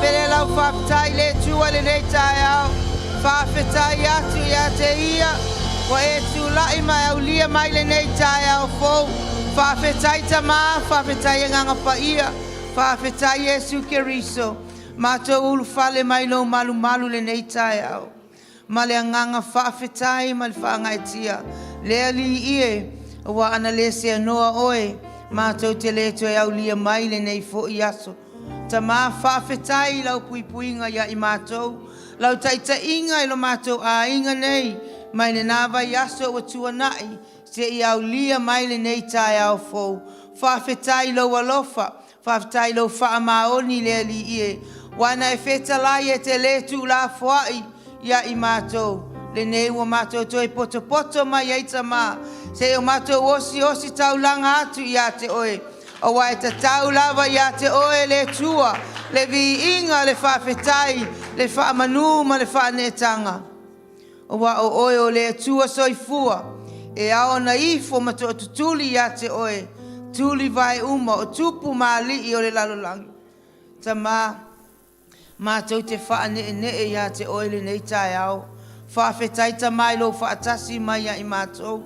Ave lea lau faafetai i le Atua i lenei taeao. Faafetai atu ia te Ia ua e tulai ma e aulia mai lenei taeao fou. Faafetai Tama, faafetai Agaga Paia, faafetai Iesu Keriso. Matou ulufale mai lou malumalu i lenei taeao ma le agaga faafetai ma le faagaeetia. Le Alii e, aua ana le seanoa Oe, matou te le toe aulia mai lenei foi aso. Tama faafetai i lau puipuiga ia i matou, lau taitaiga i lo matou aiga nei mai lena vaiaso ua tuanai seia aulia mai lenei taeao fou. Faafetai i lou alofa, faafetai i lou faamaoni le Alii e, aua na e fetalai e te le tuulafoai ia i matou, lenei ua matou toe potopoto mai ai Tama seia o matou osiosi taulaga atu ia te Oe, aua e tatau lava ia te Oe le Atua le viiga, le faafetai, le faamanu ma le faaneetaga. Aua o Oe o le Atua Soifua e ao ona ifo ma tootutuli ia te Oe tulivae uma o tupu ma alii o le lalolagi. Tama, matou te faaneenee ia te Oe i lenei taeao. Faafetai Tama i lou faatasi mai ia i matou.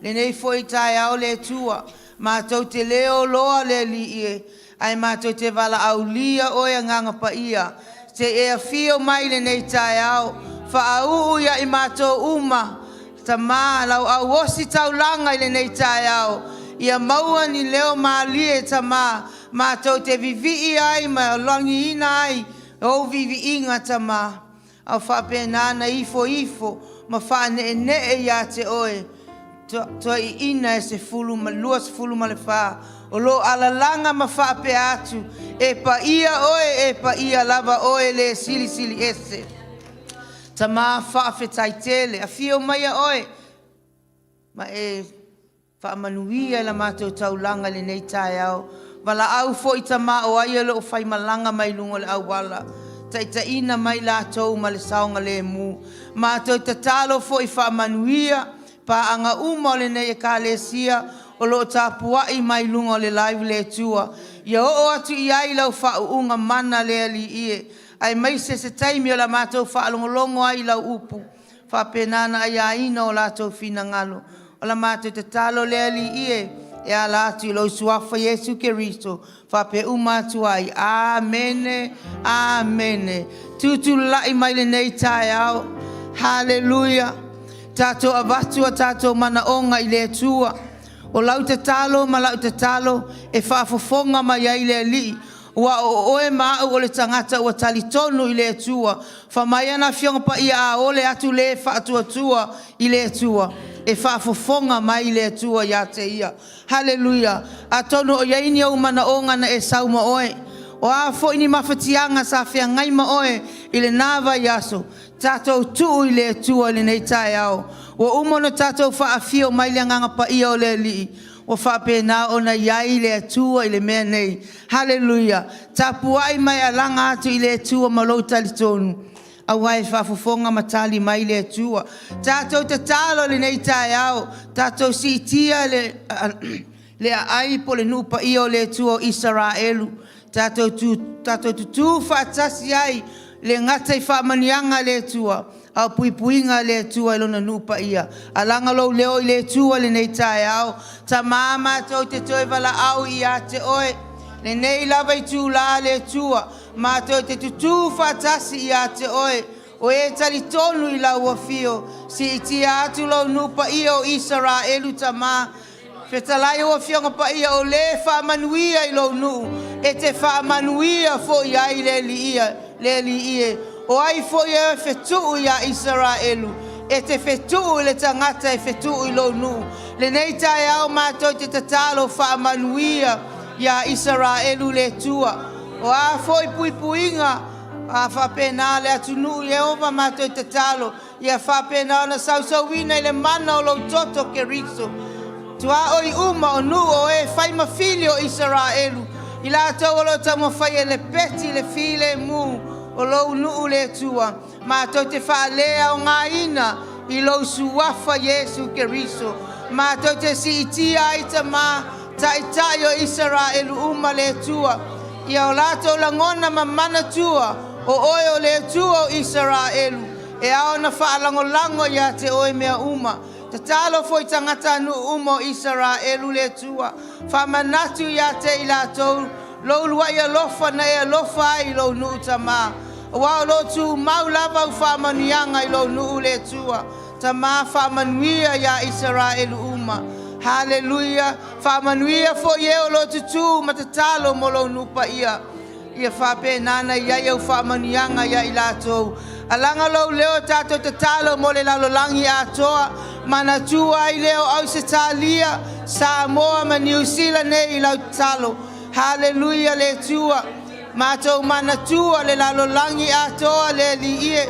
Lenei foi taeao le Atua, matou te le oloa le Alii e, ae matou te valaaulia Oe Agaga Paia se i e afio mai i lenei taeao, faauu ia i matou uma Tama lau auositaulaga i lenei taeao, ia maua ni leo malie Tama matou te vivii ai ma lagiina ai ou viiviiga Tama, a o faapena ona ifoifo ma faaneenee ia te Oe toeaiina e 24 o lo o alalaga ma faapea atu, “E paia Oe, e paia lava Oe le Silisili Ese.” Tama faafetai tele, afio maia Oe ma e faamanuia i la matou taulaga i lenei taeao. Valaau foi Tama o ai o lo o faimalaga mai luga o le auala, taitaiina mai i latou ma le saogalemu. Matou tatalo foi faamanuia paaga uma o lenei Ekalesia o lo o tapuai mai luga o le live le Atua, ia oo atu i ai lau faauuga mana le Alii e, aemaise se taimi o le a matou faalogologo ai i lau upu, faapena ona aiaina o latou finagalo. O la matou tatalo lea Alii e, e ala atu i lou Suafa Iesu Keriso e faapea uma atu ai. Amene, Amene. Tutulai mai lenei taeao, haleluia! Tatou avatu o tatou manaoga i le Atua. O lau tatalo ma lau tatalo e faafofoga mai ai le Alii, aua o oe ma au o le tagata ua talitonu i le Atua. Fai mai ana Afioga Paia, “A ole atu le faatuatua i le Atua, e faafofoga mai le Atua ia te ia.” Haleluia! Atonu o i ai ni ou manaoga na e sau ma oe, o a foi ni mafatiaga sa feagai ma oe i lena vaiaso, tatou tuu i le Atua i lenei taeao. Ua uma ona tatou faafio mai le Agaga Paia o le Alii ua faapena ona i ai le Atua i le mea nei. Haleluia! Tapuai ma e alaga atu i le Atua ma lou talitonu aua e faafofoga ma tali mai le Atua. Tatou tatalo i lenei taeao, tatou siitia le aai po o le nuu paia o le Atua o Isaraelu, tatou tutu faatasi ai e le gata i faamanuiaga a le Atua a o puipuiga a le Atua i Lona nuu paia. Alaga lou leo i le Atua i lenei taeao. Tama matou te toe valaau ia te Oe lenei lava itula le Atua, matou te tutu faatasi ia te Oe, o e talitonu i lau afio. Siitia atu lou nuu paia o Isaraelu Tama, fetalai lau Afioga Paia, o le faamanuia i lou nuu e te faamanuia foi i ai le Alii e. O ai foi e fetuu ia Isaraelu, e te fetuu i le tagata e fetuu i lou nuu. Lenei taeao matou te tatalo faamanuia ia Isaraelu le Atua. O a foi puipuiga a faapena le atunuu, Ieova matou te tatalo ia faapena ona sausauina i le mana o lou toto Keriso tuaoi uma o nuu o e fai ma fili o Isaraelu, i latou o lo o taumafai e lepeti le filemu o lou nuu le Atua. Matou te faaleaogaina i lou Suafa Iesu Keriso. Matou te siitia ai Tama, Taitai o Isaraelu uma le Atua. Ia o latou lagona ma manatua, o Oe o le Atua o Isaraelu, e ao ona faalagolago ia te Oe mea uma. Tatalo foi i tagatanuu uma o Isaraelu le Atua, faamanatu ia te i latou lou uluai alofa na e alofa ai i lou nuu Tama, aua o lo o tumau lava au faamanuiaga i lou nuu le Atua. Tama, faamanuia ia Isaraelu uma. Haleluia! Faamanuia foi e o lo o tutu ma tatalo mo lou nuu paia, ia faapena ona i ai au faamanuiaga ia i latou. Alaga lou leo tatou tatalo mo le lalolagi atoa, manatua ai lea o Ausetalia, Samoa ma Niu Sila nei i lau tatalo. Haleluia le Atua, matou manatua le lalolagi atoa le Alii e,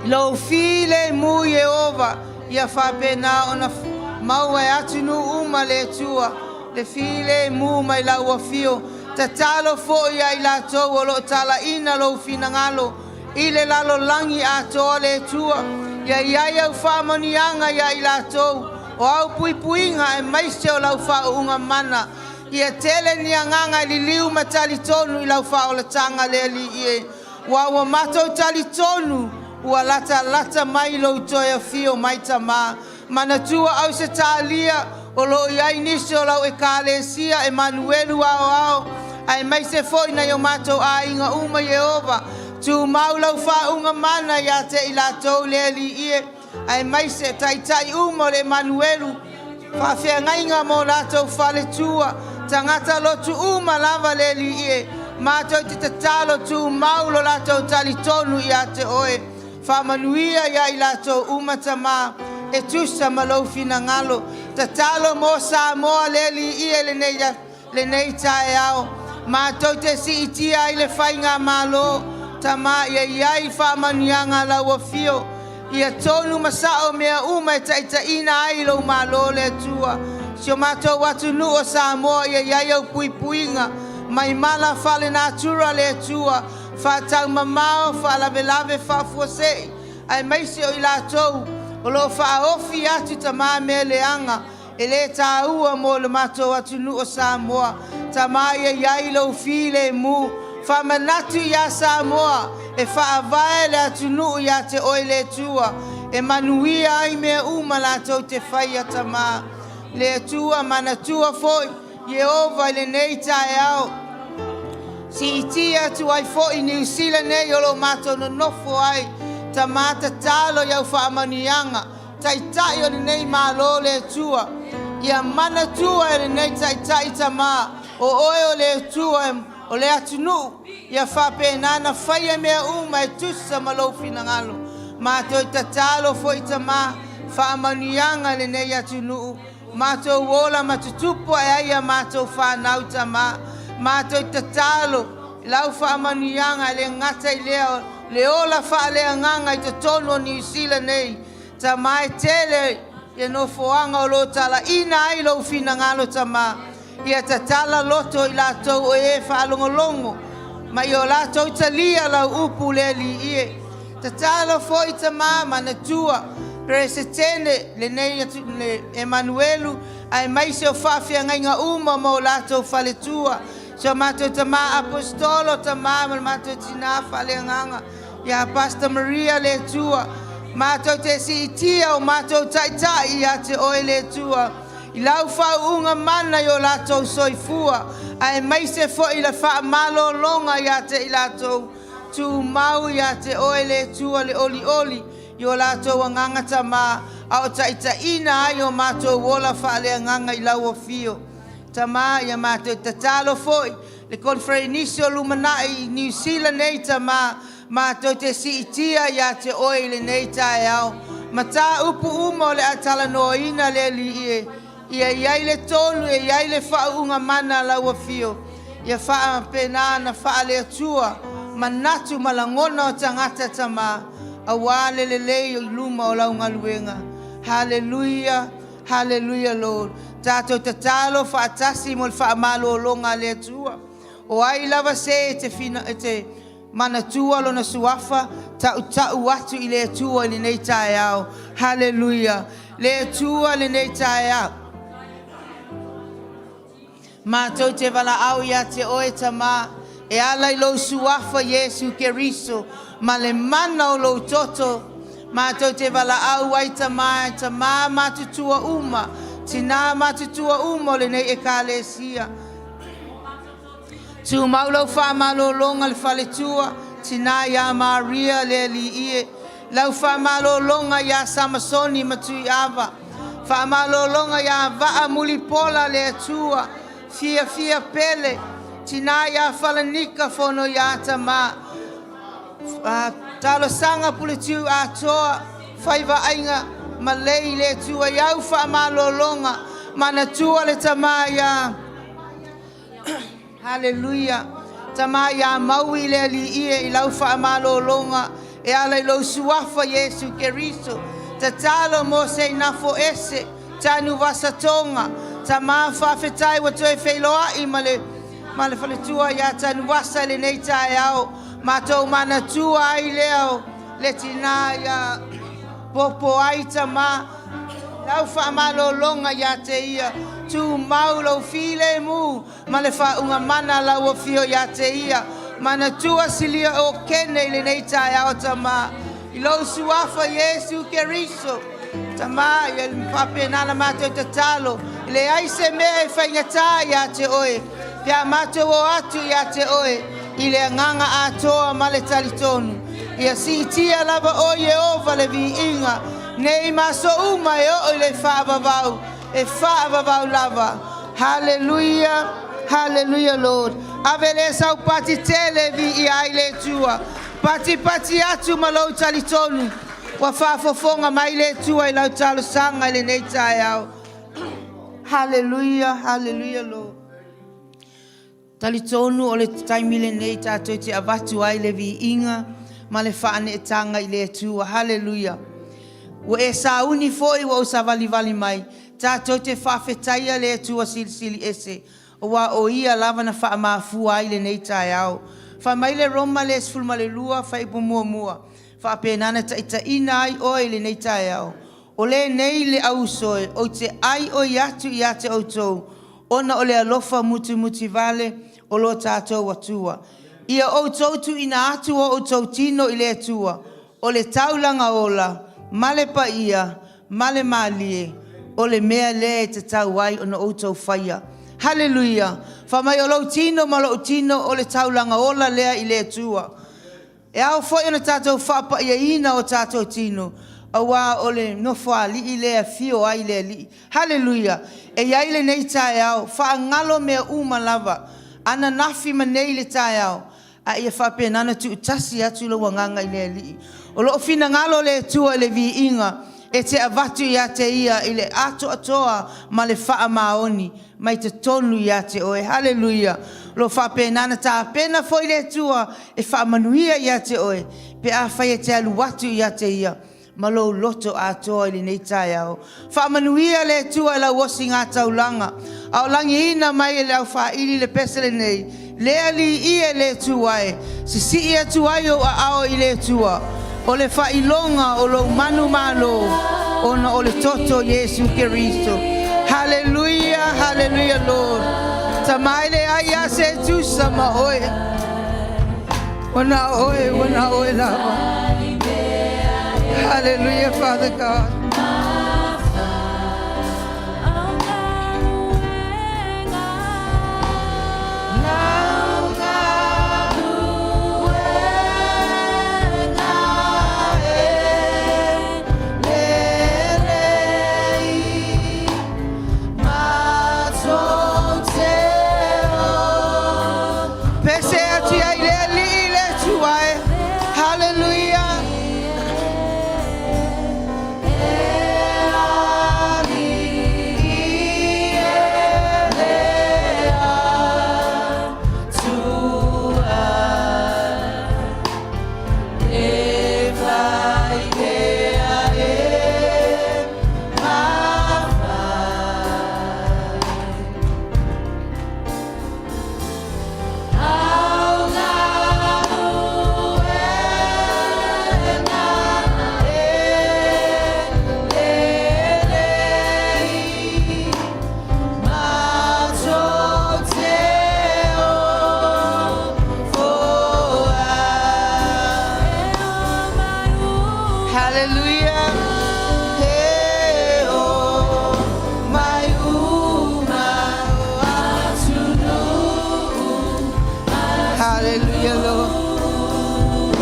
lou filemu Ieova, ia faapena ona maua e atunuu uma le Atua le filemu mai lau afio. Tatalo foi ia i latou o lo o talaiina lou finagalo i le lalolagi atoa le Atua, ia i ai au faamanuiaga ia i latou, o au puipuiga aemaise o lau faauuga mana. Ia tele ni agaga e liliu ma talitonu i lau faaolataga le Alii e, aua ua matou talitonu ua latalata mai lou toe afio mai Tama. Manatua Ausetalia, o lo o i ai nisi o lau Ekalesia Emanuelu Aoao aemaise foi nai o matou aiga uma Ieova, tumau lau faauuga mana ia te i latou le Alii e, aemaise taitai uma o le Emanuelu, faafeagaiga ma o latou faletua, tagata lotu uma lava le Alii e, matou te tatalo, tumau lo latou talitonu ia te Oe. Faamanuia ia i latou uma Tama e tusa ma lou finagalo. Tatalo mo Samoa le Alii e i lenei taeao, matou te siitia ai le Faigamalo Tama ia i ai faamanuiaga a lau afio, ia tonu ma sao mea uma e taitaiina ai lou Malo le Atua. Si o matou atunuu o Samoa ia i ai au puipuiga mai mala faalenatura le Atua, faataumamao faalavelave faafuasei, aemaise o i latou o lo o faaofi atu Tama mea leaga e le taua mo le matou atunuu o Samoa. Tama ia i ai lou filemu, faamanatu ia Samoa e faavae le atunuu ia te Oe le Atua, e manuia ai mea uma latou te faia Tama. Le Atua, manatua foi Ieova i lenei taeao, siitia atu ai foi Niu Sila nei o lo o matou nonofo ai. Tama, tatalo i au faamanuiaga, Taitai o lenei Malo le Atua, ia manatua e lenei Taitai Tama, o Oe o le Atua o le atunuu, ia faapena ona faia mea uma e tusa ma lou finagalo. Matou tatalo foi Tama, faamanuiaga i lenei atunuu, matou ola ma tutupu ae ai a matou fanau Tama. Matou tatalo i lau faamanuiaga, e le gata i lea o le ola faaleagaga i totonu o Niu Sila nei Tama, e tele ia nofoaga o lo o talaiina ai lou finagalo Tama, ia tatala loto o i latou o e faalogologo ma ia o latou talia lau upu le Alii e. Tatalo foi Tama, manatua Peresetene lenei Emanuelu aemaise o faafeagaiga uma ma o latou faletua, si o matou tama Aposetolo Tama ma le matou tina faaleagaga ia Pastor Maria le Atua, matou te siitia o matou taitai ia te Oe le Atua i lau faauuga mana i o latou soifua aemaise foi le faamalologa ia te i latou. Tumau ia te Oe le Atua le olioli i o latou agaga Tama, a o taitaiina ai o matou ola faaleagaga i lau afio Tama. Ia matou tatalo foi le Koneferenisi o lumanai i Niu Sila nei Tama, matou te siitia ia te Oe i lenei taeao mataupu uma o le a talanoaina le Alii e, ia i ai le tonu, ia i ai le faauuga mana a lau afio, ia faapena ona faale-Atua manatu ma lagona o tagata Tama, aua le lelei o i luma o lau galuega. Haleluia, haleluia Lord. Tatou tatalo faatasi mo le faamalologa a le Atua. O ai lava se e te manatua lona suafa, tautau atu i le Atua i lenei taeao. Haleluia. Le Atua i lenei taeao. Matou te valaau ia te Oe Tamā, e ala i Lou Suafa Iesu Keriso ma le mana o Lou Toto, matou te valaau ai Tamā, tamā matutua uma, tinā matutua uma o lenei Ekalesia. Tumau lau faamalologa i le faletua, tina ia Maria Lealii e, lau faamalologa ia Samasoni ma Tuiava, faamalologa ia Vaa Mulipola Leatua, Fiafia Pele, tina ia Falanika Fonoia Tamā, Talosaga Puletiu Atoa, Faiva Aiga ma Lei Leatua i au faamalologa, manatua le tama ia Haleluia. Tama ia Maui Lealii e i lau faamalologa e ala i lou suafa Iesu Keriso. Tatalo mo Seinafo Ese, Tanuvasa Toga, tama faafetai ua toe feiloai ma le ma le faletua ia Tanuvasa i lenei taeao. Matou manatua ai lea le tina ia Popo ai tama, lau faamalologa ia te ia, tumau lou filemu ma le faauuga mana lau afio ia te ia. Manatua Silia Okene i lenei taeao Tamā, i lou suafa Iesu Keriso. Tamā, ia faapena la matou tatalo, e leai se mea e faigata ia te oe, pe a matou o atu ia te oe i le agaga atoa ma le talitonu. Ia siitia lava oe Ieova le viiga, nei ma aso uma e oo i le faavavau, e faavavau lava. Haleluia, haleluia Lord. Ave lea sau pati tele e viia ai le Atua. Patipati atu ma lou talitonu ua faafofoga mai le Atua i lau talosaga i lenei taeao. Haleluia, haleluia Lord. Talitonu o le taimi lenei tatou te avatu ai le viiga ma le faaneetaga i le Atua. Haleluia. Ua e sauni foi ua ou savalivali mai tatou te faafetaia le Atua Silisili Ese, aua o Ia lava na faamafua ai lenei taeao. Fai mai le Roma le 12 fuaiupu 1, faapena ona taitaiina ai oe i lenei taeao. O lenei le auuso e, ou te aioi atu ia te outou, ona o le alofa mutimutivale o lo tatou Atua, ia outou tuuina atu o outou tino i le Atua, o le taulaga ola ma le paia ma le malie, o le mea lea e tatau ai ona outou faia. Haleluia! Fai mai o lou tino ma lou tino o le taulaga ola lea i le Atua. E ao foi ona tatou faapaiaina o tatou tino, aua o le Nofoalii lea e afio ai le Alii. Haleluia! E i ai lenei taeao, faagalo mea uma lava, ananafi ma nei i le taeao, a ia faapena ona tuutasi atu lou agaga i le Alii. O lo o finagalo le Atua i le viiga e te avatu ia te Ia i le atoatoa ma le faamaoni mai totonu ia te oe. Haleluia! O lo o faapena ona tapena foi le Atua e faamanuia ia te oe pe afai e te alu atu ia te Ia ma lou loto atoa i lenei taeao. Faamanuia le Atua i lau osigataulaga, a o lagiina mai e le aufaili le pese lenei, Le Alii e le Atua e, sisii atu ai ou aao i le Atua, o le faailoga o lou manumalo ona o le toto o Iesu Keriso. Haleluia, haleluia Lord. Tama e leai lava se tusa ma oe. Ua na o oe, ua na o oe lava. Hallelujah, Father God. Pese atu ai le Alii le Atua e. Hallelujah. Hallelujah, Lord.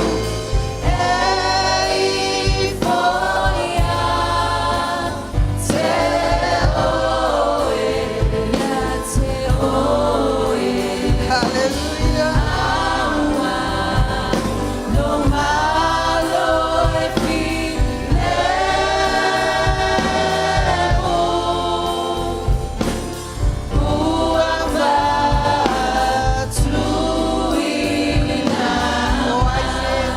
Hallelujah. Oh, I say,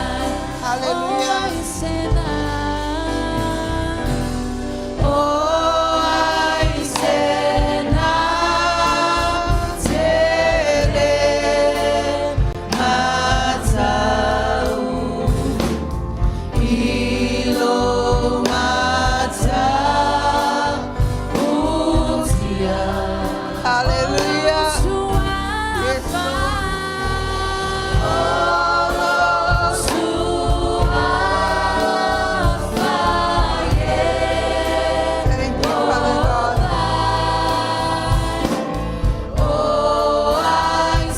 hallelujah. Oh, I say na tele matau ilo matautia. Hallelujah. Yes, Lord. Thank you, Father God. Oh, I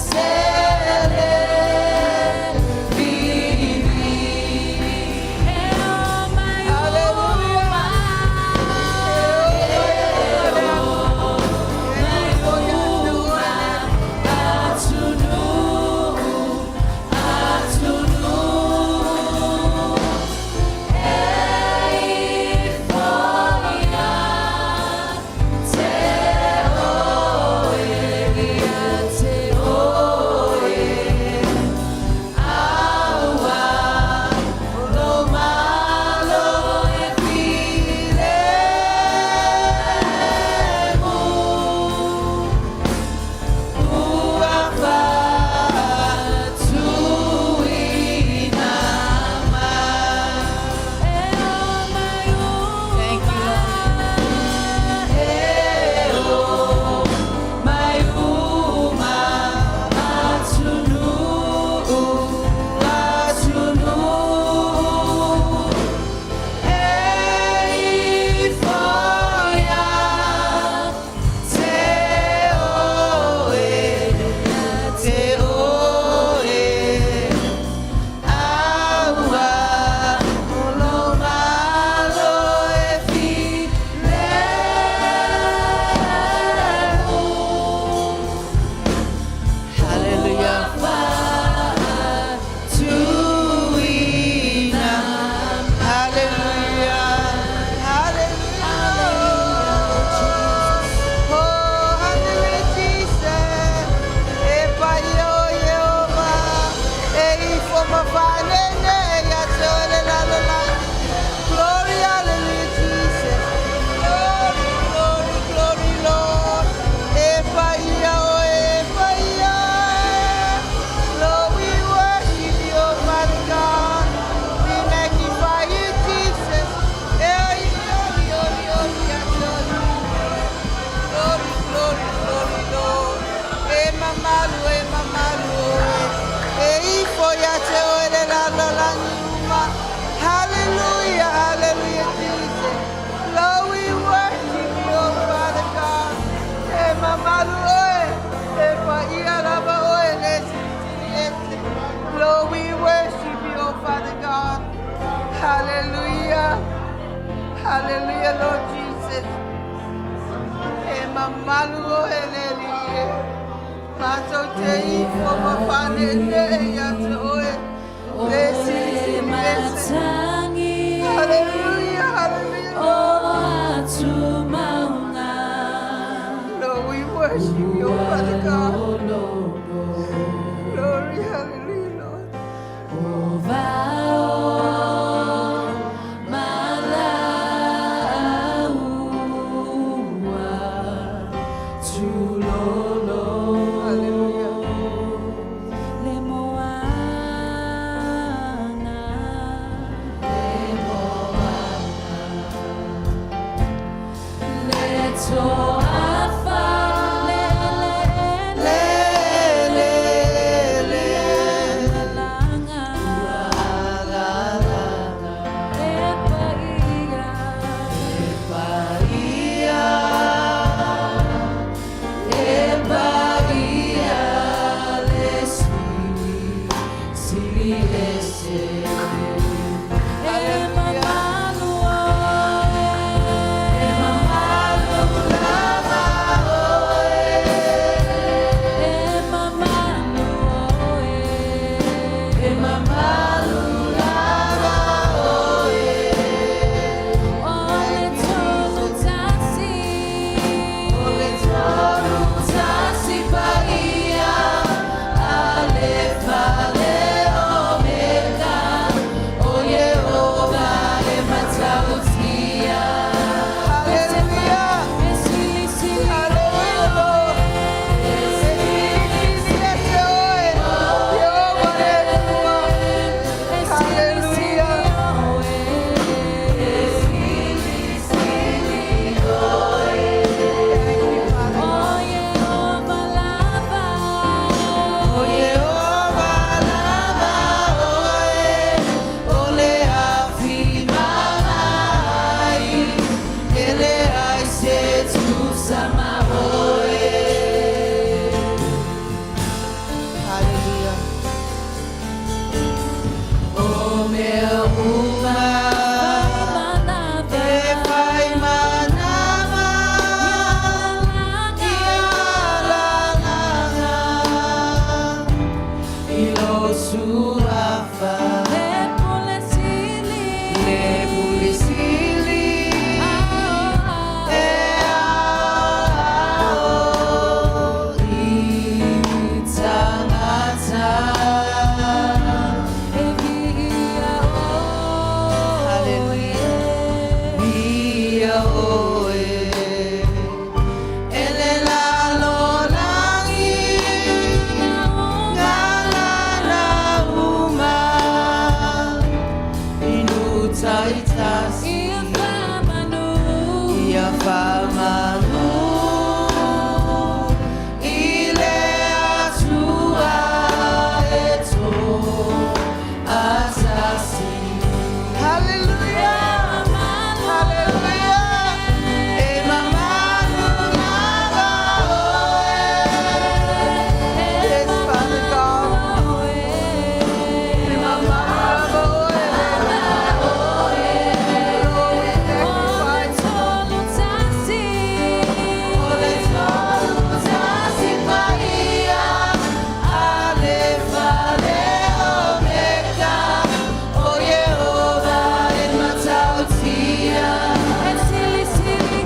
Thank you, Lord. Hallelujah. Tuina. Hallelujah. Hallelujah. Oh, hallelujah, Jesus. Epa yo Yehova. Ei foma fanene ya tole la la la. Glory, hallelujah, Jesus. Glory, glory, glory, Lord. Epa yo, epa yo. Lord, we worship you, Father God. We magnify you, Jesus. Eh, yo, yo, yo, yo, yo. Glory, glory, glory, Lord. Eh, mamalu, eh, mamalu, eh. Eh, ifo ya te o ele la la la nyuma. Hallelujah, hallelujah, Jesus. Lord, we worship you, Father God. Eh, mamalu, eh. Eh, pa ia lava, oh, eh, le si, si, si. Lord, we worship you, Father God. Hallelujah. Hallelujah, Lord Jesus. E mamalu o eleli e. Mato te ifo mafane ne ya te oe. Le si si le si. Hallelujah, hallelujah. Lord, we worship you, Father God. Glory, hallelujah, Lord. Hallelujah. mea uma e fai manava i alalaga i lou suafa le Pule Sili e aoao i tagata. Hallelujah. Viia oe e le lalolagi galana uma i nuta i tasi ia faamanu i le Atua e toatasi. Hallelujah! Hallelujah! E mamalu lava oe. Yes, Father God. E mamalu lava oe. Lord, we magnify you. O le tolu tasi paia, Alefa le Omega, o Iehova e matautia. E sili sili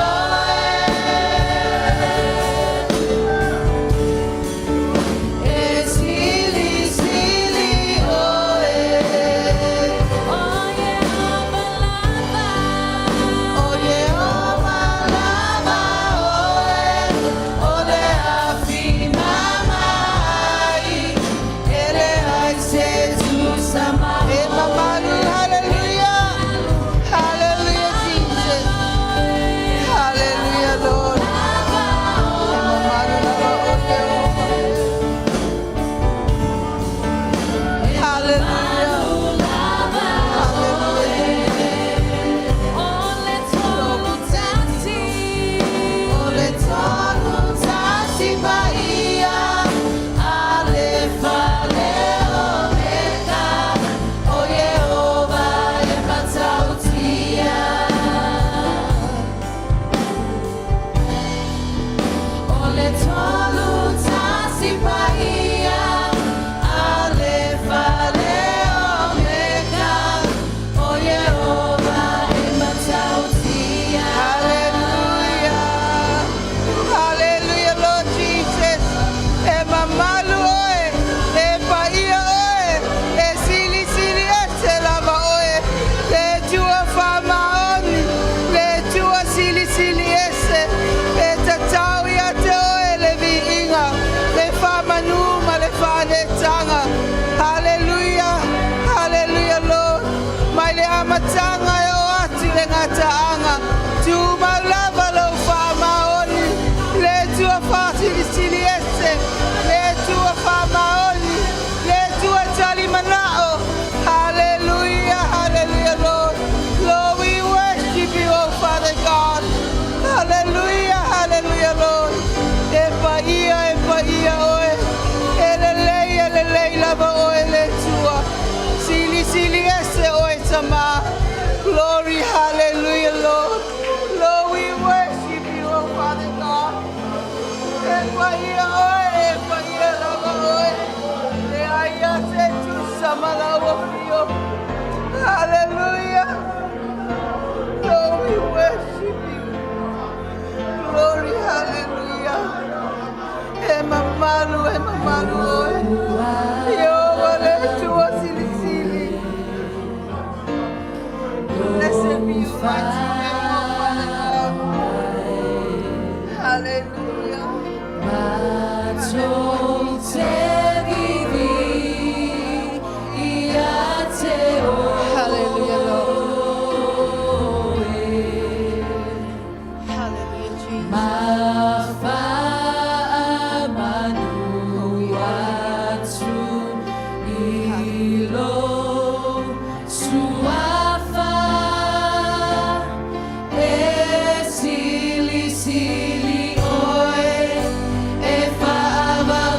oe. E sili sili oe. O Iehova lava oe, o le afi mamai, e leai se tusa ma E mamalu, hallelujah, hallelujah, Jesus, hallelujah, Lord. E mamalu lava oe, Jehovah. Hallelujah, hallelujah, Jesus. O le tolu tasi paia, Alefa le Omega, o Iehova e matautia. O le tolu tasi paia, Alefa le Omega, o Iehova e matautia. Hallelujah. Hallelujah, Lord Jesus. E mamalu oe, e paia oe, e sili sili ese lava oe. Le Atua faamaoni, le Atua sili sili ese. E tatau ia te oe le viiga, le faamanu ma le faanetaga. Hallelujah, hallelujah, Lord. Mai le amataga e oo atu i le gataaga. Tumau lava lou faamaoni, le Atua faasilisili ese, le Atua faamaoni, le Atua talimanao. Hallelujah, hallelujah, Lord. Lord, we worship you, oh Father God. Hallelujah, hallelujah, Lord. E paia, e paia, oe. E lelei, e lelei lava oe le Atua. Sili, sili ese oe Tama. Glory, hallelujah, Lord. Lord, we worship you, oh Father God. E paia oe, e paia lava oe. Leai lava se tusa ma lau afio. Hallelujah. Lord, we worship you. Glory, hallelujah. E mamalu, e mamalu oe. Iehova le Atua silisili. Blessed be your mighty name, oh Father God. Hallelujah. Matou te vivi ia te Hallelujah, Lord. oe. Hallelujah, Jesus. Ma faamanu atu i lou suafa e silisili oe e faamanu.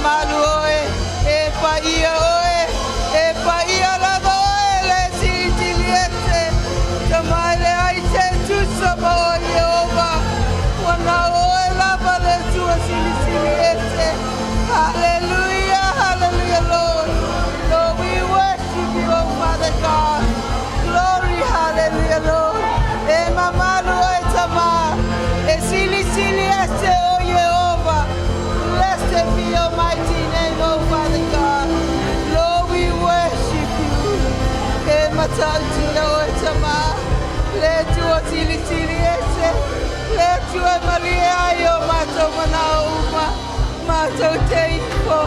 mamalu oe, e paia oe, e paia lava oe le silisili ese. Tama e leai se tusa ma oe Ieova, ua na o oe lava le Atua Silisili Ese. Hallelujah, hallelujah, Lord. Lord, we worship you, oh Father God. Glory, hallelujah, Lord. E mamalu oe Tama, e silisili ese o Ieova. Blessed be your mighty name, oh Father God. Lord, we worship you. E matautia oe Tama, le Atua Silisili Ese, le Atua e malie ai o matou manao uma, matou te ifo.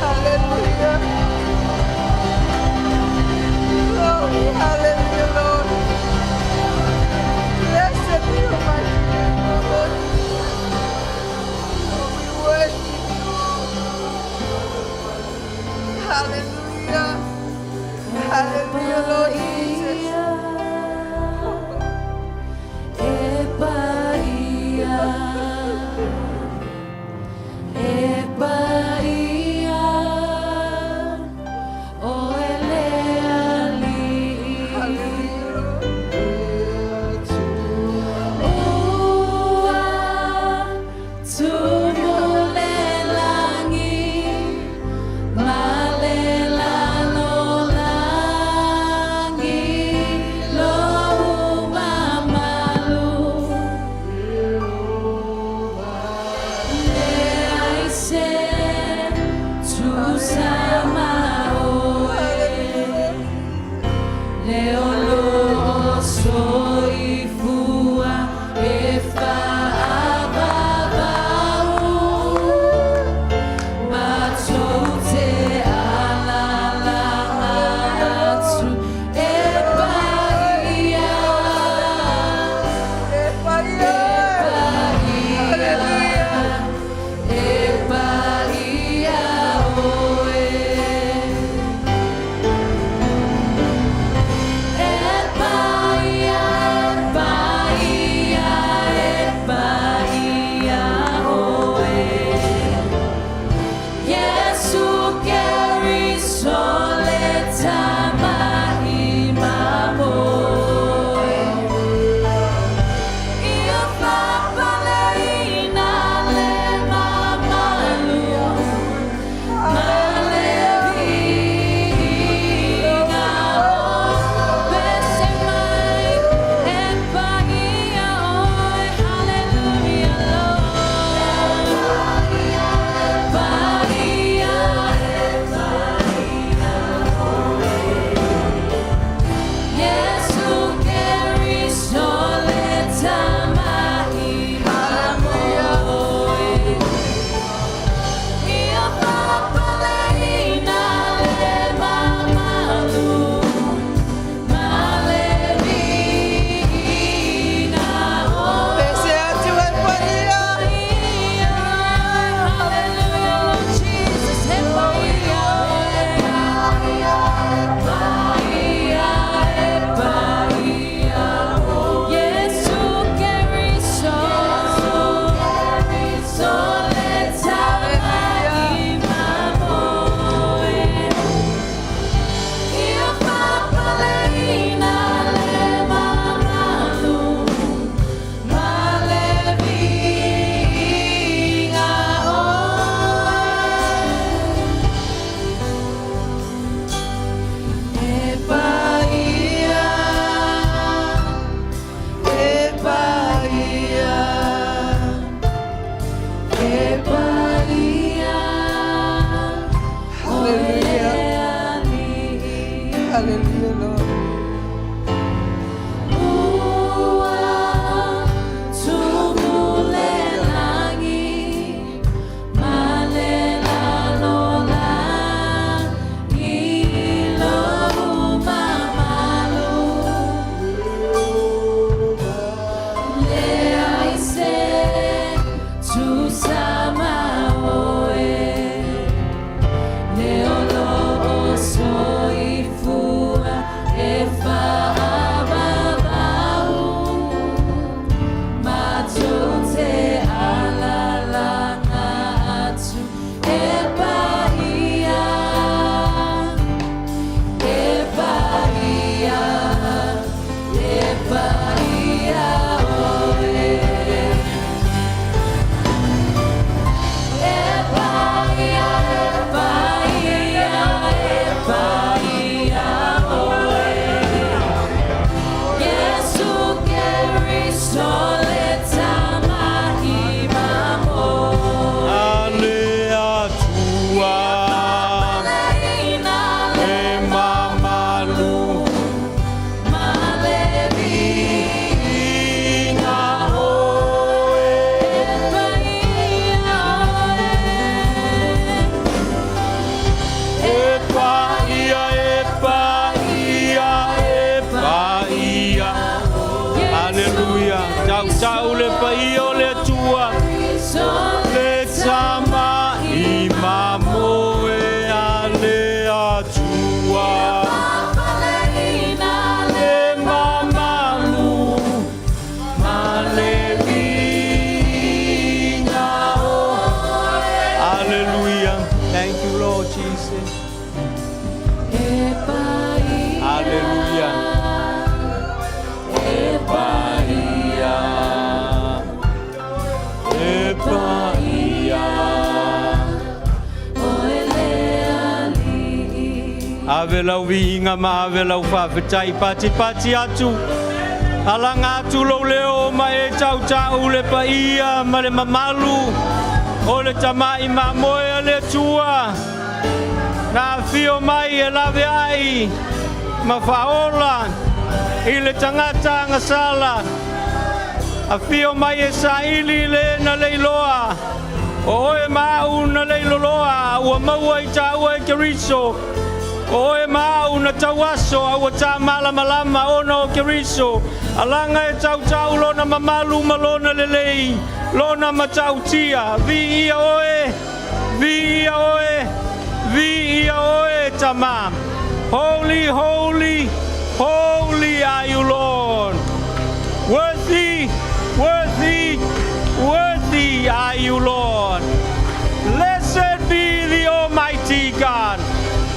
Hallelujah. Glory, hallelujah, Lord. Blessed be your mighty name, oh Lord. Lord, we worship you. Hallelujah. Hallelujah, Lord Jesus. E paia, e paia, oe le Alii. Ua tumu le lagi ma le lalolagi i lou mamalu. Leai se tusa ma oe, le olo o soifua e faavavau matou te alaala atu e paia, E paia. Paia, e paia oe. E paia, paia, e paia oe. Iesu Keriso le Tama i Mamoe. Ia faapaleina le mamalu ma le viiga o pese mai e paia oe. Hallelujah, Lord. Paia, paia oe. Iesu Keriso le Tama i Mamoe. Ia faapaleina le mamalu ma le viiga o Pese atu e paia. Hallelujah, Lord Jesus. E paia, paia, e paia. Iesu Keriso, le Tama i Mamoe. Ia faapaleina le mamalu ma le viiga oe. E paia, E paia. E paia, oe le Alii. Hallelujah, Lord. Ua tumu le lagi ma le lalolagi i lou mamalu. Leai se tusa ma oe, le olo o soifua. Ave lau viiga ma ave lau faafetai. Patipati atu, alaga atu lou leo ma e tautau le paia ma le mamalu o le Tamai Mamoe a le Atua, na afio mai e laveai ma faaola i le tagata agasala. Afio mai e saili le na leiloa, o oe ma au na leiloloa, ua maua i tāua e Keriso. O oe ma au na tauaso, a ua tāmalamalama ona o Keriso. Alaga e tautau lona mamalu ma lona lelei, lona matautia. Viia oe, viia oe, viia oe, Tama. Holy, holy, holy are you, Lord. Worthy, worthy, worthy are you, Lord. Blessed be the Almighty God.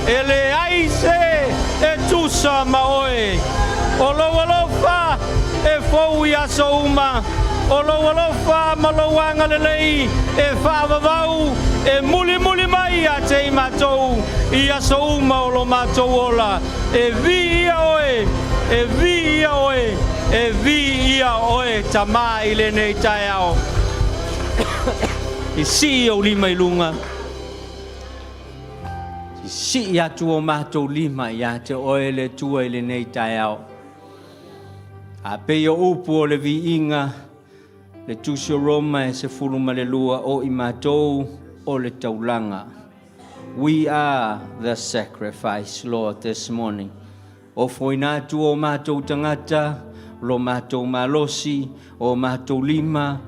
E leai se e tusa ma oe. O lou alofa e fou i aso uma. O lou alofa ma lou agalelei e faavavau e mulimuli mai ia te i matou i aso uma o lo matou ola. E viia oe, e viia oe, e viia oe, Tama i lenei taeao. I sii ou lima i luga. Sii atu o matou lima ia te oe le Atua i lenei taeao. A pei o upu o le viiga, le Tusi o Roma e 12, o i matou o le taulaga. We are the sacrifice, Lord, this morning. Ofoina atu o matou tagata, lo matou malosi, o matou lima,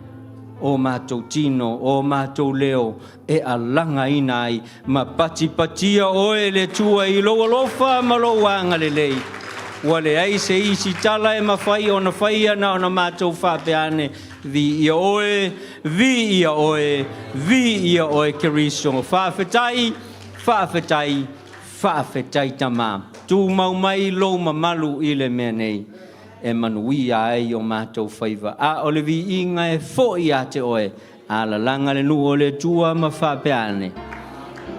o matou tino, o matou leo, e alagaina ai, ma patipatia oe le Atua i lou alofa ma lou agalelei. Ua leai se isi tala e mafai ona faia na ona matou faapea ane, viia oe, viia oe, viia oe Keriso. Faafetai, faafetai, faafetai Tama. Tumau mai lou mamalu i le mea nei, e manuia ai o matou faiva. A o le viiga e foi ia te oe, alalaga le nuu o le Atua ma faapea ane.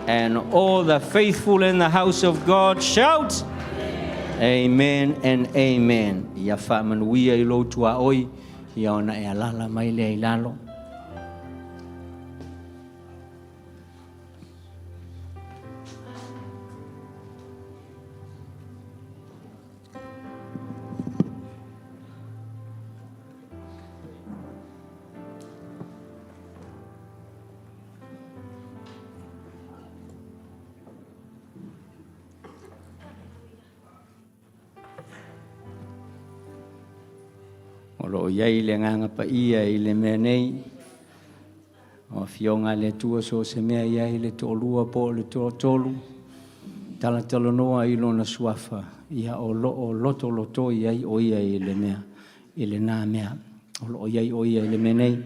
And all the faithful in the house of God shout, Amen and amen. Ia faamanuia i lou tuaoi, ia ona e alala mai lea i lalo. O lo o i ai le Agaga Paia i le mea nei. O afioga a le Atua so o se mea i ai le toalua po o le toatolu, talatalanoa i lona suafa, ia o lo o lotolotoi ai o ia i le mea, i lena mea. O lo o i ai o ia i le mea nei.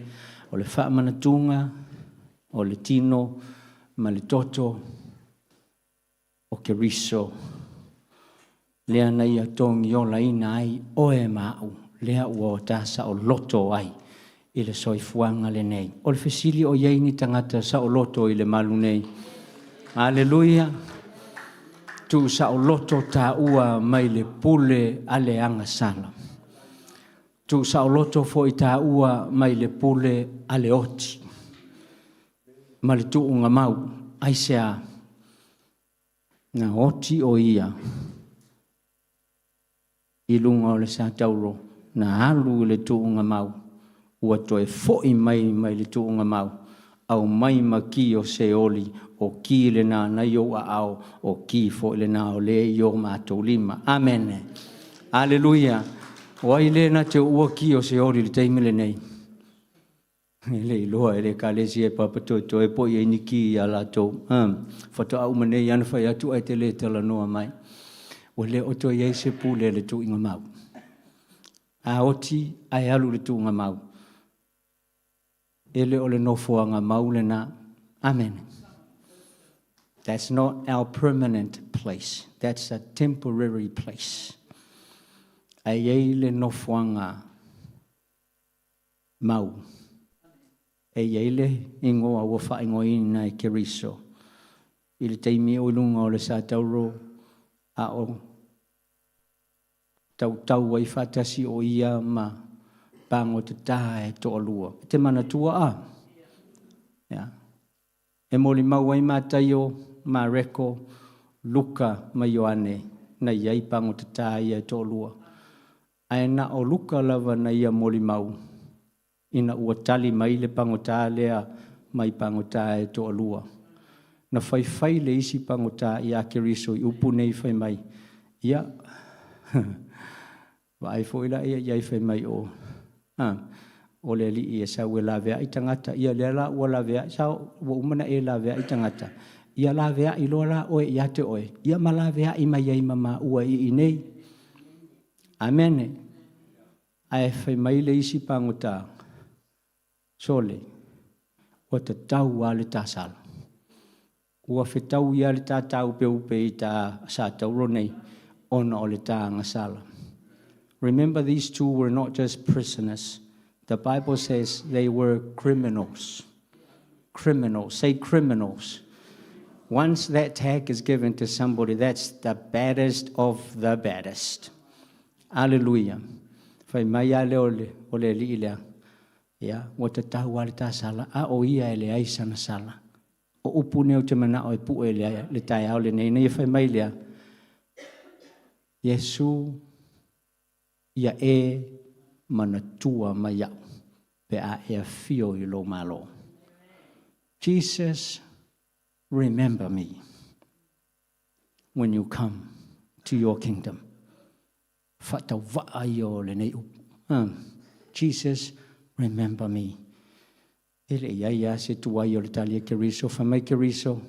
O le faamanatuga o le tino ma le toto o Keriso, lea na ia togiolaina ai oe ma au, lea ua o ta saoloto ai i le soifuaga lenei. O le fesili o i ai ni tagata saoloto i le malu nei? Aleluia! Tuu saoloto tāua mai le pule a le agasala. Tuu saoloto foi tāua mai le pule a le oti ma le tuuga mau. Aisea? Na oti o ia i luga o le satauro, na alu i le tuuga mau, ua toe foi mai mai le tuuga mau, aumai ma ki o Seoli, o ki lena na i ou aao, o ki foi lena o lea i o matou lima. Amene. Aleluia. O ai le na te uua ki o Seoli i le taimi lenei? E le iloa e le Ekalesia e papatoetoe po o i ai ni ki iā latou. Faatoa uma nei ana fai atu ae te le talanoa mai. Ua le o toe i ai se pule a le tuuiga mau. A oti ae alu le tuuga mau, e le o le nofoaga mau lena. Amene. That's not our permanent place. That's a temporary place. Ae i ai le nofoaga mau. E i ai le igoa ua faaigoaina e Keriso i le taimi o i luga o le satauro. A o tautau ai faatasi o ia ma pagotatā e toalua. E te manatua a? Ia. E molimau ai Mataio, Mareko, Luka ma Ioane na i ai pagotatā ia e toalua. Ae na o Luka lava na ia molimau ina ua tali mai le pagota lea mai pagota e toalua. Na faifai le isi pagota ia Keriso i upu nei fai mai, ia, vaai foi la ia i ai fai mai o, a, o le alii e sau e laveai tagata, ia lea la ua laveai, sa ua uma na e laveai tagata, ia laveai loa la oe ia te oe, ia ma laveai mai ai ma maua i inei. Amene. Ae fai mai le isi pagota, sole, ua tatau lava le ta sala. Ua fetaui lava le ta taupeupe i ta sa tauro nei, ona o le ta agasala. Remember, these two were not just prisoners. The Bible says they were criminals. Criminals. Say criminals. Once that tag is given to somebody, that's the baddest of the baddest. Alleluia. Fai mai a le o le, o le alii lea. Ia, ua tatau lava le ta sala, a o ia e leai sana sala. O upu nei ou te manao e pue le, le taeao lenei, ina ia fai mai lea, Iesu, ia e manatua mai au, pe a e afio i lou Malo. Jesus, remember me when you come to your kingdom. Faatauvaa ia o lenei upu. Jesus, remember me. E le i ai lava se tuai o le tali a Keriso, fai mai Keriso,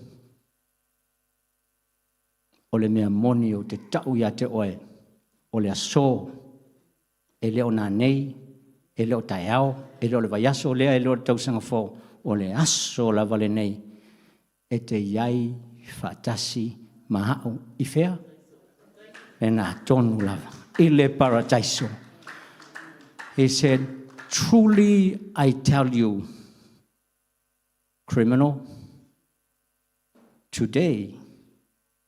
o le mea moni ou te tau ia te oe, o le aso, e le o nanei, e le o taeao, e le o le vaiaso lea, e le o le tausaga fou, o le aso lava lenei, e te i ai faatasi ma au i fea? Lena tonu lava, i le paradaiso. He said, truly I tell you, criminal, today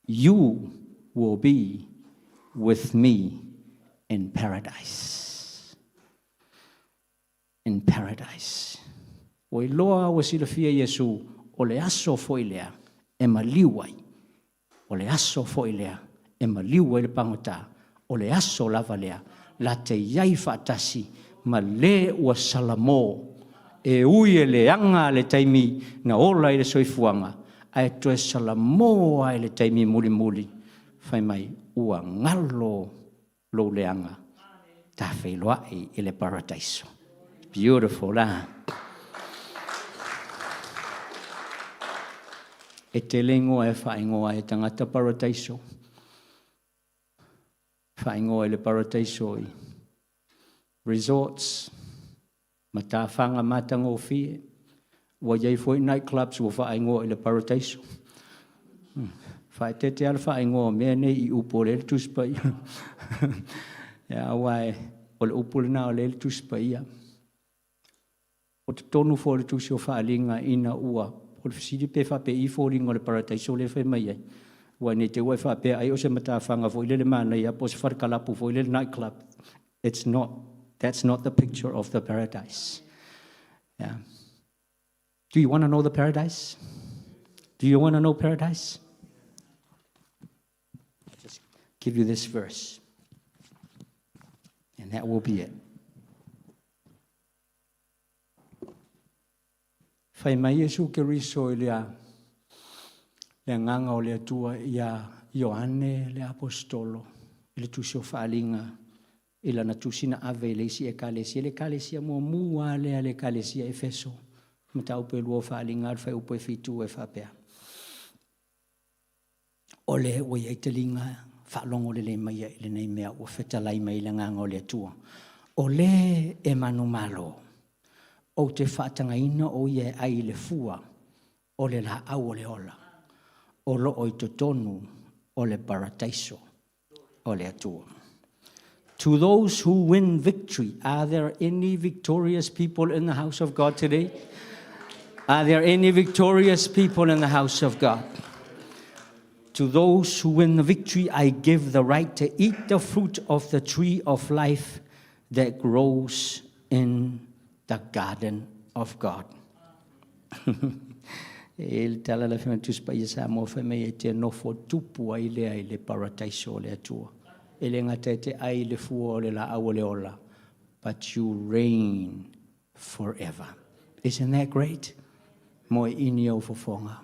you will be with me in paradise. In paradise. Ua iloa ua silafia Iesu, o le aso foi lea e maliu ai. O le aso foi lea e maliu ai le pagota. O le aso lava lea la te i ai faatasi ma le ua salamo e ui e leaga le taimi na ola i le soifuaga, ae toe salamo lava i le taimi mulimuli, fai mai, ua galo lou leaga, ta feiloai i le paradaiso. Beautiful, la. E tele igoa e faaigoa ai tagata paradaiso. Faaigoa i le paradaiso i resorts, matafaga matagofie. Ua i ai foi night clubs ua faaigoa i le paradaiso. Faaeteete lava le faaigoa o mea nei i upu o lea le Tusi Paia. Ia, aua o le upu lena o lea le Tusi Paia. O totonu foi o le Tusi o Faaaliga ina ua, o le fesili pe faapei foliga o le paradaiso lea e fai mai ai. Aua ne i te i ua e faapea ai o se matafaga foi lele manaia po o se fale kalapu foi lele night club. It's not, that's not the picture of the paradise. Yeah. Do you want to know the paradise? Do you want to know paradise? I'll just give you this verse, and that will be it. Fai mai Iesu Keriso i le le agaga o le Atua iā Ioane le Aposetolo i le Tusi o Faaaliga i lana tusi na ave i le isi Ekalesia, le Ekalesia muamua lava lea, le Ekalesia Efeso, mataupu e lua o Faaaliga, le fuaiupu e 7 e faapea, O le ua i ai taliga faalogo lelei mai ai i lenei mea ua fetalai mai i le agaga o le Atua, o le e manumalo, ou te faatagaina o ia e ai i le fua o le laau o le ola, o lo o i totonu o le parataiso o le Atua. To those who win victory, are there any victorious people in the house of God today? Are there any victorious people in the house of God? To those who win the victory, I give the right to eat the fruit of the tree of life that grows in the garden of God. E le tala le Afioga i le Tusi Paia Samoa fai mai e te nofo tupu ai lea i le parataiso o le Atua. E le gata e te ai i le fua o le laau o le ola, but you reign forever. Isn't that great? Moe ini ou fofoga.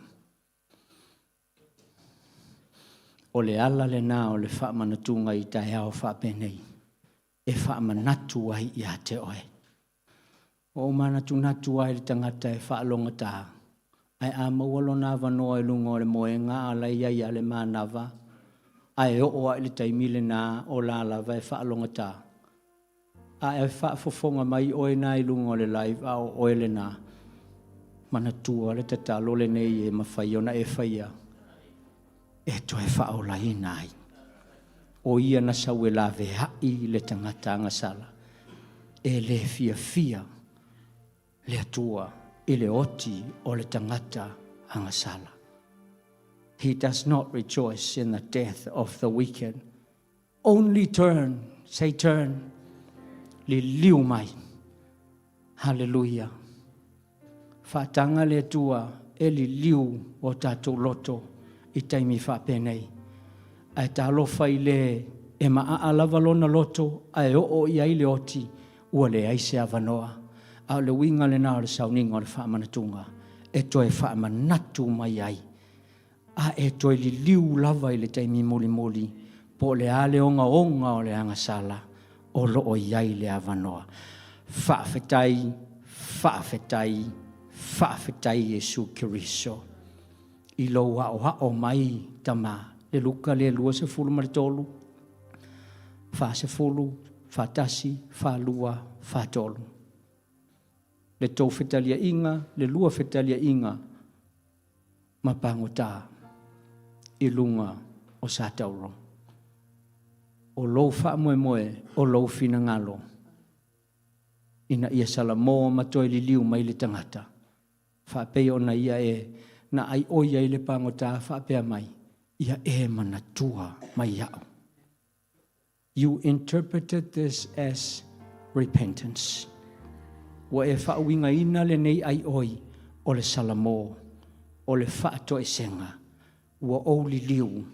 O le ala lena o le faamanatuga i taeao faapenei e faamanatu ai ia te oe. Ua ou manatunatu lava i le tagata e faalogogata, ae a maua lona avanoa i luga o le moega a o la e i ai lava le manava, ae oo lava i le taimi lena o la lava e faalogogata. A e faafofoga mai oe na i luga o le live a o oe lena, manatua le tatalo lenei e mafai ona e faia e toe faaolaina ai. O ia na sau e laveai le tagata agasala, e le fiafia le Atua i le oti o le tagata agasala. He does not rejoice in the death of the wicked. Only turn, say turn, liliu mai. Haleluia. Faataga le Atua e liliu o tatou loto i taimi faapenei. Ae talofa i le e maaa lava lona loto ae oo i ai le oti, ua leai se avanoa. A o le uiga lena o le sauniga o le faamanatuga e toe faamanatu mai ai a e toe liliu lava i le taimi mulimuli po o le a le ogaoga o le agasala o lo o i ai le avanoa. Faafetai, faafetai, faafetai Iesu Keriso i lou aoao mai Tama, le Luka le 23, 40, 41, 42, 43. Le tou fetaliaiga, le lua fetaliaiga ma pagota i luga o Satauro. O lou faamoemoe, o lou finagalo, ina ia salamo ma toe liliu mai le tagata, faapei ona ia e na aioi ai le pagota faapea mai, Ia e manatua mai iaʻu. You interpreted this as repentance. Ua e faauigaina lenei aioi o le salamo, o le faatoesega. Ua ou liliu,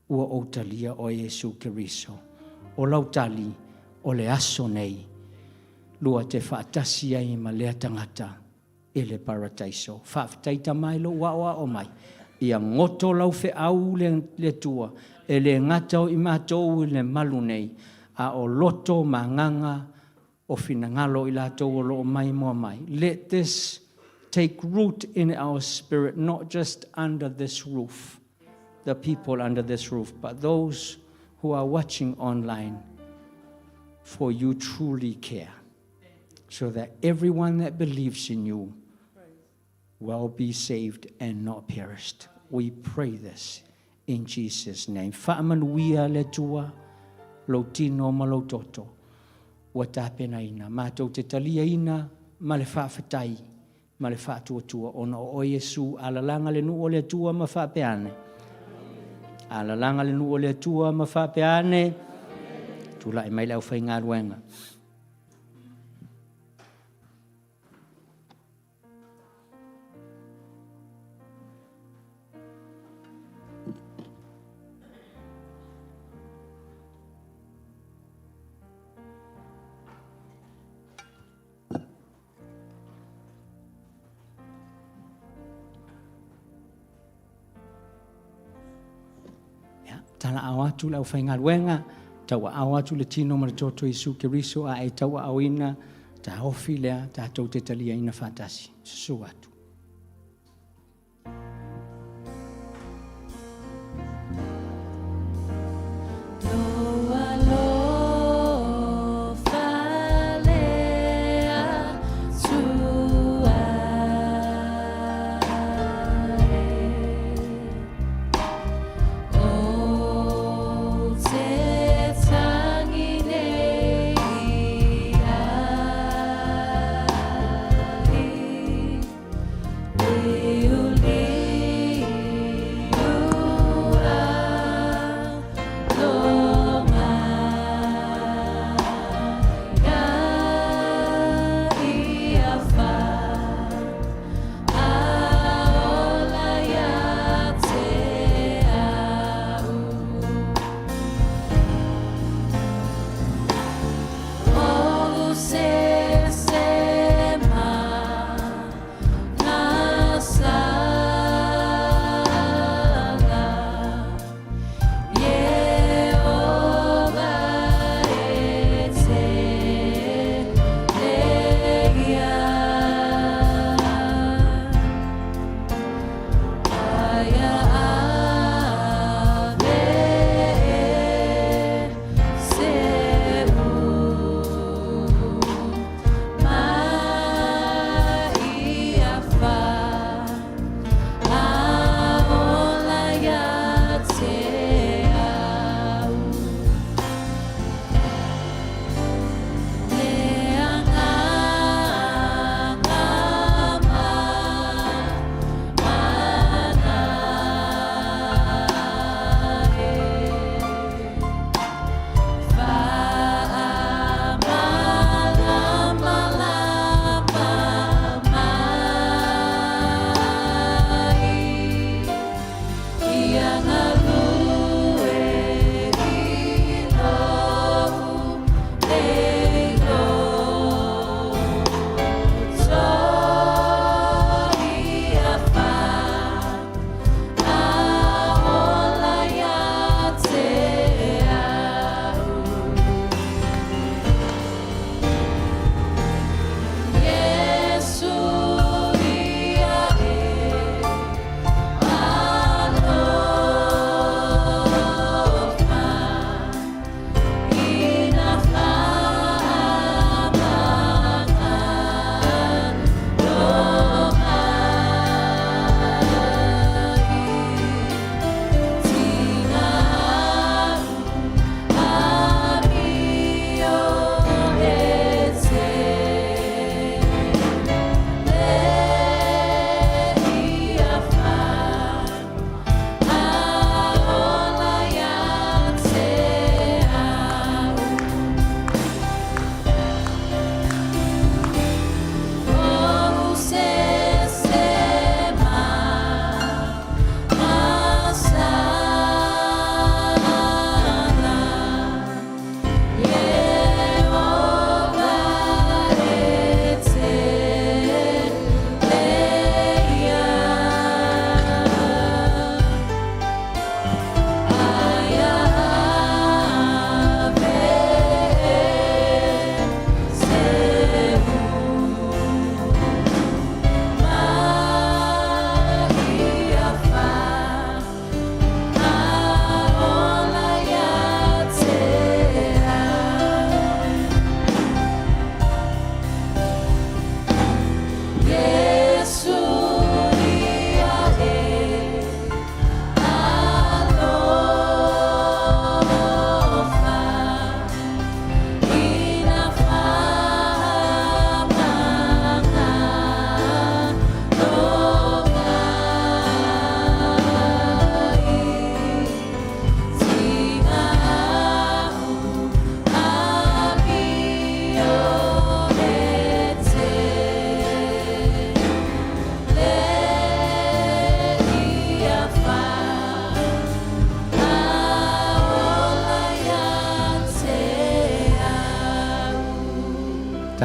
ua ou talia oe Iesu Keriso. O lau tali, o le aso nei, lua te faatasi ai ma lea tagata i le Parataiso. Faafetai Tama i lou aoao mai. Ia goto lau feau le, le Atua, e le gata o i matou i le malu nei, a o loto ma agaga o finagalo o i latou o lo o maimoa mai. Let this take root in our spirit, not just under this roof, the people under this roof, but those who are watching online, for you truly care, so that everyone that believes in you will be saved and not perished. We pray this in Jesus' name. Faamanuia le Atua lou tino ma lou toto ua tapenaina. Matou te taliaina ma le faafetai ma le faatuatua ona o oe Iesu alalaga le nuu o le Atua ma faapea ane. Alalaga le nuu o le Atua ma faapea ane. Tulai mai le aufaigaluega. Ia, talaaao atu le aufaigaluega, tauaao atu le tino ma le toto Iesu Keriso a e tauaaoina taofi lea tatou te taliaina faatasi. Susu atu.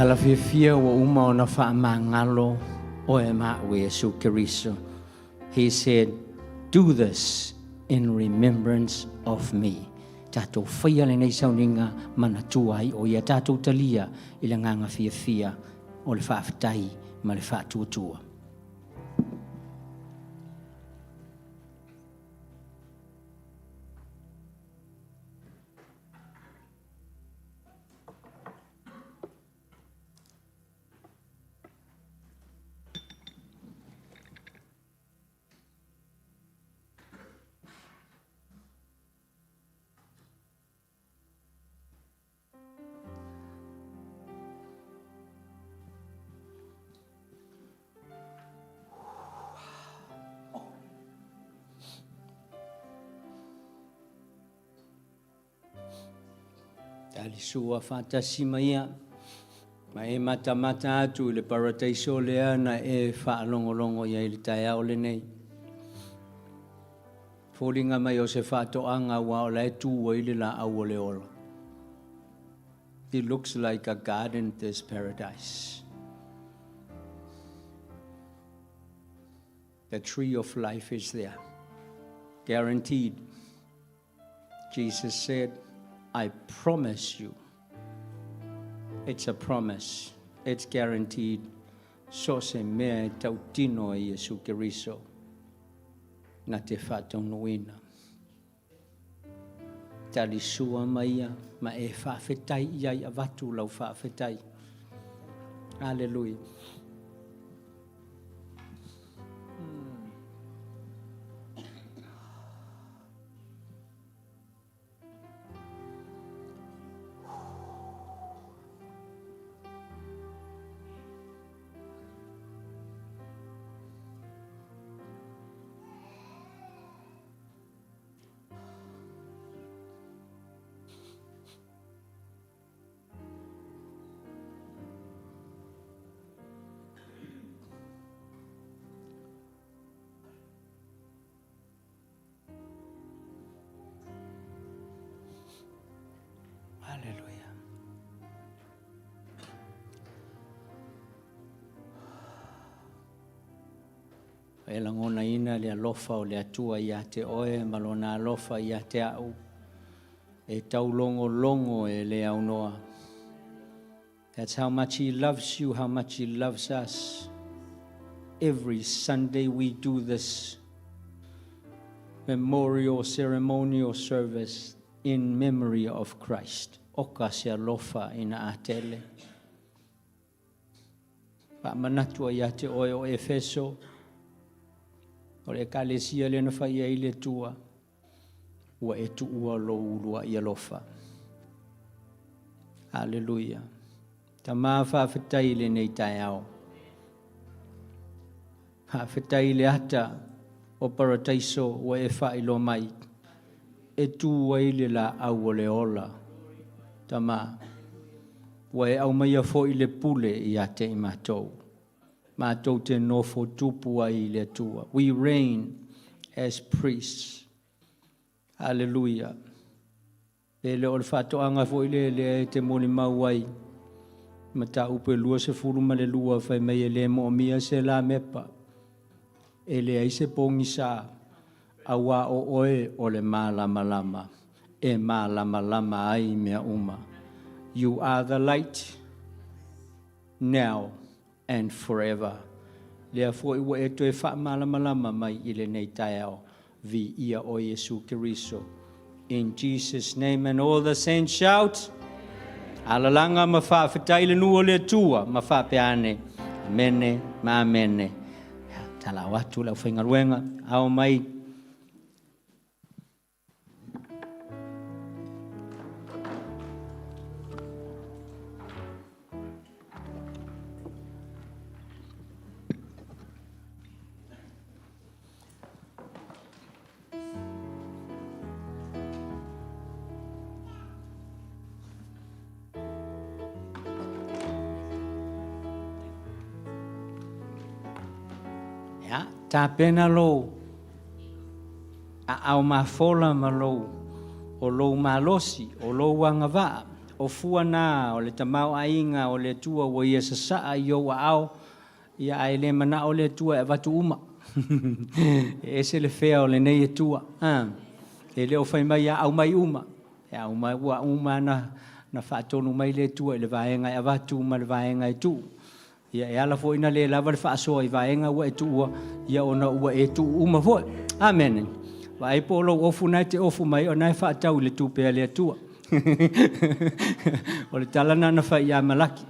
Tala fiafia ua uma ona faamagalo oe ma a'u e Iesu Keriso. He said, Do this in remembrance of me. Tatou faia lenei sauniga manatua ai o ia tatou talia i le agaga fiafia o le faafetai ma le faatuatua. Talisua faatasi ma ia, ma e matamata atu i le parataiso lea na e faalogologo i ai i le taeao lenei. Foliga mai o se faatoaga aua o la e tu ai le laau o le ola. It looks like a garden, this paradise. The tree of life is there. Guaranteed. Jesus said, I promise you. It's a promise. It's guaranteed. So se mea e tautino e Iesu Keriso na te faataunuuina. Talisua ma ia ma e faafetai i ai avatu lau faafetai. Aleluia. Aleluia. E lagonaina le alofa o le Atua ia te oe ma lona alofa ia te a'u e taulogologo e le aunoa. That's how much he loves you, how much he loves us. Every Sunday we do this memorial ceremonial service in memory of Christ. Oka se alofa ina atele. Faamanatu ai ia te oe o Efeso, o le Ekalesia lea na fai ai le Atua, ua e tuua lou uluai alofa. Aleluia. Tama faafetai i lenei taeao. Faafetai i le ata o Parataiso ua e faailoa mai, e tu ai le laau o le ola. Tama, ua e aumaia foi le pule ia te i matou. Matou te nofo tupu ai i le Atua. We reign as priests. Aleluia. E le o le faatoaga foi lea lea e te molimau ai. Mataupu e 22 fai mai e le moomia se lamepa. E leai se pogisa, auā o oe o le malamalama, e malamalama ai mea uma. You are the light now and forever. Lea foi ua e toe faamalamalama mai i lenei taeao. Viia oe Iesu Keriso. In Jesus name and all the saints shout. Alalaga ma faafetai le nuu o le Atua ma faapea ane. Amene ma amene. Talao atu le aufaigaluega. Ao mai. Ia, tapena lou aao mafola ma lou, o lou malosi, o lou agavaa. O fua na o le tamaoaiga o le Atua ua ia sasaa i ou aao, ia ae le manao le Atua e avatu uma. E ese le fea o lenei Atua. E le o fai mai ia aumai uma. E aumai ua uma na faatonu mai le Atua i le vaega e avatu ma le vaega e tuu. Ia e ala foi na le lava le faasoa i vaega ua e tuua, ia ona ua e tuu uma foi. Amene. Vaai po o lou ofu na e te ofu mai o na e faatau i le tupe a le Atua. O le tala na na fai ia Malaki.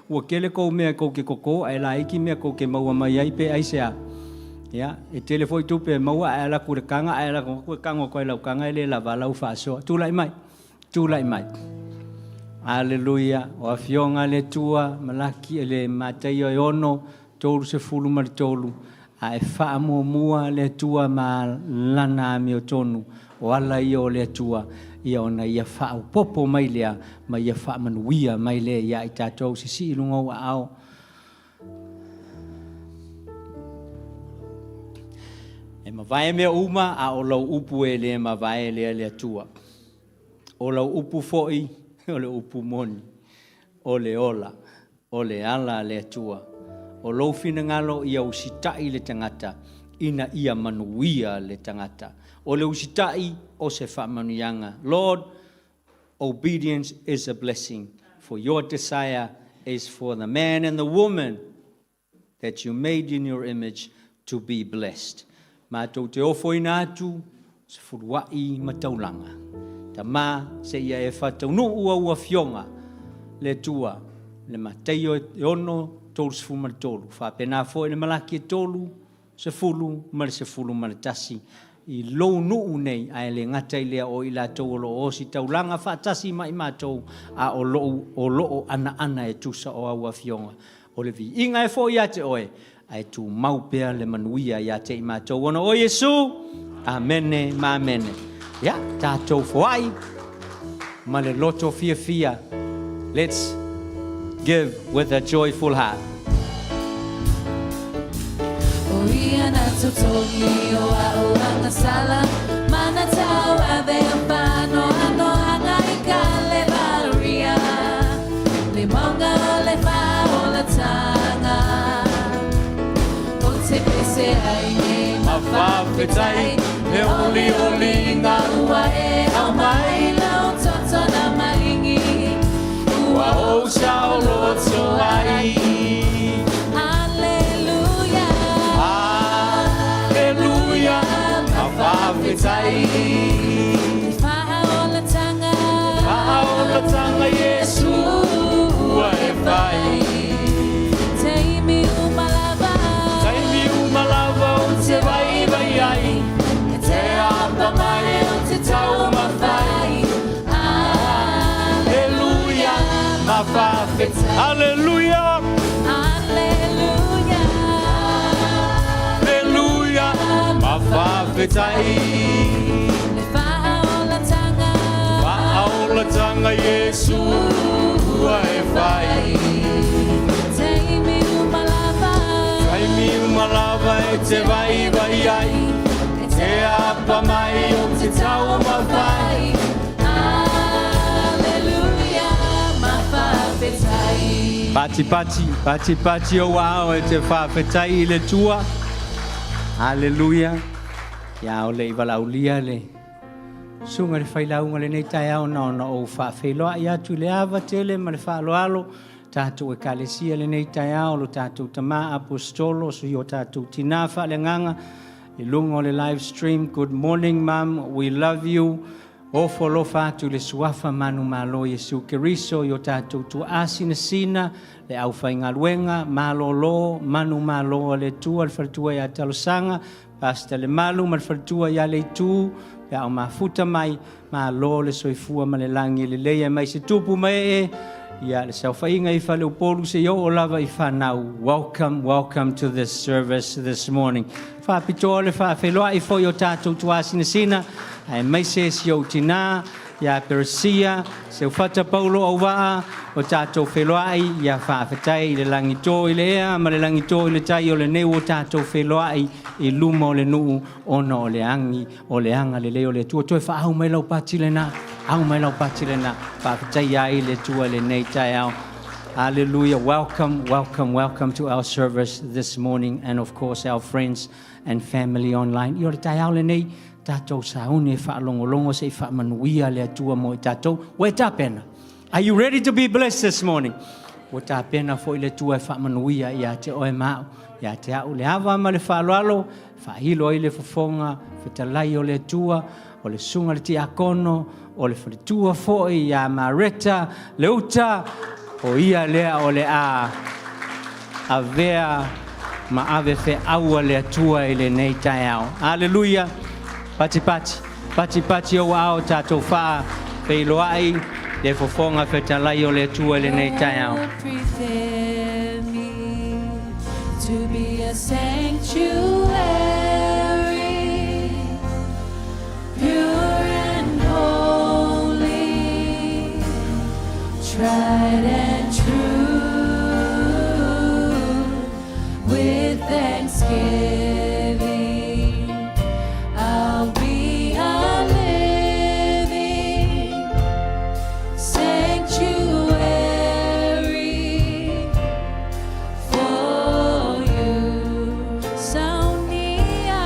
Ua tele kou mea kou te koko ae laiti mea kou te maua mai ai pe aisea. Ia, e tele foi tupe e maua ae ala atu i le taga ae ala atu e tago atu ai i lau taga e le lava lau faasoa. Tulai mai. Tulai mai. Aleluia. O Afioga a le Atua, Malaki, le Mataio e 6, 33, a e faamuamua le Atua ma Lana amiotonu, o ala ia o le Atua, ia ona Ia faaopoopo mai lea ma Ia faamanuia mai lea ia i tatou. Sisii i luga o ou aao. E mavae mea uma, a o lau upu e le mavae lea le Atua. O lau upu foi, o le upu moni, o le ola, o le ala a le Atua. O lou finagalo ia usitai le tagata, ina ia manuia le tagata. O le usitai o se faamanuiaga. Lord, obedience is a blessing, for your desire is for the man and the woman that you made in your image to be blessed. Matou te ofoina atu se fuluai ma taulaga. Tama, seia e faataunuu au afioga, le Atua, le Mataio e 6, 33, faapena foi le Malaki e 3, 10 ma le 11, i lou nuu nei, ae le gata i lea o i latou o lo o ositaulaga faatasi ma i matou, a o lou o lo o anaana e tusa o au afioga. O le viiga e foi ia te oe, ae tumau pea le manuia ia te i matou ona o Iesu. Amene ma amene. Ia, tatou foai ma le loto fiafia. Let's give with a joyful heart. O ia na totogi o a'u agasala Ma na tauave o faanoanoaga i Kalevaria Le mauga o le faaolataga Ou te pese ai nei ma faafetai Le olioliga ua e aumai Lau toto na maligi Ua ou saoloto ai. Aleluia. Aleluia, ma faafetai. Le faaolataga. Faaolataga Iesu ua e fai. Taimi uma lava. Taimi uma lava ou te vaivai ai. E te apa mai ou te taumafai. Aleluia, ma faafetai. Aleluia. Aleluia. Aleluia, ma faafetai. Le faaolataga. Faaolataga Iesu ua e fai. Taimi uma lava. Taimi uma lava e te vaivai ai. E Te apa mai ou te taumafai. Aleluia, ma faafetai. Pati pati, pati pati o ao e te faafetai i le Atua. Aleluia. Ia o le i valaaulia le susuga i le failauga lenei taeao na ona ou faafeiloai atu i le ava tele ma le faaaloalo tatou ekalesia lenei taeao lo tatou tama apostolo si o tatou tina faaleagaga i luga o le live stream. Good morning, mom. We love you. Ofo alofa atu i le suafa manumalo Iesu Keriso i o tatou tuaasinasina le aufaigaluega malōlō manumalo a le Atua le faletua ia Talosaga Pastor Lemalu ma le faletua ia Leitu pe a o mafuta mai malo le soifua ma le lagi e lelei aemaise se tupu ma ee ia le saofaiga i Faleupolu seia oo lava i fanau. Welcome, welcome to this service this morning. Faapitoa le faafeiloai foi o tatou tuasinasina aemaise si ou tinā ia Peresia, Seufata Paulo Auvaa, o tatou feiloai ia faafetai i le lagito i le ea ma le lagito i le tai o lenei ua tatou feiloai i luma o le nuu ona o le agi o le agalelei o le Atua. Toe faaau mai lau pati lena. Au mai lau pati lena. Faafetaia ai le Atua i lenei taeao. Hallelujah. Welcome, welcome, welcome to our service this morning and of course our friends and family online. I o le taeao lenei, tatou sauni e faalogologo se i faamanuia le Atua mo i tatou. Ua e tapena? Are you ready to be blessed this morning? Ua tapena foi le Atua e faamanuia ia te oe ma au, ia te au le ava ma le faaaloalo, faailo ai le fofoga fetalai o le Atua, o le susuga i le tiakono, o le faletua foi ia Mareta Leuta, o ia lea o le a avea ma ave feau a le Atua i lenei taeao. Aleluia! Pati pati, pati pati ou aao tatou faafeiloai le fofoga fetalai o le Atua i lenei taeao. Lord, prepare me to be a sanctuary, pure and holy, tried and true, with thanksgiving. I'll be a living sanctuary for you. Saunia,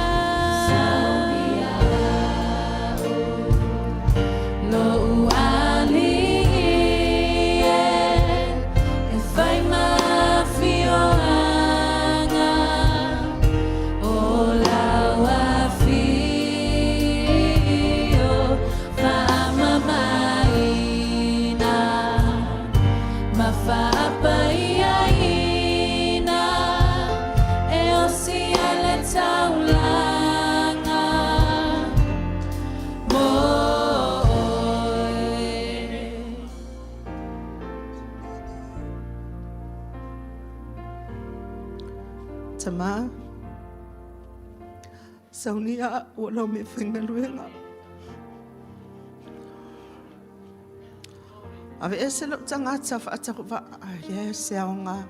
lo'u alii e, e fai ma afioaga o lau afio faamamaina ma faapaiaina e osi ai le taulaga mo oe. Tamā, saunia ua lau mea faigaluega. Aveese lou tagata faatauvaa, e leai se aoga.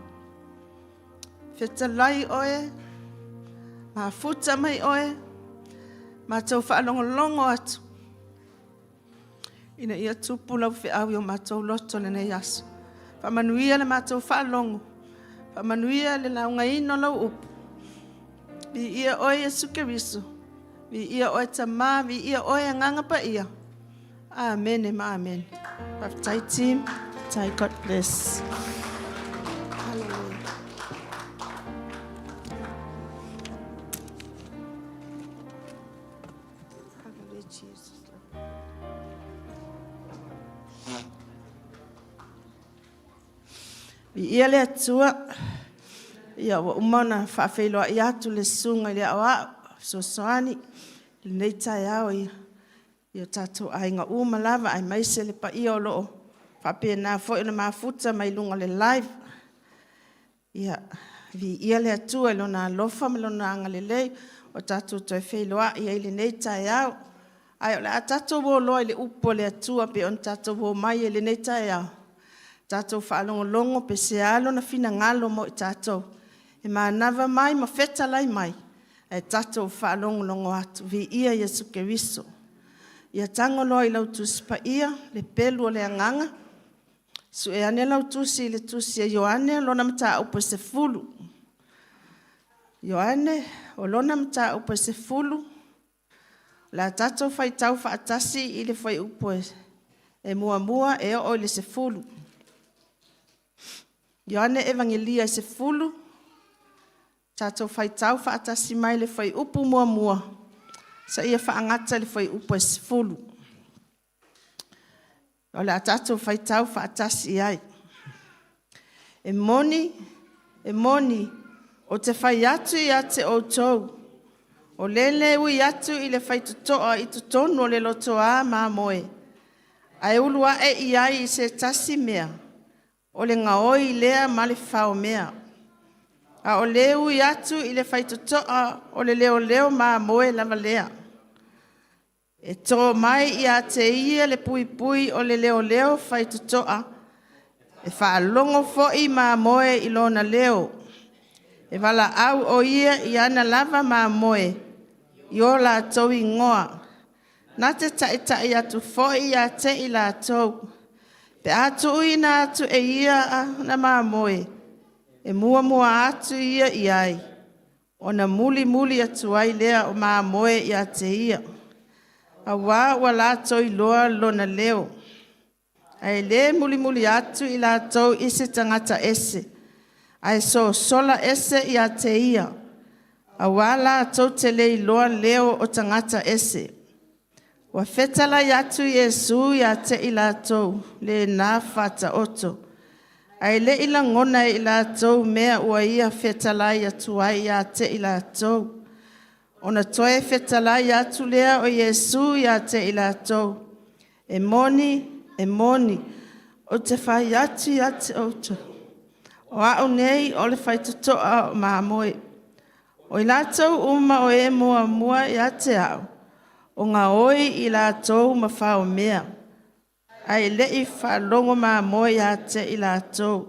Fetalai oe, mafuta mai oe, matou faalogologo atu, ina ia tupu lau feau i o matou loto lenei aso. Faamanuia le matou faalogo, faamanuia le laugaina o lau upu. Viia oe Iesu Keriso, viia oe Tamā, viia oe Agaga Paia. Amene ma amene. Faafetai team, faafetai. God bless. Hallelujah. Hallelujah, Jesus. Viia le Atua. Ia ua uma ona faafeiloai atu le susuga i le aoao fesoasoani i lenei taeao i o tatou aiga uma lava aemaise le paia o lo o faapena foi ona mafuta mai luga o le live. Ia, viia le Atua i Lona alofa ma Lona agalelei ua tatou toe feiloai ai i lenei taeao. Ae o le a tatou o loa i le upu a le Atua pei ona tatou omai ai i lenei taeao, tatou faalogologo pe sea Lona finagalo mo i tatou. E manava mai ma fetalai mai, ae tatou faalogologo atu. Viia Iesu Keriso. Ia tago loa i lau Tusi Paia, le pelu o le agaga, sue ane lau tusi i le tusi a Ioane lona mataupu e 10. Ioane, o lona mataupu e 10, o le a tatou faitau faatasi i le fuaiupu e 1 e oo i le 10. Ioane Evagelia e 10, tatou faitau faatasi mai le fuaiupu 1, seia faagata le fuaiupu e 10. O le a tatou faitau faatasi i ai. E moni, e moni, ou te fai atu ia te outou, o le le ui atu i le faitotoa i totonu o le lotoa mamoe, ae ulu ae i ai i se tasi mea, o le gaoi lea ma le faomea. A o le ui atu i le faitotoa o le leoleo mamoe lava lea. E to mai ia te ia le puipui o le leoleo faitotoa, e faalogo foi mamoe i lona leo. E valaau o ia i ana lava mamoe i o latou igoa. Na te taʻitaʻi atu foi ia te i latou, pe a tuuina atu e ia ana mamoe, e muamua atu ia i ai, ona mulimuli atu ai lea o mamoe ia te ia, auā ua latou iloa lona leo. Ae le mulimuli atu i latou i se tagata ese, ae sosola ese ia te ia, auā latou te le iloa leo o tagata ese. Ua fetalai atu Iesu ia te i latou lena faataoto, ae le i lagona e i latou mea ua Ia fetalai atu ai ia te i latou. Ona toe fetalai atu lea o Iesu ia te i latou, “E moni, e moni, ou te fai atu ia te outou, o au nei o le faitotoa o mamoe. O i latou uma o e muamua ia te au, ua gaoi i latou ma faomea, ae le i faalogo mamoe ia te i latou.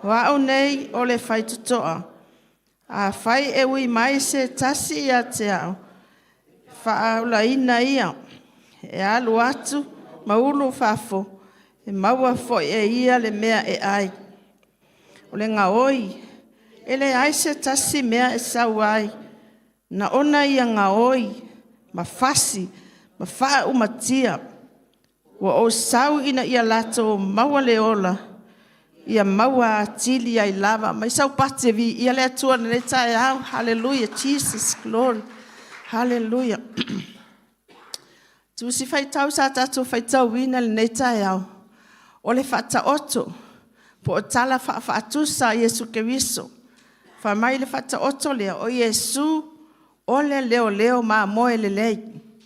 O au nei o le faitotoa, afai e ui mai se tasi ia te au, e faaolaina ia, e alu atu ma ulu i fafo, e maua foi e ia le mea e ai. O le gaoi, e leai se tasi mea e sau ai, na ona ia gaoi ma fasi ma faaumatia. Ua ou sau ina ia latou maua le ola, ia maua atili ai lava.” Aumai sau pati e viia le Atua i lenei taeao. Hallelujah Jesus Glory, Hallelujah. O le Tusi Faitau sa tatou faitauina i lenei taeao, o le Faataoto po o tala faafaatusa a Iesu Keriso. Fai mai le Faataoto lea, o Iesu o le leoleo mamoe lelei.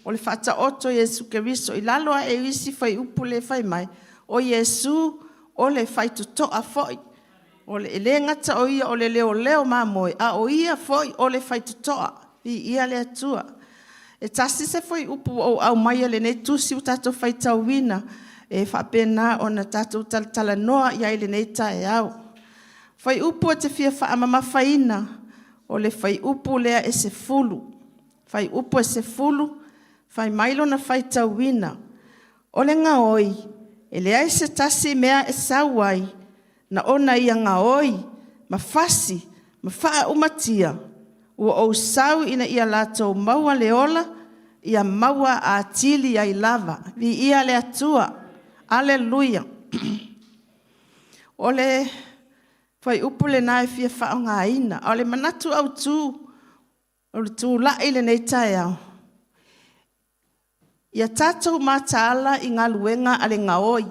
O le Faataoto a Iesu Keriso. I lalo ae o isi fuaiupu lea e fai mai, o Iesu o le faitotoa foi. E le gata o Ia o le leoleo mamoe, a o Ia foi o le faitotoa. Viia le Atua. E tasi se fuaiupu ua ou aumaia i lenei tusi ua tatou faitauina e faapena ona tatou talatalanoa i ai i lenei taeao. Fuaiupu ou te fia faamamafaina, o le fuaiupu lea e 10. Fuaiupu e 10 fai mai lona faitauina, “O le gaoi, e leai se tasi mea e sau ai, na ona ia gaoi ma fasi ma faaumatia. Ua ou sau ina ia latou maua le ola, ia maua atili ai lava.” Viia le Atua. Aleluia. O le fuaiupu lena e fia faaaogaina. A o le manatu autu o le tulai i lenei taeao, ia tatou mataala i galuega a le gaoi,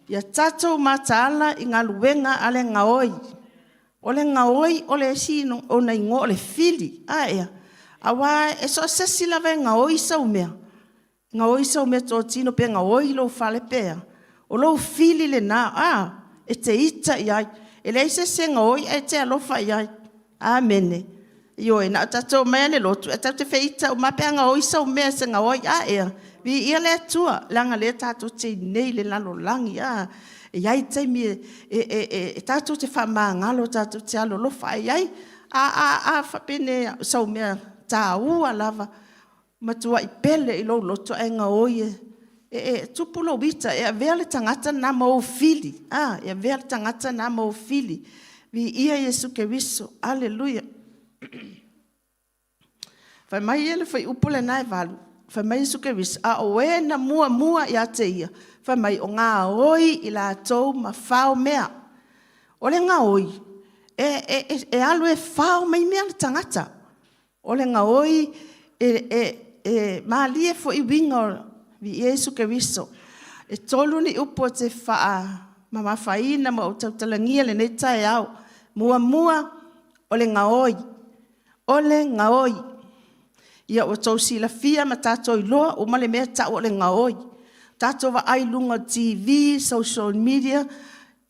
ia tatou mataala i galuega a le gaoi. O le gaoi o le isi ona igoa o le fili. Aua so o se isi lava e gaoi sau mea, gaoi sau meatotino pe gaoi lou fale pe a, o lou fili lena, e te ita i ai. E leai se isi e gaoi ae te alofa i ai. Amene. Ioe. Na o tatou omai lava i le lotu tatou te feita uma lava pe a gaoi sau mea e se gaoi. A ea? Viia le Atua, leaga o lea tatou te i inei i le lalolagi a. E i ai taimi e tatou te faamagalo tatou te alolofa ae i ai. A faapenei o sau mea taua lava, matuai pele i lou loto ae gaoi e tupu lou ita, e avea le tagata lena ma ou fili, e avea le tagata lena ma ou fili. Viia Iesu Keriso. Aleluia. Fai mai le fuaiupu lena e 8, fai mai Iesu Keriso, “A o e na muamua ia te Ia, fai mai o gaoi i latou ma fao mea.” O le gaoi, e alu e fao mai mea le tagata. O le gaoi, e malie foi uiga o le… Viia Iesu Keriso. E 3 ni upu ou te faamamafaina ma ou tautalagia i lenei taeao. Muamua, o le gaoi, o le gaoi. Ia ua outou silafia ma tatou iloa uma le mea e tau o le gaoi. Tatou vaai i luga o le TV, social media,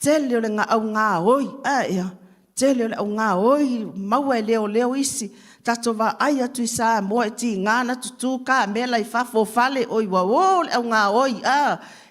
tele o le au gaoi, ae a ea? Tele o le au gaoi maua e leoleo isi. Tatou vaai atu i Samoa, e tiga ona tutu kamela i fafo o fale, oi uaô le au gaoi,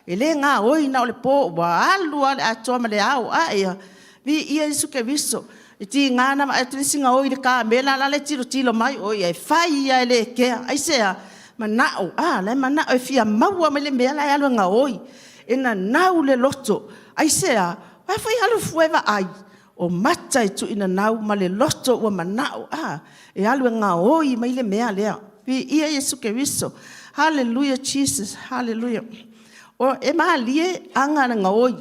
e le gaoi na o le po, ua alu lava i le atoa ma le ao, a ea? Viia Iesu Keriso. E tiga ona vaai atu le isi gaoi i le kamela a o la e tilotilo mai, oi ae fai lava e le kea. Aisea? Manao, a, la e manao e fia maua mai le mea la e alu e gaoi. E nanau le loto. Aisea? Aua foi e alu fua e vaai, o mata e tuuinanau ma le loto ua manao, a, e alu e gaoi mai le mea lea. Viia Iesu Keriso. Hallelujah Jesus, hallelujah. E malie aga a le gaoi,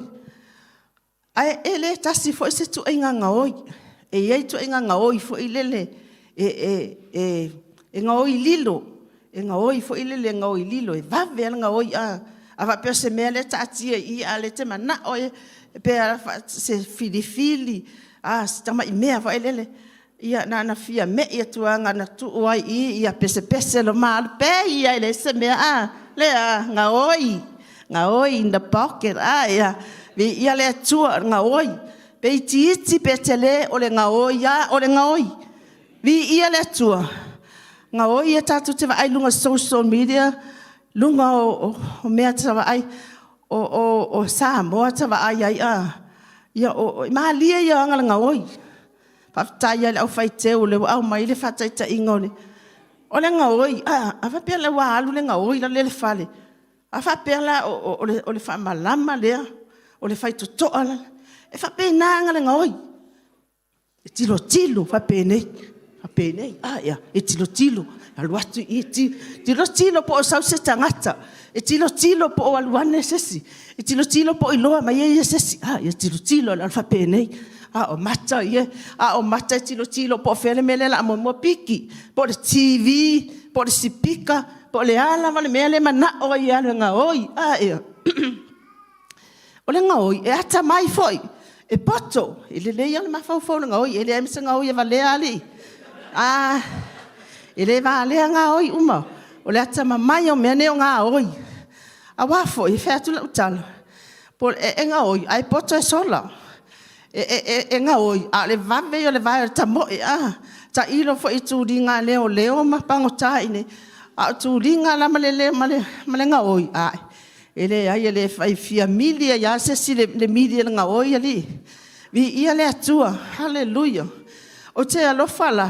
ae e le tasi foi se ituaiga gaoi. E i ai ituaiga gaoi foi lele e gaoi lilo, e gaoi foi lele e gaoi lilo, e vave lava ona gaoi. A faapea o se mea lea e taatia i i a o lea e te manao pe se filifili, a, si tamai mea foi lele, ia na ona fia me'i atu lava na ona tuu lava i i, ia pesepese loa ma alu, pei lava e leai se mea a. Lea, gaoi, gaoi in the pocket. Viia le Atua, gaoi. Pe itiiti pe tele, o le gaoi lava o le gaoi. Viia le Atua, gaoi e tatou te vaai i luga o social media, luga o mea ta te vaai, o Samoa ta vaai ai a, ia o le malie ia o aga o le gaoi. Faafetai lava i le aufaiteu o lea ua aumai le faataitaiga o le gaoi. A faapea la ua alu le gaoi lale i le fale, a faapea la o le faamalama lea, o le faitotoa lea, e faapena aga o le gaoi, e tilotilo faapenei, faapenei, e tilotilo, alu atu i i, tilotilo po o sau se tagata, e tilotilo po o alu ane se isi, e tilotilo po o iloa mai e ia se isi. Ia tilotilo lava faapenei, a o mata ia, a o mata e tilotilo po o fea le mea lea o le a muamua piki, po o le TV po o le sipika po o le a lava le mea lea e manao ai e alu e gaoi. O le gaoi, e atamai foi, e poto, e lelei lava le mafaufau i le gaoi, e leai ma se gaoi e valea alii. E le valea gaoi uma, o le atamamai o mea nei o gaoi. Aua foi, e fai atu lau tala, e gaoi ae poto e sola. E gaoi, a o le vave ia o le vae o le tamoe. Tailo foi i tuliga a leoleo ma pagota i inei, a o tuliga la ma le gaoi, e leai e le fia mili ai lava se isi i le mili a le gaoi alii. Viia le Atua. Haleluia. Ou te alofa la,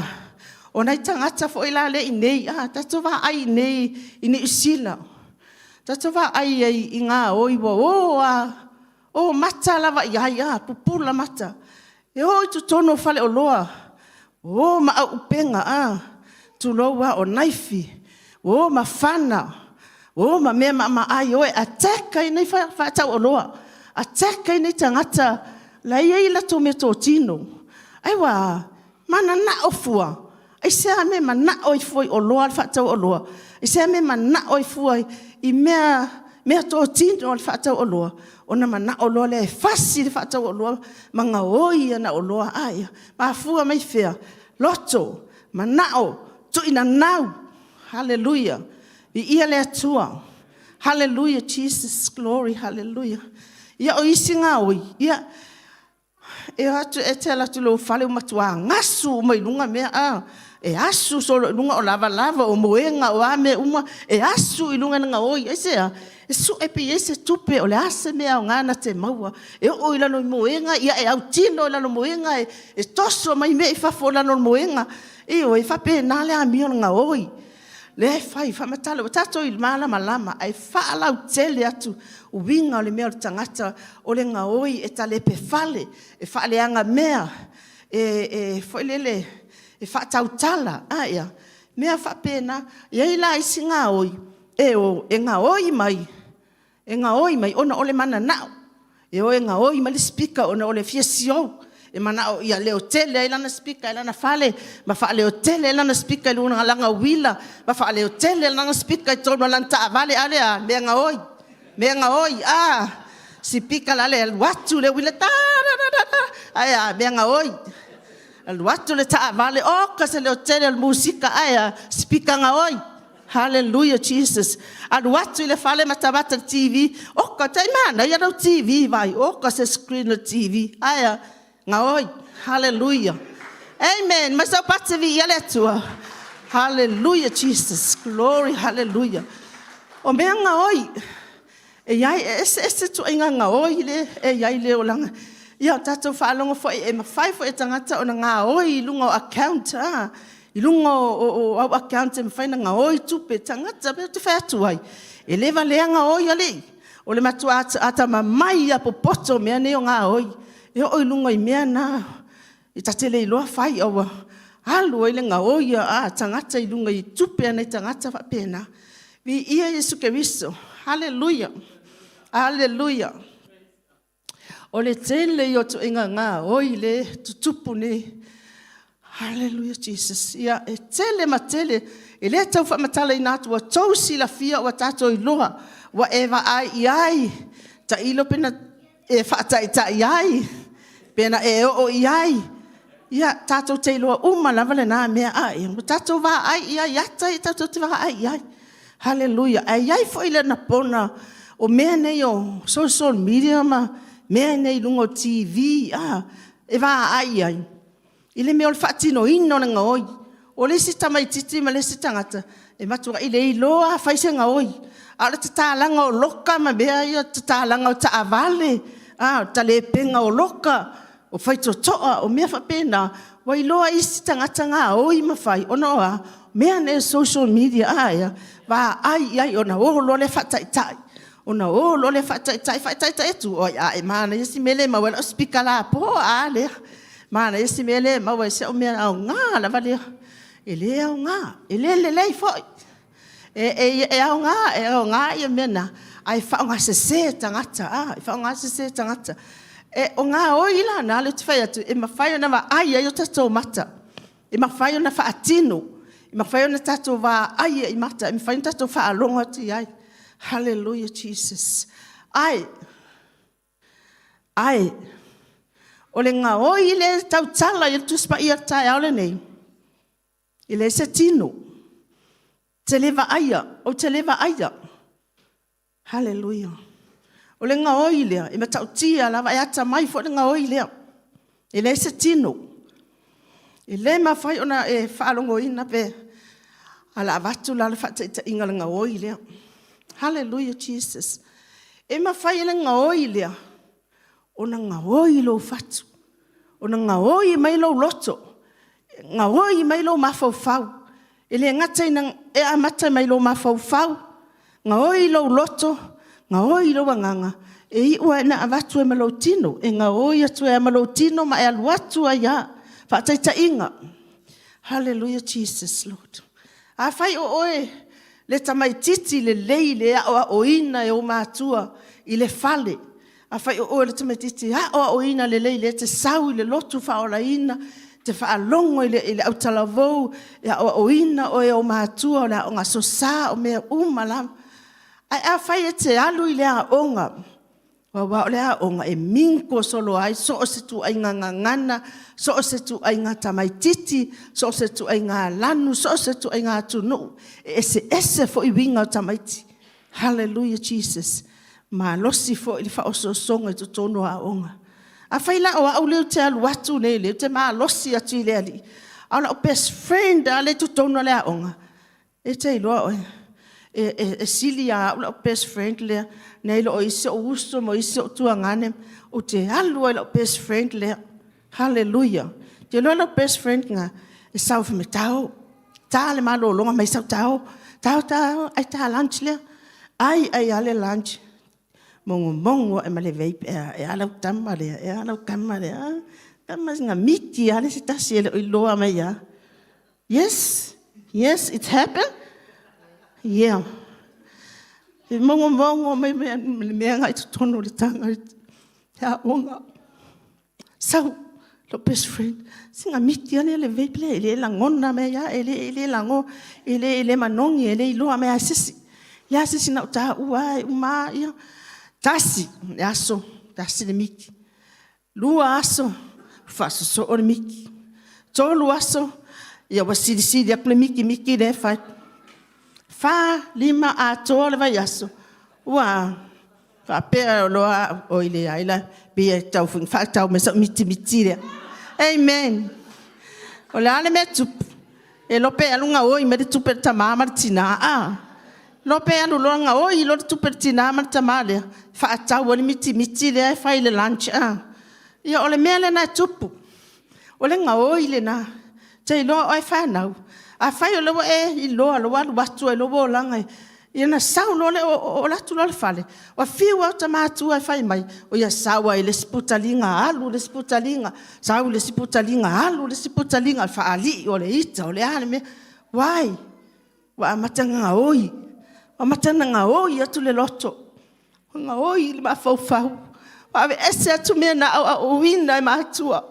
o nai tagata foi la lea e i inei, tatou vaai i inei i Niu Sila, tatou vaai ai i gaoi ua o lava, o mata lava i ai, pupula mata. E o i totonu o faleoloa, o ma auupega, tulou lava, o naifi, o ma fana, o ma mea maamaai e o e attack ai nei faatauoloa, attack ai nei tagata la e i ai latou meatotino. Ae ua a? Mananao fua. Aisea mea e manao ai fua i oloa a le faatauoloa? Aisea le mea e manao ai fua i meatotino a le faatauoloa? Ona manao loa lea e fasi le faatauoloa ma gaoi ana oloa. E mafua mai fea? Loto, manao, tuuinanau. Haleluia! Viia le Atua. Haleluia Jesus Glory haleluia. Ia o isi gaoi, ia, e o atu, e te alu atu i lou fale ua matua gasu uma i luga mea a, e asu solo i luga o lavalava, o moega, o a mea uma, e asu i luga e gaoi. Aisea? E sue pe i ai se tupe, o le a se mea aoga na te maua. E oo i lalo i moega, ia e autilo i lalo i moega e toso mai mea i fafo i lalo o le moega. Ioe, e faapena le amio a le gaoi lea e fai, faamatala, ua tatou malamalama ae faalautele atu uiga o le mea o le tagata o le gaoi e talepe fale, e faaleaga mea, foi lele, e faatautala, mea faapena. E i ai la isi gaoi e o e gaoi mai ona o le mananao. E o e gaoi mai le speaker ona o le fia siow, e manao ia leotele ai lana speaker i lana fale ma faaleotele ai lana speaker i luga o lana uila ma faaleotele lana speaker i totonu o lana taavale. A o le a? Mea gaoi, mea gaoi, a! Sipika la le alu atu le uila, ta-ra-ra-ra, ae a? Mea gaoi. Alu atu le taavale, oka se leotele o le musika, ae a? Sipika gaoi. Hallelujah Jesus. Alu atu i le fale matamata i le TV, oka, tai manaia lau TV vaai, oka se screen o le TV, ae a? Gaoi. Hallelujah. Amen. Mai Saupati, viia le Atua. Hallelujah Jesus. Glory, hallelujah. O mea gaoi, e i ai, e eseese ituaiga gaoi lea e i ai le olaga. Ia tatou faalogo foi e mafai foi e tagata ona gaoi i luga o account. I luga o au account e mafai ona gaoi tupe tagata. Ou te fai atu ai, e le valea gaoi alii, o le matua atamamai lava popoto o mea nei o gaoi. E oo i luga i mea na, e ta te le iloa fai ae ua alu ai le gaoi a tagata i luga i tupe a nai tagata faapena. Viia Iesu Keriso. Haleluia, haleluia. O le tele ia o ituaiga gaoi lea e tutupu nei. Haleluia Jesus. Ia, e tele ma tele, e le tau faamatalaina atu ua outou silafia ua tatou iloa, ua e vaai i ai, tailo pe na e faataitai ai, pe na e oo i ai. Ia tatou te iloa uma lava lena mea, ua tatou vaai i ai i ata ia tatou te vaai i ai. Haleluia. Ae i ai foi le pona o mea nei o social media ma mea nei i luga o TV e vaai i ai i le mea o le faatinoina o le gaoi. O le isi tamaitiiti ma le isi tagata, e matuai le iloa lava fai se gaoi, a o le tatalaga o loka ma mea ia, tatalaga o taavale, talepega o loka, o faitotoa, o mea faapena, ua iloa e isi tagata gaoi ma fai, ona o a? O mea nei o social media, vaai i ai ona o loa lea faataitai, ona o loa lea faataitai, faataitai atu, oi a e manaia si mea lea e maua ai lau sipika lapoa a lea, manaia si mea lea e maua ai si au mea aoga lava lea. E le aoga, e le lelei foi. E aoga mea na, ae faaaogasese e tagata, e faaaogasese e tagata. O gaoi la na ou te fai atu, e mafai ona vaai ai o tatou mata, e mafai ona faatino, e mafai ona tatou vaai ai i mata, e mafai ona tatou faalogo atu i ai. Hallelujah Jesus. Ae o le gaoi lea e tautala i ai le Tusi Paia i le taeao lenei, e leai se tino, ou te le vaaia, ou te le vaaia. Hallelujah. O le gaoi lea, e matautia lava, e atamai foi le gaoi lea, e leai se tino. E le mafai ona e faalogoina pe… Ae o le a avatu la le faataitaiga o le gaoi lea. Hallelujah Jesus. E mafai e le gaoi lea ona gaoi lou fatu, ona gaoi mai lou loto, gaoi mai lou mafaufau. E le gata ina… e amata mai lou mafaufau, gaoi lou loto, gaoi lou agaga, e iu lava ina avatu ai ma lou tino, e gaoi atu ai lava ma lou tino ma e alu atu ai lava. Faataitaiga, Hallelujah Jesus Lord. Afai o oe le tamaitiiti lelei le aoaoina e ou matua i le fale, afai o oe le tamaitiiti e aoaoina lelei lea e te sau i le lotu faaolaina, e te faalogo i le autalavou e aoaoina oe e ou matua, o le Aoga Aso Sa, o mea uma lava. Ae afai e te alu i le aoga, aua o le aoga e mingle solo ai so o se ituaiga gagana, so o se ituaiga tamaitiiti, so o se ituaiga lanu, so o se ituaiga atunuu, e eseese foi uiga o tamaiti. Hallelujah Jesus. E malosi foi le faaosoosoga i totonu o aoga. Afai la o au lea ou te alu atu nei lea ou te malosi atu i le Alii, a o lau best friend lava lea e i totonu o le aoga, e te iloa oe, e sili ia au lau best friend lea nai lo isi ou uso ma isi ou tuagane, ou te alu lava i lau best friend lea. Hallelujah. Ou te iloa lau best friend lena, e sau fai mai, Tao, ta le malologa, fai mai sau Tao, Tao, Tao, ai ta lunch lea. Ai ai lava le lunch, mogomogo ae ma le vape, e a lau tama lea, e a lau tama lea? Tama sina miti lava le isi tasi e le o iloa mai lava. Yes, yes, it happen. Yeah. E mogomogo mai le mea lena i totonu o le taga i le aoga. Sau lou best friend, sina miti lava le vape lea, e le lagona mai lava, e le lago, e le manogi, e le iloa mai lava e se isi. E leai lava se isi na ou taua, e uma lava. Ia, tasi le aso, tasi le miti. Lua aso, faasosoo le miti. Tolu aso, ia ua silisili atu le mitimiti lea e fai. Fa, lima atoa le vaiaso, ua a? Faapea loa au, oi leai la, pei e tatau foi ona faatau mai sau mitimiti lea. Amen. O le a le mea e tupu? E iloa pe alu gaoi mai le tupe a le tama ma le tina a? Iloa pe alu loa gaoi le tupe a le tina ma le tama lea faatau ai le mitimiti lea e fai i le lunch a? Ia, o le mea lena e tupu, o le gaoi lena. Te iloa oe fanau, afai o lea ua e iloa loa ua alu atu ai lou olaga ia ona sau loa lea o alu atu loa le fale, ua fiu lava uta matua e fai mai, ia sau ai i le isi putaliga alu i le isi putaliga, sau i le isi putaliga alu i le isi putaliga, o le faalii o le ita o le a le mea. Why? Ua amata ona gaoi, ua amata ona gaoi atu le loto, gaoi le mafaufau, ua aveese atu mea na aoaoina e matua,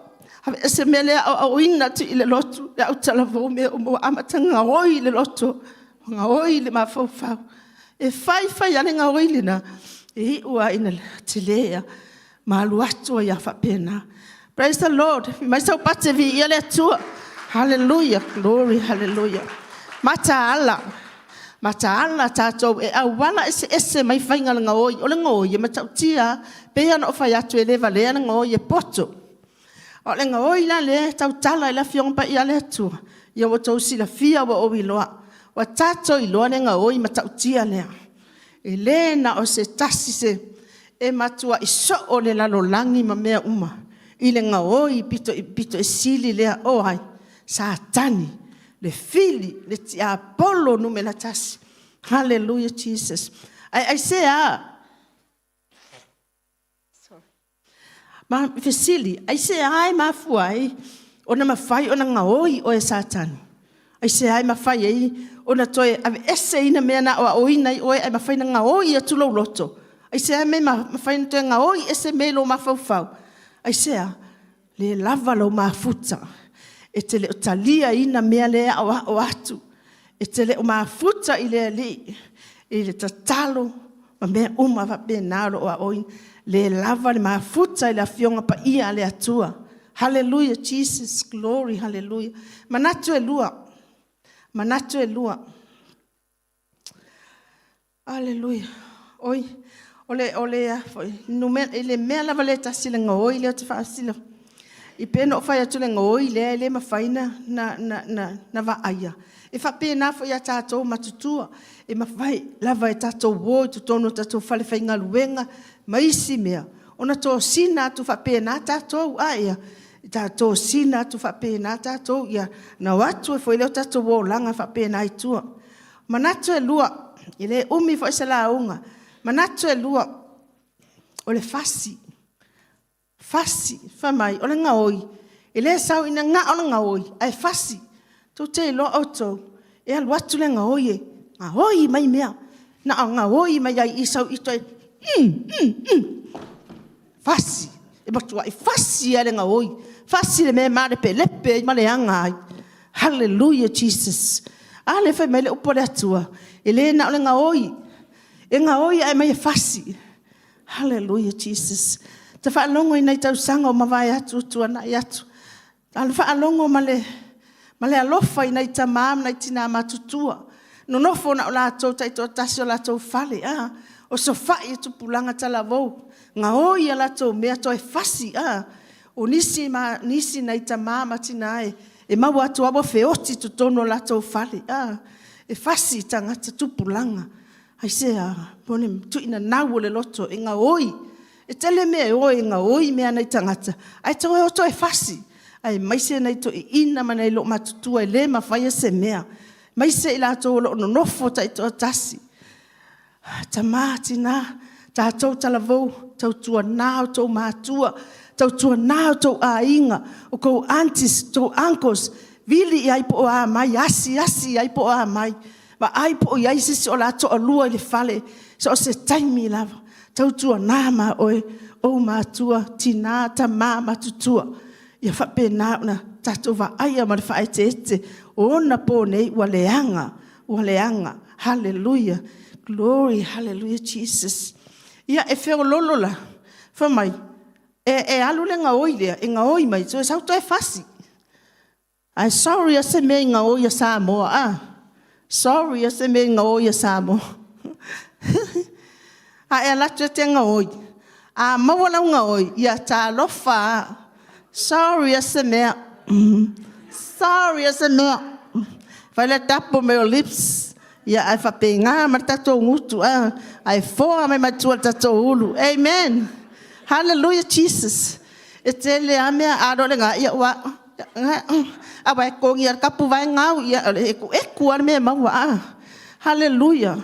aveese mea ia na aoaoina atu i le lotu, le autalavou, mea uma ua amata ona gaoi le loto, gaoi le mafaufau. E fai fai lava le gaoi lena, e iu lava ina tele lava ma alu atu ai lava faapena. Praise the Lord. Fai mai sau pati e viia le Atua. Hallelujah glory hallelujah. Mataala, mataala tatou e auala eseese mai faiga o le gaoi. O le gaoi, e matautia lava. E pei ona ou fai atu e le valea le gaoi, e poto. O le gaoi la lea e tautala i ai le Afioga Paia a le Atua, ia ua outou silafia ua ou iloa, ua tatou iloa le gaoi matautia lea. E le na o se tasi e matuai soo le lalolagi ma mea uma i le gaoi pito sili lea. O ai? Satani, le fili, le tiapolo numera tasi. Hallelujah Jesus. Ae aisea? Fesili, aisea e mafua ai ona mafai ona gaoi oe e Satani? Aisea e mafai ai ona toe aveeseina mea na aoaoina ai oe ae mafai ona gaoi atu lou loto? Aisea le mea e mafai ona toe gaoi ese mea i lou mafaufau? Aisea? Le lava lou mafuta, e te le o taliaina mea lea e aoao atu, e te le o mafuta i le Alii i le tatalo ma mea uma faapena o lo o aoaoina. Le lava le mafuta i le Afioga Paia a le Atua. Hallelujah Jesus glory hallelujah. Manatu e lua, manatu e lua. Hallelujah. Oi, o le mea lava lea e tasi le gaoi lea ou te faasilasila, e pei ona ou fai atu i le gaoi lea e le mafai ona vaaia, e faapena foi ia tatou matutua, e mafai lava e tatou o i totonu o tatou falefaigaluega ma isi mea, ona tosina atu faapena tatou. Ia tosina atu faapena tatou, ona o atu ai foi lea o tatou olaga faapena i tua. Manatu e lua, e le umi foi se lauga. Manatu e lua, o le fasi. Fasi, fai mai o le gaoi, e le sau ina na o le gaoi, ae fasi. Tou te iloa outou, e alu atu le gaoi e gaoi mai mea, na ona gaoi mai lava i i sau i tai, fasi, e matuai fasi lava le gaoi, fasi le mea e malepelepe ai ma leaga ai. Hallelujah Jesus. A lea e fai mai le upu a le Atua, e le na o le gaoi, e gaoi ae aumai e fasi. Hallelujah Jesus. Ou te faalogo i nai tausaga ua mavae atu ua tuanai atu, a o le faalogo ma le alofa i nai tama ma nai tina matutua, nonofo na o latou taitoatasi i o latou fale, osofai tupulaga talavou, gaoi a latou mea toe fasi. O nisi nai tama ma tina e maua atu lava ua feoti i totonu o latou fale, e fasi i tagata tupulaga. Aisea? O le tuuinanau o le loto e gaoi. E tele mea e o e gaoi mea a nai tagata ae toe o toe fasi, aemaise nai toeaiina ma nai olomatutua e le mafaia se mea, aemaise i latou o lo o nonofo taitoatasi. Tama, tina, tatou talavou, tautuana outou matua, tautuana outou aiga, o outou aunties, o outou uncles, vili i ai po o a mai, asiasi i ai po o a mai, vaai po o i ai se isi o la toalua i le fale, so o se taimi lava. Tautuana ma oe, o ou matua, tina, tama matutua, ia faapena ona tatou vaaia ma le faaeteete, o ona po nei ua leaga, ua leaga. Hallelujah, glory hallelujah Jesus. Ia, e feoloolo la, fai mai, e alu le gaoi lea, e gaoi mai toe sau toe fasi. Ae sorry lava se mea i gaoi a Samoa, a? Sorry lava se mea i gaoi a Samoa. A e alu atu e te gaoi, a maua lau gaoi, ia talofa lava, sorry lava se mea, sorry lava se mea. Fai le tapu mai o lips ae faapena ma le tatou gutu ae foa mai ma tua i le tatou ulu. Amen. Hallelujah Jesus. E tele lava mea, a le o lena, ia ua Aua e totogi lava e le tapuvae gau, ia e ekueku lava le mea e maua a. Hallelujah,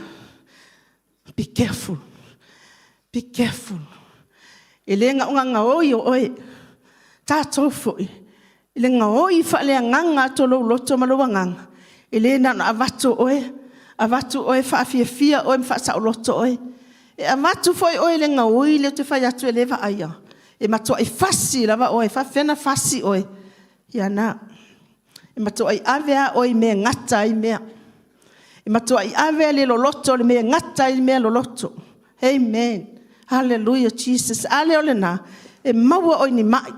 be careful, be careful. E le na ona gaoi o oe, o tatou foi, i le gaoi faaleagaga atu o lou loto ma lou agaga, e le na ona avatu o oe, avatu oe faafiafia oe ma faasaoloto oe. E avatu foi oe i le gaoi lea ou te fai atu e le vaaia, e matuai fasi lava oe. E faapefea ona fasi oe? Ia na, e matuai ave lava oe i le mea e gata ai mea. E matuai ave lava i le loloto i le mea e gata ai mea loloto. Amen. Hallelujah Jesus. A lea o lena, e maua oe i ni mai.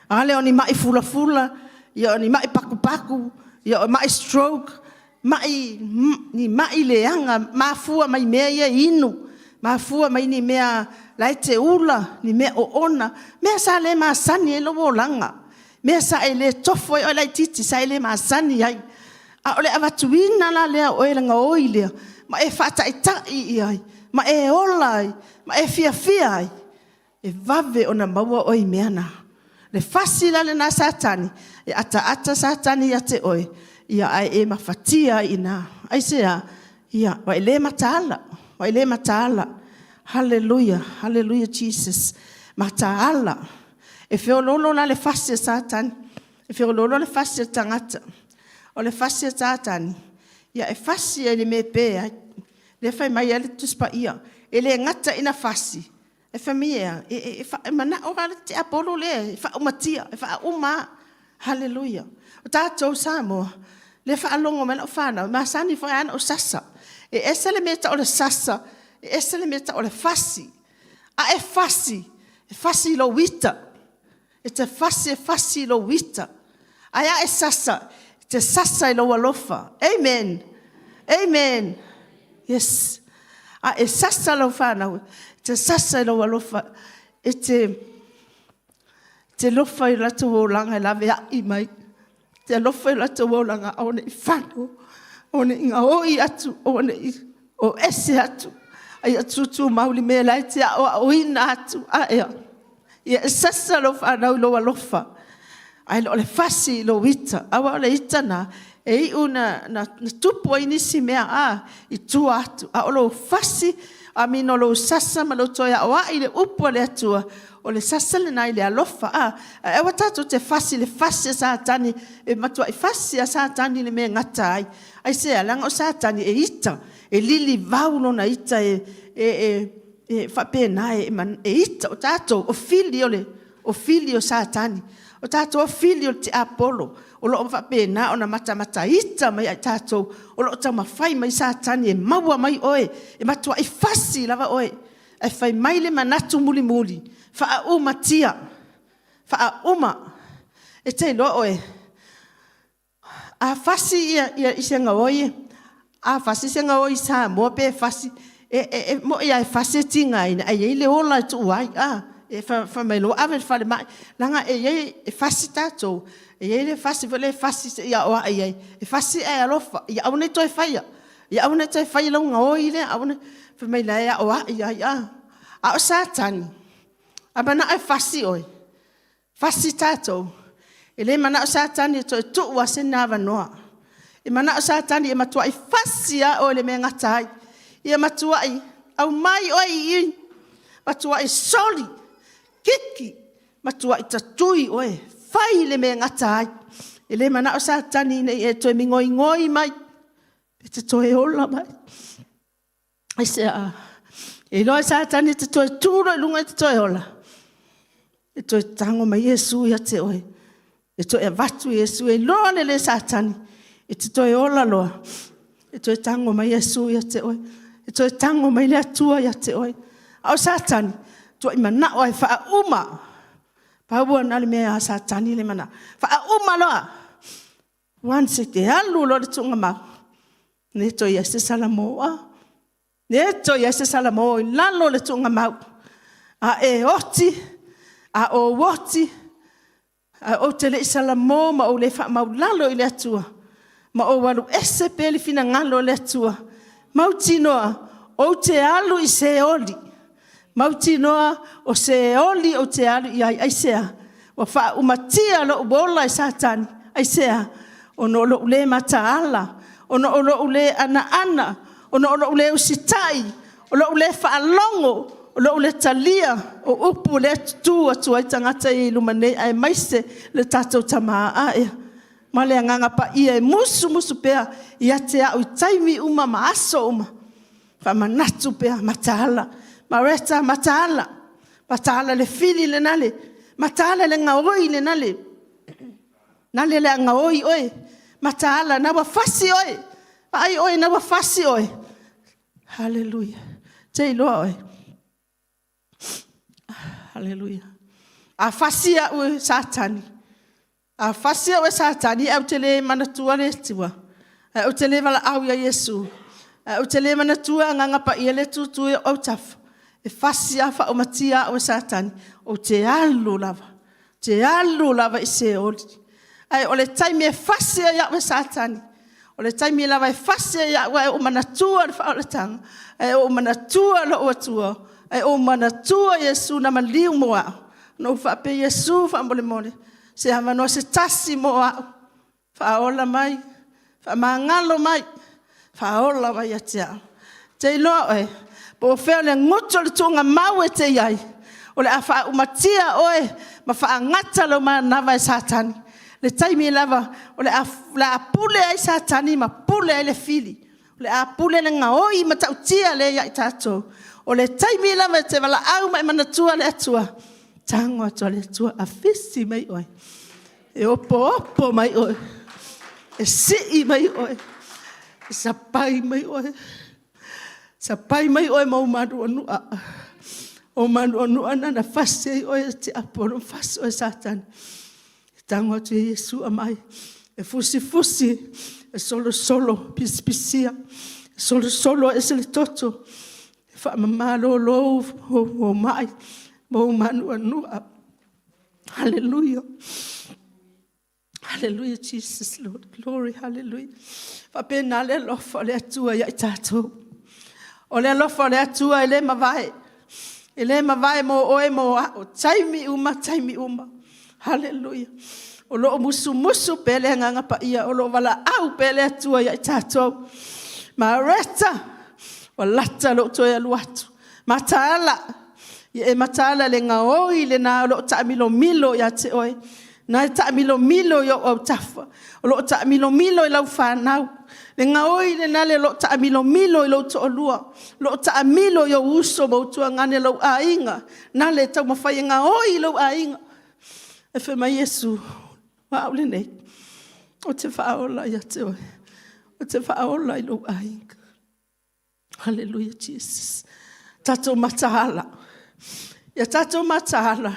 A lea o ni mai fulafula, o ni mai patupatu, o mai stroke, ni mai leaga mafua mai mea ia e inu, mafua mai ni mea la e te ula, ni mea oona, mea sa le masani ai lou olaga, mea sa e le tofo ai oe laitiiti sa e le masani ai. A o le avatuina la lea o oe i le gaoi lea ma e faataitai i ai ma e ola ai ma e fiafia ai, e vave ona maua oe i mea na. O le fasi la lena a Satani, e ataata Satani ia te oe ae e mafatia ai i ina. Aisea? Ua e le mataala, ua e le mataala. Hallelujah, hallelujah Jesus. Mataala. E feoloolo la le fasi a Satani, e feoloolo le fasi a le tagata. O le fasi a Satani, e fasi lava i le mea e pe ai. Lea e fai mai ai le Tusi Paia, e le gata ina fasi, ae fai mai e a? E manao lava le tiapolo lea e faaumatia, e faauma lava. Hallelujah. O tatou Samoa, o lea e faalogo mai lau fanau, e masani foi lava ona ou sasa. E ese le mea e tau o le sasa, ese le mea e tau o le fasi. A e fasi, e fasi i lou ita, e te fasi e fasi i lou ita. Ae a e sasa, e te sasa i lou alofa. Amen, amen, yes. A e sasa lau fanau, e te sasa i lou alofa, e te alofa i o latou olaga e laveai mai, e te alofa i o latou olaga aua ne i fagu, aua ne i gaoi atu, aua ne i o ese atu, a ia tutumau i le mea o la e te aoaoina atu. Ae a? Ia e sasa lau fanau i lou alofa, ae le o le fasi i lou ita. Aua o le ita lena, e iu ina tupu ai nisi mea i tua atu, a o lou fasi, I mean o lou sasa ma lou toe aoai i le upu a le Atua, o le sasa lena i le alofa. Ae aua tatou te fasi i le fasi a Satani, e matuai fasi lava Satani i le mea e gata ai. Aisea? Leaga o Satani e ita, e lilivau lona ita e faapena, e ita. O tatou o fili o Satani, o tatou o fili o le tiapolo, o lo o faapena ona matamata ita mai ia i tatou, o lo o taumafai mai Satani e maua mai oe, e matuai fasi lava oe. Ae fai mai le manatu mulimuli, faaumatia, faauma. E te iloa oe, a fasi se gaoi, a fasi se gaoi i Samoa pe fasi, e moni lava e fasi e tigaina, ae i ai le ola e tuu ai, a? E fai mai loa ave i le falemai. Leaga e i ai, e fasi tatou, e i ai le fasi foi lea e fasi se i aoai ai, e fasi ae alofa ia aua ne i toe faia, ia aua ne i toe faia lou gaoi lea, aua ne i… Fai mai o la e aoai ai a. A o Satani, a manao e fasi oe, fasi tatou, e le manao Satani e toe tuu lava sona avanoa. E manao Satani e matuai fasi lava oe i le mea e gata ai, ia matuai aumai oe i i, matuai soli, kiki, matuai tatui oe, fai le mea e gata ai. E le manao Satani ina ia e toe migoi mai, e te toe ola mai. Aisea? E iloa e Satani e te toe tu loa i luga e te toe ola, e toe tago mai Iesu ia te oe, e toe avatu Iesu. E iloa lelei e Satani e te toe ola loa, e toe tago mai Iesu ia te oe, e toe tago mai le Atua ia te oe. A o Satani, e matuai manao lava e faauma. Pau lena o le mea a Satani lea e manao, faauma loa. Once e te alu loa le tuugamau, e le toe i ai se Salamo, le toe i ai se Salamo i lalo o le tuugamau. A e oti, a ou oti, ae ou te le i salamo ma ou le faamaualalo i le Atua, ma ou alu ese pea i le finagalo o le Atua, mautinoa ou te alu i Seoli, mautinoa o Seoli ou te alu i ai. Aisea? Ua faaumatia lou ola e Satani. Aisea? Ona o lou le mataala, ona o lou le anaana, ona o lou le usitai, o lou le faalogo, o lou le talia o upu lea e tutu atu ai tagata ia i luma nei aemaise le tatou Tama Ae ma le Agaga Paia e musumusu pea ia te au i taimi uma ma aso uma, faamanatu pea, mataala, Mareta mataala, mataala i le fili lena, mataala i le gaoi lena, lale o le a gaoi oe, mataala o lena ua fasi oe, vaai oe o lena ua fasi oe. Haleluia! Ou te iloa oe. Haleluia! A fasi au e Satani, a fasi au e Satani ae ou te le manatua le Atua, ae ou te le valaau ia Iesu, ae ou te le manatua Agaga Paia lea e tutu i ou autafa, e fasi lava faaumatia au e Satani, ou te alu lava, ou te alu lava i Seoli. Ae o le taimi e fasi ai au e Satani, o le taimi lava e fasi ai au ae ou manatua le faaolataga, ae ou manatua lou Atua, ae ou manatua Iesu na maliu mo au, ona ou faapea, Iesu faamolemole, se avanoa se tasi mo au, faaola mai, faamagalo mai, faaola mai ia te au. Ou te iloa oe, po o fea le gutu o le tuugamau e te i ai, o le a faaumatia oe ma faagata lou manava e Satani. O le taimi lava o le a pule ai Satani ma pule ai le fili, o le a pule le gaoi matautia lea ia i tatou. O le taimi lava e te valaau ma e manatua le Atua, tago atu lava le Atua vafesi mai oe, e opoopo mai oe, e sii mai oe, sapai mai oe, sapai mai oe ma ou manuanua. O ou manuanua na na fasi ai oe e le tiapolo ma fasi oe e Satani. E tago atu ai Iesu aumai, e fusifusi, e solosolo, pisipisia, solosolo e ese le toto, faamama lolo ou mai ma ou manuanua. Haleluia, haleluia Jesus Lord Glory, haleluia. E faapena le alofa o le Atua ia i tatou. O le alofa o le Atua e le mavae, e le mavae mo oe mo au, o taimi uma taimi uma. Haleluia. O lo o musumusu pea le Agaga Paia, o lo o valaau pea le Atua ia i tatou. Mareta, ua lata lou toe alu atu, mataala, ia e mataala i le gaoi lena o lo o taamilomilo ia te oe, lena e taamilomilo i ou autafa, o lo o taamilomilo i lau fanau, le gaoi lena o lo o taamilomilo i lou toalua, o lo o taamilo i ou uso ma ou tuagane, lou aiga, lena e taumafai e gaoi lou aiga. Ae fai mai Iesu, o au lenei, ou te faaola ia te oe, ou te faaola i lou aiga. Haleluia Jesus. Tatou mataala, ia tatou mataala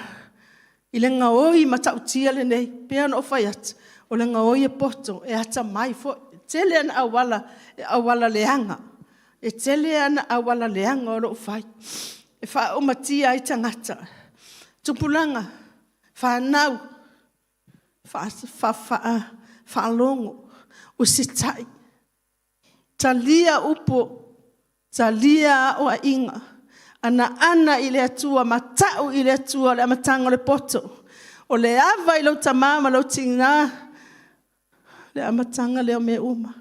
i le gaoi matautia lenei. E pei ona ou fai atu, o le gaoi e poto, e atamai foi. E tele ana auala e auala leaga, e tele ana auala leaga o lo o fai e faaumatia ai tagata. Tupulaga, fanau, faalogo, usitai, talia upu, talia aoaiga, anoano i le Atua, matau i le Atua, o le amataga o le poto. O le ava i lou tama ma lou tina, o le amataga lea o mea uma.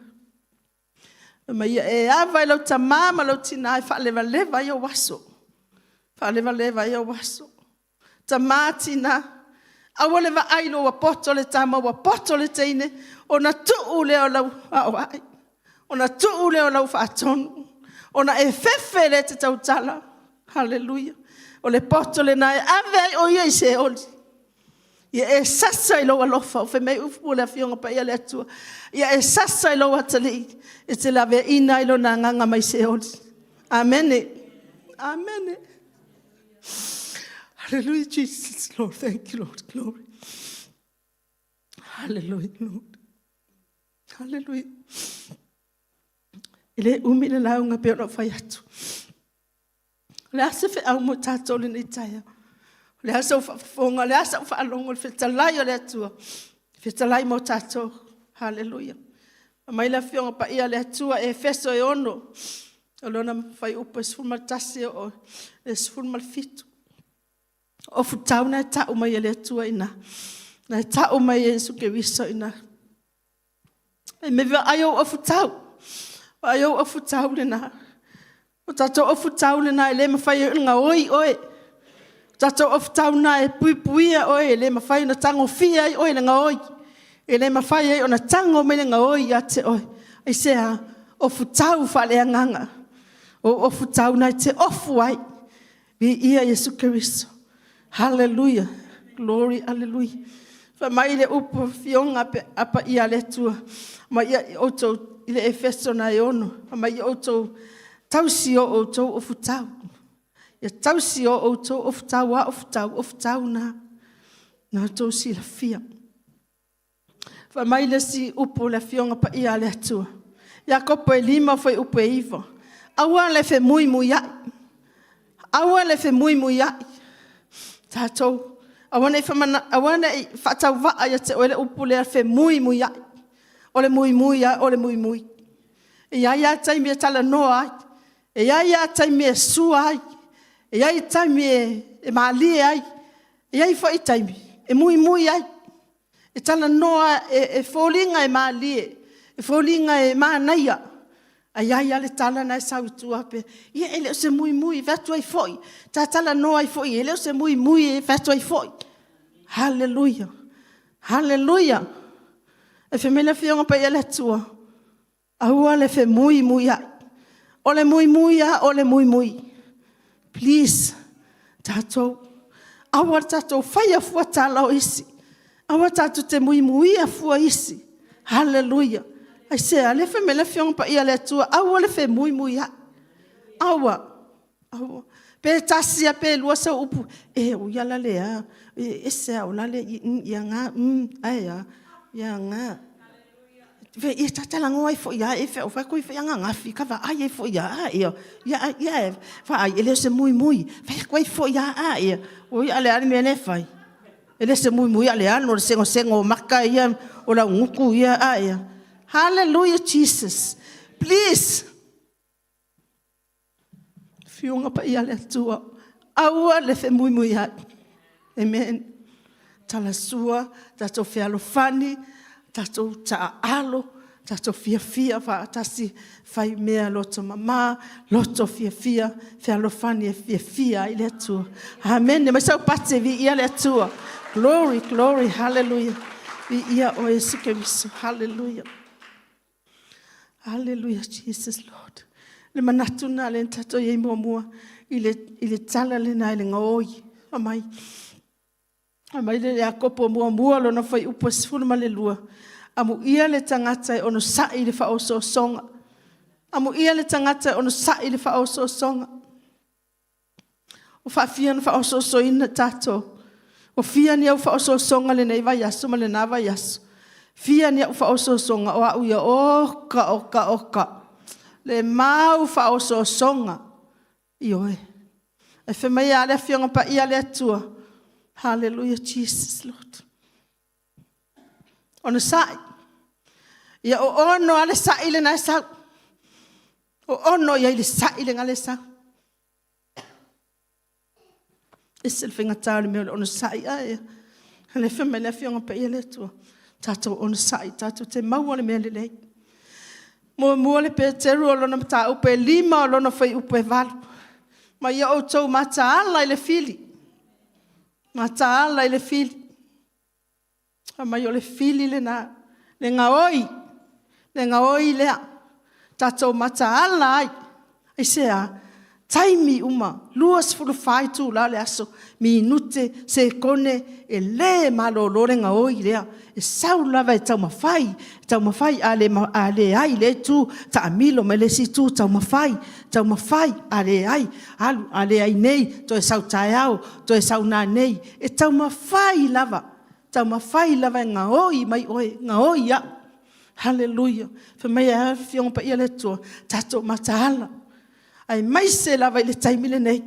Fai mai, ia e ava i lou tama ma lou tina e faalevaleva ai ou aso, faalevaleva ai ou aso. Tama, tina, aua le vaai ina ua poto le tama ua poto le teine ona tuu lea o lau aoai, ona tuu lea o lau faatonu, ona e fefe lea e te tautala. Haleluia. O le poto lena e ave ai o ia i Seoli. Ia e sasa i lou alofa, fai mai upu o le Afioga Paia a le Atua, ia e sasa i lou atalii e te laveaiina ai lona agaga mai Seoli. Amene. Amene. Hallelujah Jesus Lord, thank you Lord, glory. Hallelujah Lord. Hallelujah. E le umi le lauga pei ona ou fai atu. O le a se feau mo tatou i lenei taeao? O le a sou faafofoga? O le a sau faalogo i le fetalai o le Atua, fetalai mo tatou? Haleluia. Aumai le Afioga Paia a le Atua, Efeso e 6 o lona fuaiupu e 11 e oo i le 17. O ofutau na e ta'u mai e le Atua i ina, na e ta'u mai e Iesu Keriso i ina. E me vaai ou ofutau, vaai ou ofutau lena. O tatou ofutau lena e le mafai ai ona gaoi oe. O tatou ofutau lena e puipuia oe e le mafai ona tagofia ai oe e le gaoi, e le mafai ai ona tago mai le gaoi ia te oe. Aisea? Ofutau faaleagaga, o ou ofutau na e te ofu ai. Viia Iesu Keriso. Haleluia, glory, haleluia. Fai mai le upu a Afioga Paia a le Atua fai mai, ia outou i le Efeso 6, fai mai, ia outou tausi o outou ofutau, ia tausi o outou ofutau. O a ofutau? O ofutau na na outou silafia. Fai mai le isi upu a le Afioga Paia a le Atua, Iakopo 5:9, aua le femuimuiai, aua le femuimuiai. Tatou, aua ne i faatauvaa ia te oe le upu lea femuimuiai. O le muimui lava o le muimui. E i ai lava taimi e talanoa ai, e i ai lava taimi e sua ai, e i ai taimi e malie ai, e i ai foi taimi e muimui ai. E talanoa e foliga e malie, e foliga e manaia, ae i ai lava le tala lena e sau i tua faapea, ia e le o se muimui. E fai atu ai foi, ta talanoa ai foi, e le o se muimui e fai atu ai foi. Haleluia, haleluia. Ae fai mai le Afioga Paia a le Atua, aua le femuimuiai. O le muimui lava o le muimui. Please, tatou, aua le tatou faia fua tala o isi, aua tatou te muimuia fua isi. Haleluia. Aisea? O lea e fai mai le Afioga Paia a le Atua, aua le femuimuiai, aua, aua. Pe tasi lava pe lua sau upu, e o ia la le a, e ese lava, o la le ia na, ae a, ia na. Ia ta talanoa ai foi lava, fai atu ai foi ananafi, ta vaai ai foi lava a, ia vaai e le o se muimui. Fai atu ai foi lava a, oi a o le a le mea lea e fai? E le o se muimui a o le alu o le segosego o mata ia, o le augutu ia a ia. Hallelujah Jesus, please. Afioga Paia a le Atua, aua le femuimuiai. Amen. Talasua, tatou fealofani, tatou taaalo, tatou fiafia faatasi, fai mea loto mama, loto fiafia, fealofani e fiafia ai le Atua. Amene. Aumai sau pati e viia le Atua. Glory, glory, hallelujah. Viia oe Iesu Keriso. Hallelujah. Hallelujah Jesus Lord. Le manatu lena lea na tatou i ai muamua i le tala lena i le gaoi. Fai mai le Iakopo muamua lona fuaiupu e 12, amuia le tagata e onosai i le faaosoosoga. Amuia le tagata e onosai i le faaosoosoga. Ua faafia ona faaosoosoina tatou? Ua fia ni au faaosoosoga i lenei vaiaso ma lena vaiaso? Fia ni au faaosoosoga? O au ia, oka oka oka, le mau faaosoosoga. Ioe. Ae fai mai a le Afioga Paia a le Atua? Hallelujah Jesus Lord. Onosai. Ia oono lava le sai lena e sau. Oono i ai le sai lena e sau. E ese le faigata o le mea o le onosai. Ae o lea e fai mai le Afioga Paia a le Atua, tatou onosai tatou te maua le mea lelei. Muamua le Peteru o lona mataupu e 5 o lona fuaiupu e 8. Ma ia outou mataala i le fili, mataala i le fili. Fai mai o le fili lena, le gaoi, le gaoi lea. Tatou mataala ai. Aisea? Taimi uma, 24 itula o le aso, minute, sekone, e le malolo le gaoi lea. E sau lava e taumafai, taumafai, a leai i lea itu, taamilo mai le isi itu, taumafai, taumafai, a leai, alu, a leai nei, toe sau taeao, toe sau nanei. E taumafai lava, taumafai lava e gaoi mai oe, gaoi au. Haleluia. Fai mai e a le Afioga Paia a le Atua? Tatou mataala, aemaise lava i le taimi lenei.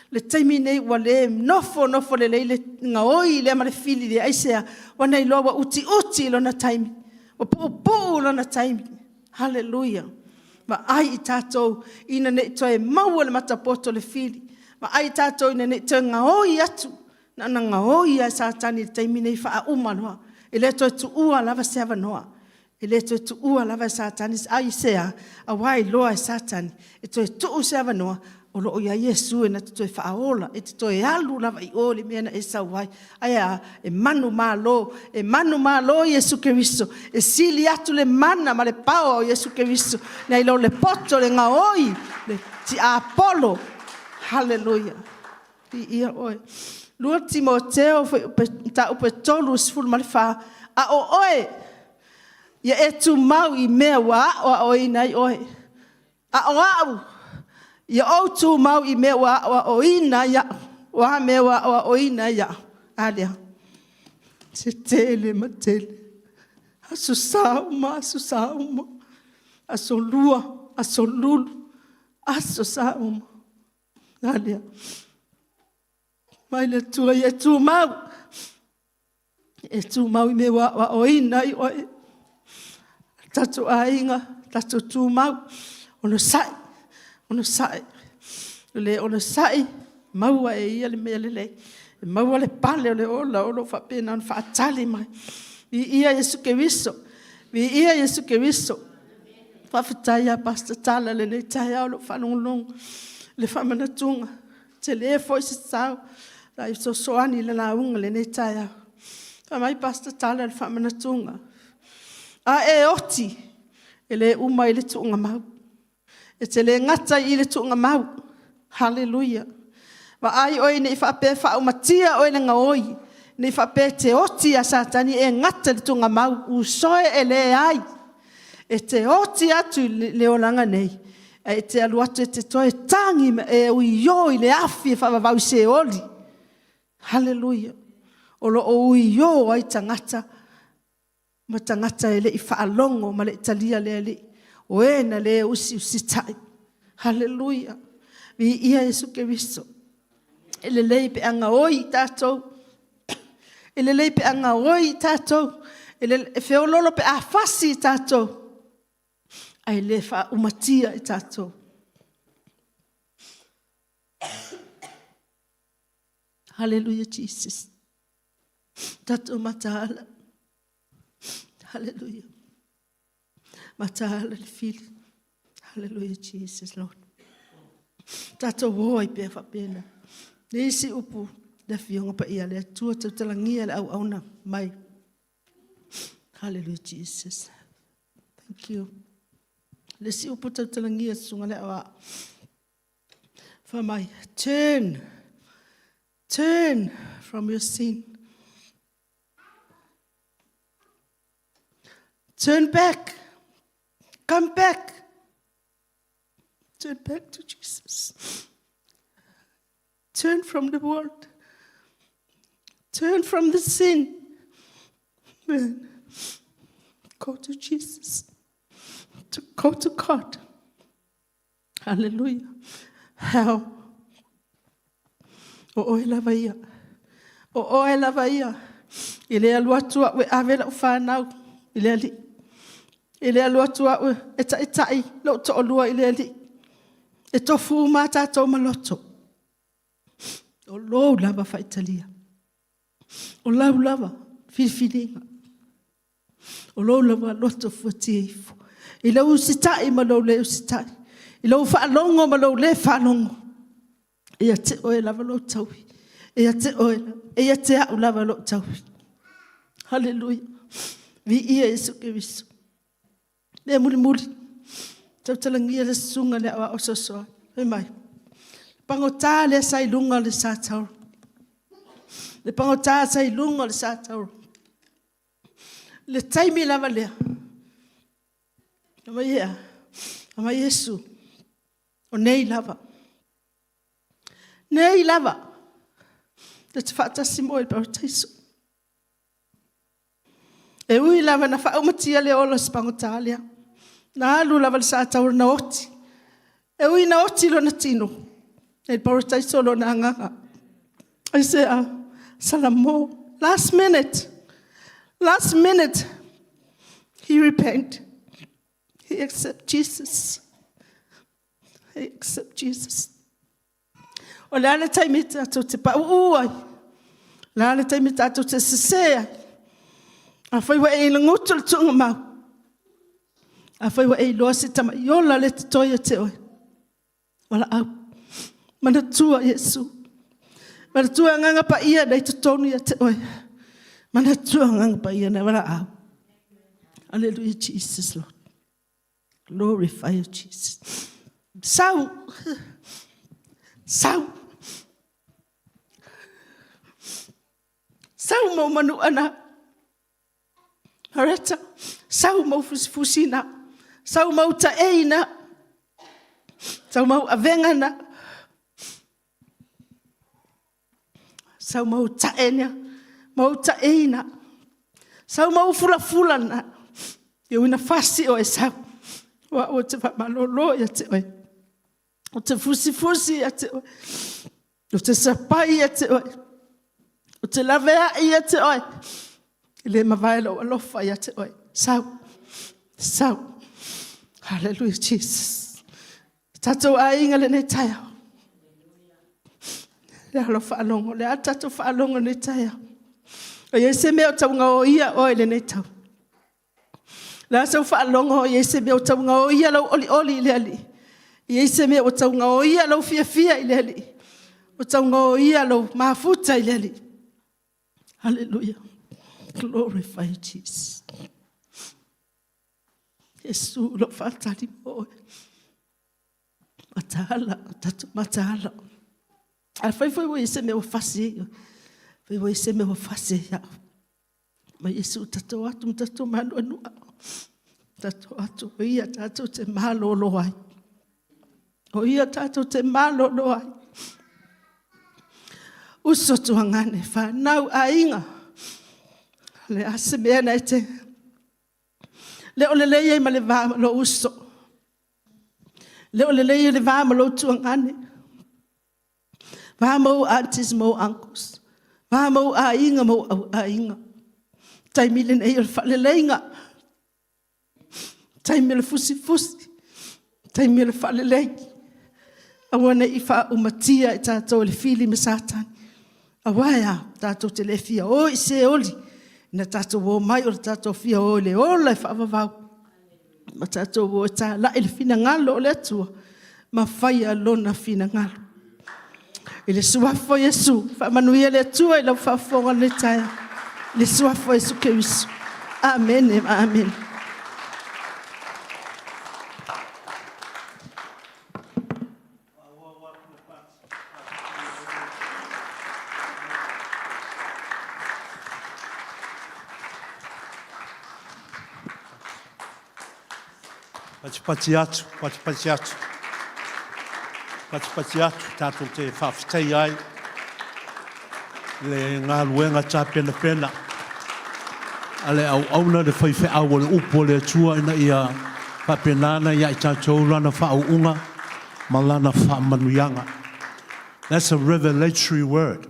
O le taimi lenei ua le nofonofo lelei le gaoi lea ma le fili lea. Aisea? Ua na iloa ua utiuti lona taimi, ua puupuu lona taimi. Haleluia. Vaai i tatou ina ne i toe maua i le matapoto le fili. Vaai tatou ina ne i toe gaoi atu, na ona gaoi lava e Satani i le taimi lenei e faauma loa, e le toe tuua lava se avanoa. E le toe tuua lava e Satani. Aisea? Aua e iloa e Satani e toe tuu se avanoa o lo o i ai Iesu e na te toe faaola, e te toe alu lava i o i le mea na e sau ai. Ae a? E manumalo, e manumalo Iesu Keriso, e sili atu le mana ma le power o Iesu Keriso nai lo le poto o le gaoi, le tiapolo. Haleluia! Viia Oe. 2 Timoteo Mataupu 3, 14, a o oe, ia e tumau i mea ua aoaoina ai oe. A o au, ia ou tumau i mea ua aoaoina ai au. O a mea ua aoaoina ai au? A lea? Se tele ma tele, aso Sa uma aso Sa uma, aso Lua, aso Lulu, aso Sa uma. A lea? Fai mai le Atua, ia e tumau, ia e tumau i mea ua aoaoina ai oe. Le tatou aiga, tatou tumau, onosai, onosai. O le onosai, e maua e ia le mea lelei, e maua le pale o le ola o lo o faapena ona faatali mai. Viia Iesu Keriso, viia Iesu Keriso. Faafetai ia Pastor Tala i lenei taeao i lou faalogologo i le faamanatuga. E tele foi se sao sa e fesoasoani i le lauga i lenei taeao. Fai mai Pastor Tala i le faamanatuga, a e oti, e le uma ai le tuugamau. E te le gata i i le tuugamau. Haleluia. Vaai oe ne i faapea e faaumatia oe e le gaoi, ne i faapea e te oti ia Satani e gata i le tuugamau. Uso e, e leai, e te oti atu i le olaga nei, ae e te alu atu e te toe tagi ma e ui o i le afi e faavavau i Seoli. Haleluia. O lo o ui o ai tagata ma tagata e le i faalogo ma le i talia le Alii, o e na le usiusitai. Haleluia. Viia Iesu Keriso. E lelei pe a gaoi tatou, e lelei pe a gaoi tatou, e feoloolo pe a fasi tatou, ae le faaumatia i tatou. Haleluia Jesus. Tatou mataala. Haleluia. Mataala le fili. Haleluia Jesus Lord. Tatou o ai pea faapena. Le isi upu, le Afioga Paia a le Atua, tautalagia le auauna mai. Hallelujah Jesus. Thank you. Le isi upu tautalagia susuga le aoao. Fai mai, turn, turn from your sin. Turn back. Come back. Turn back to Jesus. Turn from the world. Turn from the sin. Man, go to Jesus. To go to God. Hallelujah. How? O oe lava ia. O oe lava ia. E le alu atu au e ave lau fanau i le Alii. E le alu atu au e taitai lou toalua i le Alii. E tofu uma a tatou ma loto. O lou lava faitalia. O lau lava filifiliga. O lou lava loto fuatia ifo. I lou usitai ma lou le usitai. I lou faalogo ma lou le faalogo. E ia te oe lava lou taui. E ia te oe, e ia te au lava lou taui. Haleluia. Viia Iesu Keriso. Mea mulimuli, tautalagia le susuga le aoao fesoasoani. Fai mai, pagota lea sa i luga o le SATAL. Le pagota sa i luga o le SATAL. Le taimi lava lea, fai mai e a? Fai mai Iesu, o nei lava, nei lava, ta te faatasi ma oe i le Parataiso. E ui lava na faaumatia le ola o si pagota lea, na alu lava le satauro na oti. E ui na oti lona tino, e i le Parataiso lona agaga. Aisea? Salamo. Last minute, last minute, he repent. He accept Jesus. He accept Jesus. O le a le taimi tatou te pauu ai? O le a le taimi tatou te sese ai? Afai ua e i le gutu i le tuugamau, afai ua e iloa se tamaiola lea e totoe ia te oe, valaau, manatua Iesu, manatua Agaga Paia lena e i totonu ia te oe, manatua Agaga Paia na e valaau. Aleluia Jesus Lord, glorify you Jesus. Sau, sau, sau ma ou manua na, Loretta, sau ma ou fusifusi na, sau ma ou taei na, sau ma ou avega na, sau ma ou tae na, ma ou taei na, sau ma ou fulafula na. E ui ina fasi oe, sau, o au ou te faamalolo ia te oe, ou te fusifusi ia te oe, ou te sapai ia te oe, ou te laveai ia te oe, e le mavae lou alofa ia te oe. Sau, sau. Hallelujah Jesus. Le tatou aiga i lenei taeao, o le a lau faalogo? O le a le tatou faalogo i lenei taeao? E i ai se mea o tau gaoia oe i lenei taimi? O le a sau faalogo o i ai se mea o tau gaoia lou olioli i le Alii? E i ai se mea ua tau gaoia lou fiafia i le Alii? Ua tau gaoia lou mafuta i le Alii? Hallelujah, glorify you Jesus. Iesu o lo o faatali mo oe. Mataala, tatou mataala. Afai foi ua i ai se mea ua fasi ai oe, afai ua i ai se mea ua fasi ai au, ma Iesu tatou o atu ma tatou manuanua, tatou o atu o Ia tatou te malolo ai. O Ia tatou te malolo ai. Uso tuagane, fanau, aiga, o le a se mea na e te le o lelei ai ma le va ma lou uso, le o lelei ai le va ma lou tuagane, va ma ou aunties ma ou uncles, va ma ou aiga ma ou auaiga. O le taimi lenei o le faaleleiga, taimi o le fusifusi, taimi o le faalelei. Aua ne i faaumatia i tatou e le fili ma Satani. Aua e a? Tatou te le fia o i Seoli, na tatou omai o le tatou fia o i le ola e faavavau ma tatou o e talai le finagalo o le Atua ma faia Lona finagalo. I le Suafa o Iesu, faamanuia le Atua i lau faafofoga i lenei taeao. I le Suafa o Iesu Keriso. Amene ma amene. Patipati atu, patipati atu, patipati atu tatou te faafetaia ai le galuega tapenapena a le auauna le faifeau o le upu a le Atua ina ia faapena ona ia i tatou lana faauuga ma lana faamanuiaga. That's a revelatory word.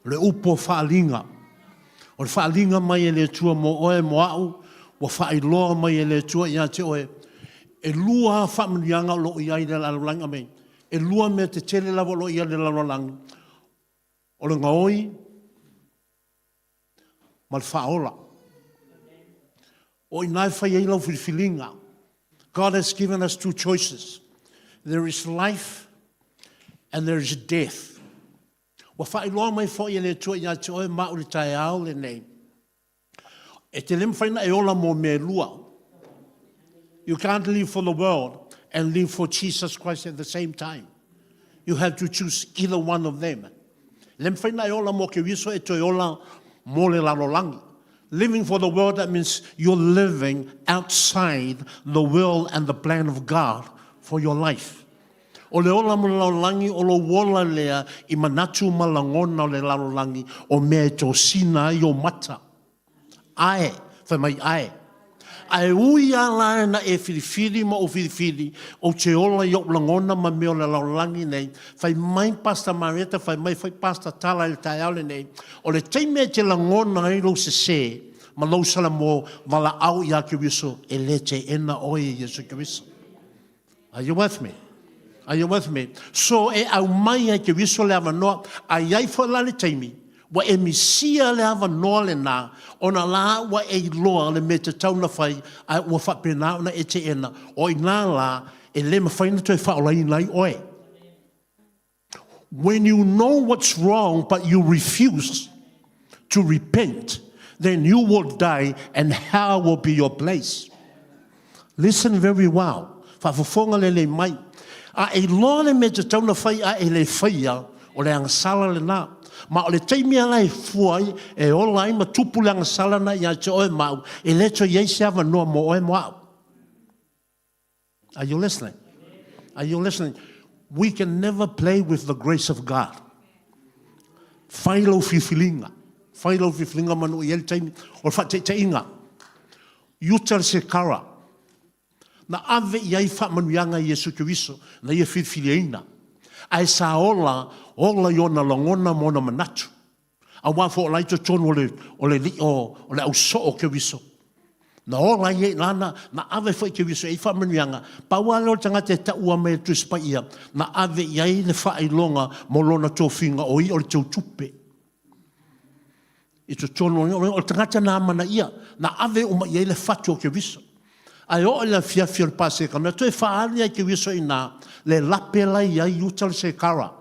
O le upu o faaaliga. O le faaaliga mai e le Atua mo oe mo a'u, ua faailoa mai e le Atua ia te oe, e lua lava faamanuiaga o lo o i ai i le lalolagi, amene, e lua mea tetele lava o lo o i ai i le lalolagi, o le gaoi ma le faaola. O i ina e fai ai lau filifiliga. God has given us two choices. There is life and there is death. Ua faailoa mai foi e le Atua ia te oe ma au i le taeao lenei, e te le mafai ona e ola mo mea e lua. You can't live for the world and live for Jesus Christ at the same time. You have to choose either one of them. E le mafai ona e ola mo Keriso e toe ola mo le lalolagi. Living for the world, that means you're living outside the will and the plan of God for your life. O le ola mo le lalolagi, o lou ola lea i manatu ma lagona o le lalolagi, o mea e tosina ai ou mata. Ae, fai mai ae. Ae ui lava la ina e filifili ma ou filifili, ou te ola i ou lagona ma mea o le lalolagi nei, fai mai Pastor Marietta, fai mai foi Pastor Tala i le taeao lenei, o le taimi e te lagona ai lou sese ma lou salamo valaau ia Keriso, e le teena oe e Iesu Keriso. Are you with me? Are you with me? So e aumai ai Keriso le avanoa, a i ai foi la le taimi, ua e misia le avanoa lena, ona la ua e iloa le mea e tatau ona fai, ae ua faapena ona e teena, o i ina la e le mafai ona toe faaolaina ai oe. When you know what's wrong but you refuse to repent, then you will die and hell will be your place. Listen very well. Faafofoga lelei mai. A e iloa le mea e tatau ona fai a e le faia, o le agasala lena. Ma o le taimi lava la e fua ai, e ola ai ma tupu le agasala lena ia te oe ma au, e le toe i ai se avanoa mo oe mo au. Are you listening? Are you listening? We can never play with the grace of God. Fai lau filifiliga. Fai lau filifiliga manu i ai le taimi. O le faataitaiga. Iuta le sekara. Na ave i ai faamanuiaga i Iesu Keriso na ia filifiliaina. Ae sa ola, ola i ona lagona ma ona manatu. Aua foi o la i totonu o le, o le lii o, o le ausoo o Keriso. Na ola ai na, na, na ave foi Keriso i ai faamanuiaga. Pau lava lea o le tagata e taua mai e le Tusi Paia, na ave i ai le faailoga mo lona tofiga o ia o le teutupe. I totonu o le tagata na amanaia, na ave uma i ai le fatu o Keriso. Ae oo i le afiafi o le Paseka, na toe faaali ai Keriso i ina le lape la i ai i uta o le sekara.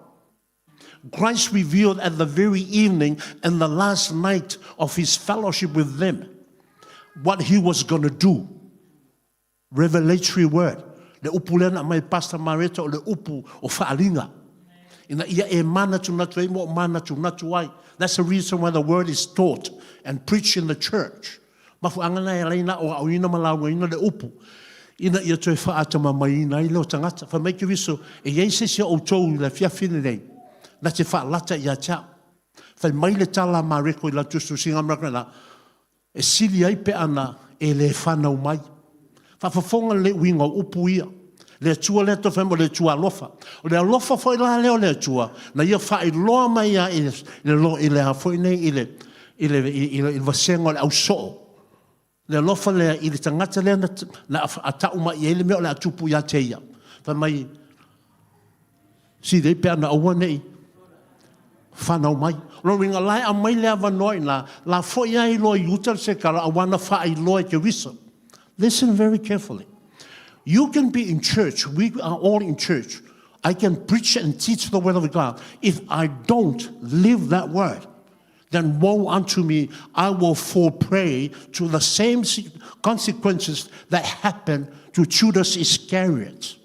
Christ revealed at the very evening and the last night of his fellowship with them what he was going to do. Revelatory word. Le upu lea na aumai e Pastor Mareta o le upu o faaaliga. Ina ia e manatunatu ai ma o manatunatu ai. That's the reason why the word is taught and preached in the church. Mafuaaga na e ala ai ona aoaoina ma laugaina le upu, ina ia toe faatamamaiina ai lea o tagata. Fai mai Keriso, E i ai se isi o outou i le afiafi lenei, na te faalata ia te au. Fai mai le tala a Mareko i lana tusitusiga ma E sili ai pe ana e le fanau mai. Faafofoga lelei uiga o upu ia. Le Atua lea tau fai mai o le Atua alofa. O le alofa foi la lea o le Atua, na ia faailoa mai lava i le, i le a foi nei, i le, i le, i le, i le vasega o le ausoo. Le alofa lea i le tagata lea na, na tau mai i ai le mea o le a tupu ia te ia. Fai mai, Sili ai pe ana aua ne i fanau mai. O lona uiga, la e aumai le avanoa i ina, la foi ai loa i uta le sekala aua na faailoa e Keriso. Listen very carefully. You can be in church, we are all in church. I can preach and teach the word of God. If I don't live that word, then woe unto me, I will fall prey to the same consequences that happened to Judas Iscariot.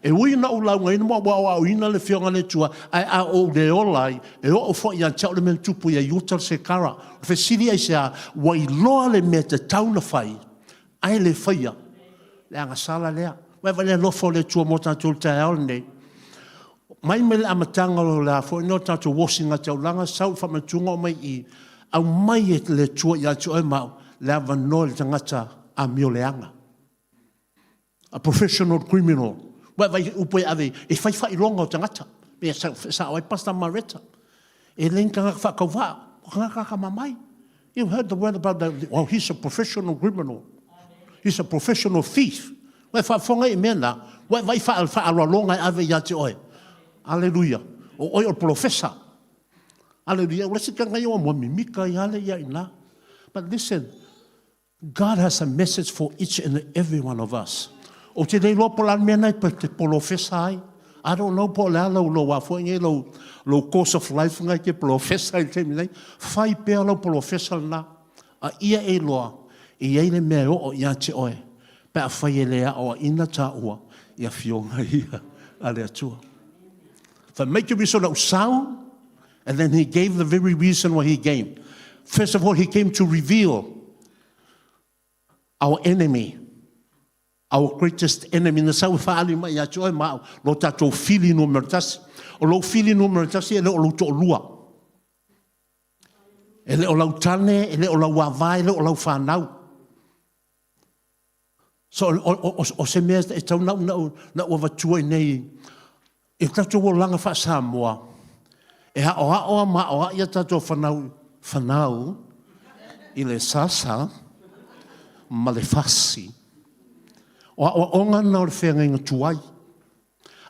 E ui ina ou laugaina ma ua aoaoina le Afioga a le Atua, ae a ou le ola ai, e oo foi ia te au le mea na tupu ia Iuta le Sekara. O le fesili aisea, ua iloa le mea tatau na fai, ae le faia. Le agasala lea. Ua e vaai le alofa o le Atua mo tatou i le taeao lenei. Mai mai le amataga o le a foi nei o tatou osiga taulaga, sau i faamanatuga oo mai i i, aumai e le Atua ia te oe ma au le avanoa i le tagata amioleaga. A professional criminal. Ua e vaai i upu e ave e fai faailoga o tagata. E sao ai Pastor Mareta. E le ni tagata faatauvaa, o tagata atamamai. You heard the word about that. Oh, he's a professional criminal. He's a professional thief. Ua e faafofoga i mea na, ua e vaai faaaloaloga e ave ia te oe. Aleluia. O oe o le polofesa. Aleluia. Ua se tanga ia ua mimika ia le ia ina. But listen, God has a message for each and every one of us. Ou te le iloa po o le a le mea na e te polofesa ai. I don't know po o le a lau, lou a foi nei, lou, lou course of life na e te polofesa ai i le taimi nei. Fai pea lau polofesa lena. A ia e iloa, e i ai le mea e oo ia te oe, pe afai e le aoaina taua i afioga ia a le Atua. Fai mai Keriso na ou sau, and then he gave the very reason why he came. First of all, he came to reveal our enemy, our greatest enemy. Na sau e faaali mai ia te oe ma au, lo tatou fili numera tasi. O lou fili numera tasi e le o lou toalua. E le o lau tane, e le o lau ava, e le o lau fanau. So, o, o, o, o se mea e tau nau, nau, nau avatua i nei, i tatou olaga faa-Samoa, e aoao a ma aoai a tatou fanau, fanau i le sasa ma le fasi. O aoaoga na o le feagaiga tuai.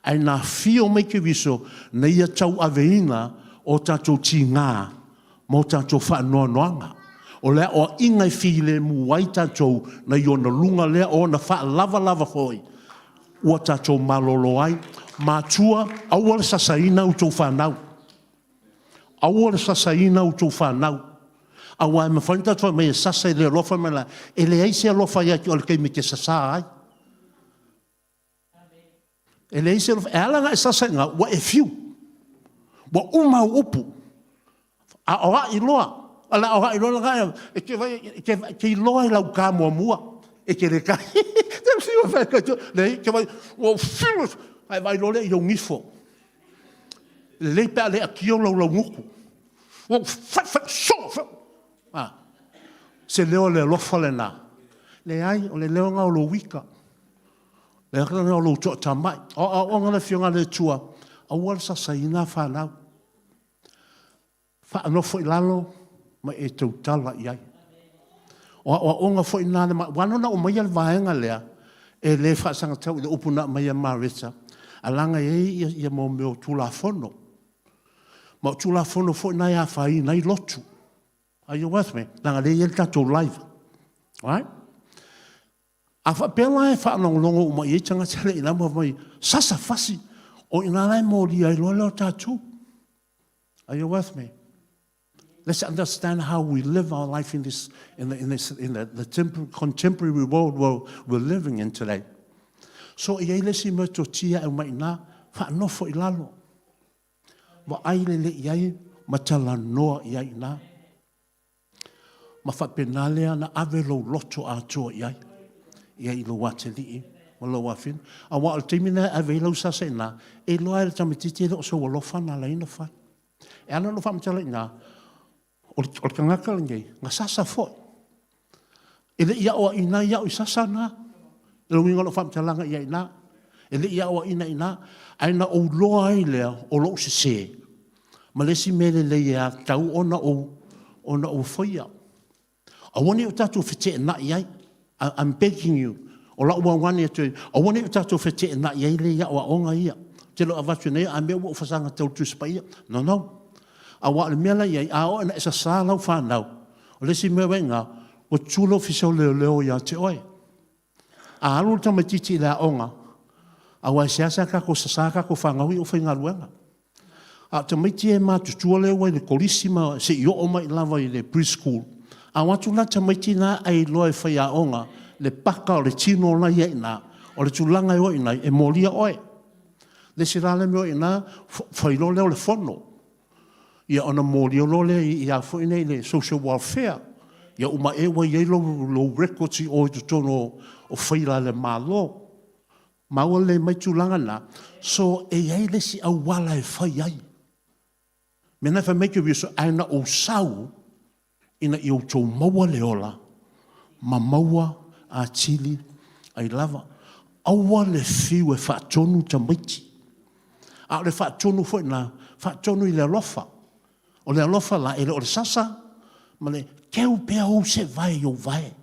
Ae na afio mai Keriso na Ia tauaveina o tatou tiga ma o tatou faanoanoaga. O le aoaiga e filemu ai tatou nai Ona luga lea, o Ona faalavalava foi ua tatou malolo ai. Matua, aua le sasaina a outou fanau. Aua le sasaina a outou fanau. Aua e mafai ona tatou fai mai e sasa i le alofa ma le… E leai se alofa ia te oe i le taimi e te sasa ai. E leai se alofa. E ala ona e sasa i ina, ua e fiu, ua uma au upu, aoai loa, o le aoai loa lena, e te vaai e te iloa i lau ta muamua, e te le ta. Leai, e te vaai ua ou fiu e… ona e vaai loa lea i ou nifo. Lelei pe a le atia ou laulaugutu. Ua ou fai fai solo, a. O se leo o le alofa lena? Leai, o le leo lena o lou ita, o le leo lena o lou toatamai. O aoaoga na i le Afioga a le Atua, aua le sasaina fanau. Faanofo i lalo ma e tautala i ai. O aoaoga foi na ua ala ona ou aumaia le vaega lea, e le faasagatau i le upu na aumai e Mareta, ae leaga e i ai mea o Tulafono. Ma o Tulafono foi na e afaina ai lotu. Are you with me? Leaga o lea e i ai le tatou live. Alright? A faapea la e faalogologo uma i ai tagata ia i ina ma fai mai, sasa, fasi, o i ina la e molia ai loa le tatou. Are you with me? Let's understand how we live our life in this in the, in this in the contemporary world we're living in today. So e i ai le isi metotia e aumai i ina, faanofo i lalo, vaai lelei i ai ma talanoa i ai i ina. Ma faapena lea ona ave lou loto atoa i ai, i ai i lou atalii ma lou afine. Aua o le taimi lena e ave ai lau sasa i ina, e iloa lava e le tamaitiiti e le o sou alofa na ala ai ona fai. E ala ona ou faamatala i ina, o le tagata lenei, na sasa foi. E le i aoaina ai au i sasa na. O le uiga o lau faamatalaga i ai i ina. E le i aoaina i ina, ae na ou iloa ai lea o lou sese, ma le isi mea lelei e tatau ona ou faia. Aua ne i o tatou feteenai ai. I'm begging you, o lau augani atu ai, aua ne i o tatou feteenai ai lea i aoaoga ia. Ou te le o avatu nei, a mea ua ou fasaga tau i le Tusi Paia. No, no. Aua o le mea la e i ai, a oo ina e sasa lau fanau, o le isi mea ua i ina, ua tutu le Ofisa o Leoleo ia te oe. A alu le tamaitiiti i le aoga, aua e seasea tatou sasa a tatou fanau ia ua faigaluega. A o tamaiti ia e matutua lea ua i le kolisi ma seia oo mai lava i le pre-school, a o atu la tamaiti na e iloa e faiaoga le paka o le tino la e i ai i ina, o le tulaga e o ai i ina, e molia oe. Le isi la mea o i ina, fai loa lea o le fono, ia ona molia loa lea i le social welfare. Ia uma ea ua i ai lou records i o i totonu o faila a le Malo. Maua lelei mai tulaga na? So, e i ai le isi auala e fai ai. Mea na fai mai Keriso, ae na ou sau ina ia outou maua le ola ma maua atili ai lava. Aua le fiu e faatonu tamaiti. A o le faatonu foi lena, faatonu i le alofa. O le alofa la, e le o le sasa ma le teu pea ou seevae i ou vae.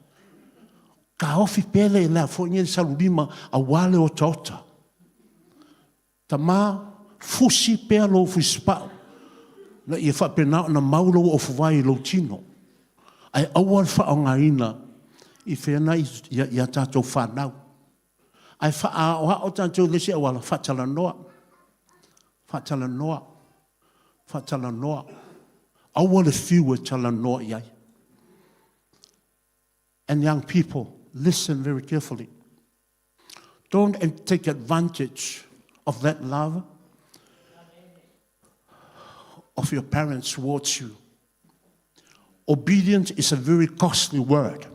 Taofi pea le salulima aua le otaota. Tama, fusi pea lou fusipau ina ia faapena ona mau lou ofovae i lou tino. Ae aua le faaaogaina i fea na i a tatou fanau. Ae faaaoao tatou i le isi auala, faatalanoa, faatalanoa, faatalanoa. Aua le fiu e talanoa i ai. And young people, listen very carefully. Don't take advantage of that love of your parents towards you. Obedience is a very costly word.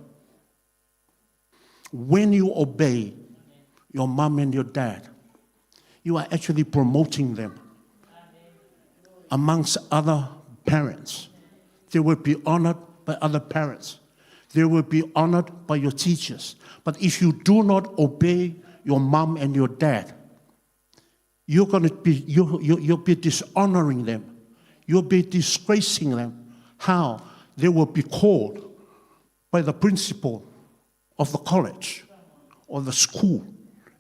When you obey your mom and your dad, you are actually promoting them amongst other parents. They will be honored by other parents. They will be honored by your teachers. But if you do not obey your mom and your dad, you're going to be, you, you, you'll be dishonoring them. You'll be disgracing them. How? They will be called by the principal of the college or the school,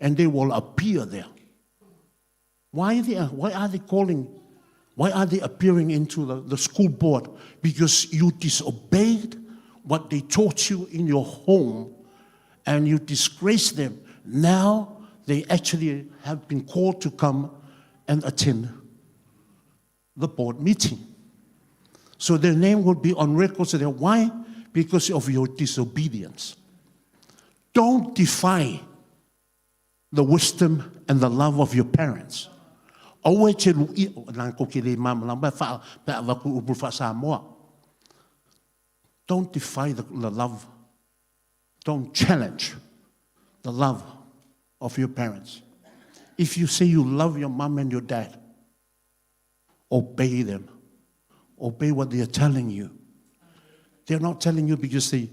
and they will appear there. Why, they are, why are they calling? Why are they appearing into the, the school board? Because you disobeyed what they taught you in your home and you disgraced them. Now they actually have been called to come and attend the board meeting. So their name will be on record. So why? Because of your disobedience. Don't defy the wisdom and the love of your parents. Aua e te luia, nā ko ke le māmalama, wha, pe a vaku upu wha Samoa. Don't defy the, the love. Don't challenge the love of your parents. If you say you love your mom and your dad, obey them. Obey what they are telling you. They're not telling you because they,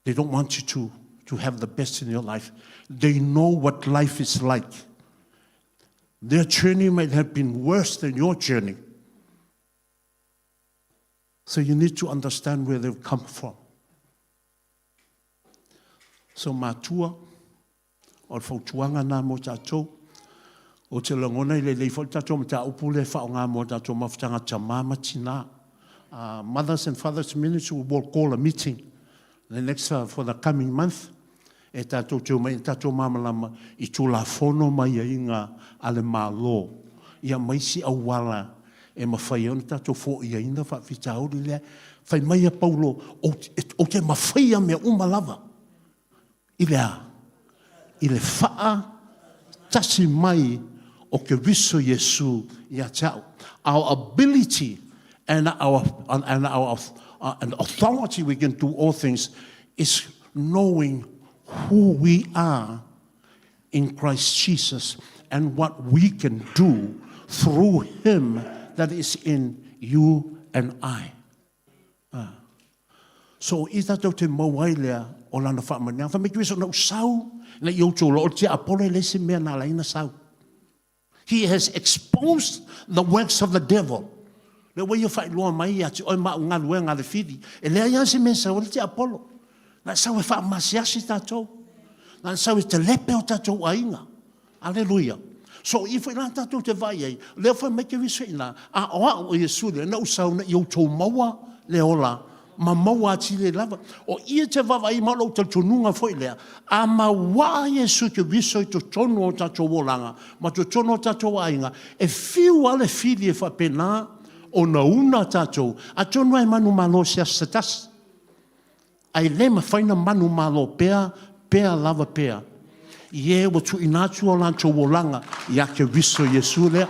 they don't want you to, to have the best in your life. They know what life is like. Their journey might have been worse than your journey. So you need to understand where they've come from. So matua, o le fautuaga lena mo tatou. Ou te lagona i lelei foi le tatou mataupu lea e faaaoga mo tatou mafutaga tama ma tina. Uh, mothers and fathers ministry will call a meeting the next uh, for the coming month e tatou te omai e tatou malamalama i Tulafono ma aiaiga a le Malo ia ma isi auala e mafai ai ona tatou foaiaina faafitauli lea. Fai mai a Paulo, ou te mafaia mea uma lava. I le a? I le faa tasi mai o Keriso Iesu ia te au. Our ability and our, and our and authority we can do all things is knowing who we are in Christ Jesus and what we can do through him that is in you and I. So i tatou te mau ai lea o lana faamanuiaga. Fai mai Keriso, na ou sau ina ia outou loa o le tiapolo e le se mea na ala ai na sau. He has exposed the works of the devil. Lea ua ia faailoa mai ia te oe ma au galuega a le fili. E leai lava se mea e sau ai le tiapolo. Na sau e faamasiasi tatou. Na sau e telepe o tatou aiga. Aleluia. So i foi la tatou te vaai ai, lea fai mai Keriso i ina, a o au o Iesu lea, na ou sau ina ia outou maua le ola, ma maua atili ai lava. O ia te vaavaai ma o lou talitonuga foi lea, a mauaa Iesu Keriso i totonu o tatou olaga, ma totonu o tatou aiga, e fiu lava le fili e faapena ona una tatou, atonu lava e manumalo i se aso se tasi. Ae le mafai na manumalo pea, pea lava pea, i e ua tuuina atu o latou olaga ia Keriso Iesu lea.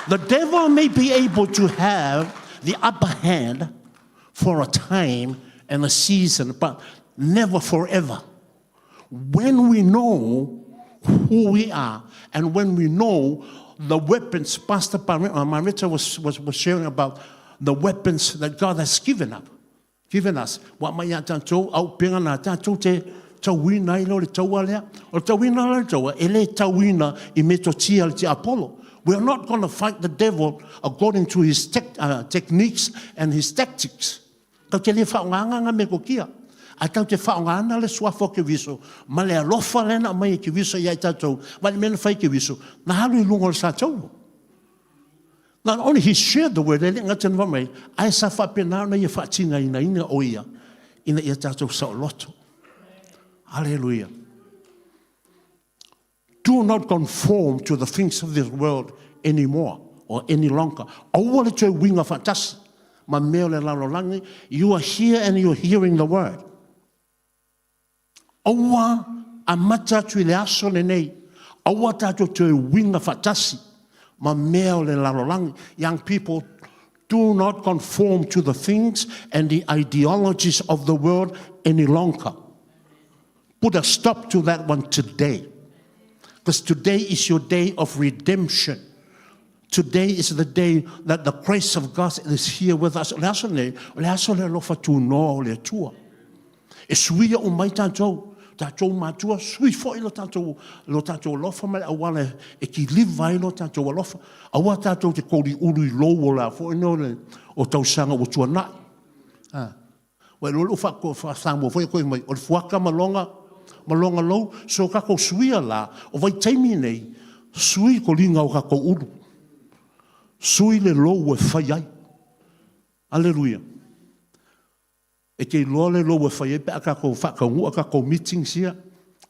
The devil may be able to have the upper hand for a time and a season, but never forever. When we know who we are and when we know the weapons, Pastor Marita was, was, was sharing about the weapons that God has given up. Given us, ua aumai ia tatou auupega na tatou te tauina ai lea o le taua lea. O le tauina lea o le taua, e le tauina i metotia a le tiapolo. We are not going to fight the devil according to his tec uh, techniques and his tactics. Tau te le whaongaanga ngā metotia. Ae tau te whaonga ana le suafa o Keriso, ma le alofa lea na aumai e Keriso ia i tatou, ma le mea na fai e Keriso, na alu i luga o le satauro. Not only he shared the word, e le gata na fai mai, ae sa faapena ona ia faatinainaina o ia, ina ia tatou saoloto. Hallelujah. Do not conform to the things of this world anymore or any longer. Aua le toe uiga faatasi ma mea o le lalolagi. You are here and you are hearing the word. Aua amata atu i le aso lenei, aua tatou toe uiga faatasi ma mea o le lalolagi. Young people, do not conform to the things and the ideologies of the world any longer. Put a stop to that one today. Because today is your day of redemption. Today is the day that the grace of God is here with us. O le aso lenei, o le aso le alofa tunoa o le Atua. E suia uma ai tatou, tatou matua, sui foi lo tatou, lo tatou alofa ma le auala e kiliva ai lo tatou alofa. Aua tatou te koliulu i lou o la foi no le, o tausaga ua tuanai. Ah. Ua iloa lou faa-Samoa foi e koe mai, o le fuaka ma loga, ma loga lou. So kakou suia la, o vaitaimi nei, sui koliga o kakou ulu. Sui le lou e fai ai. Aleluia. E te iloa le lou e fai ai pe a tatou faataunuu a tatou meetings ia.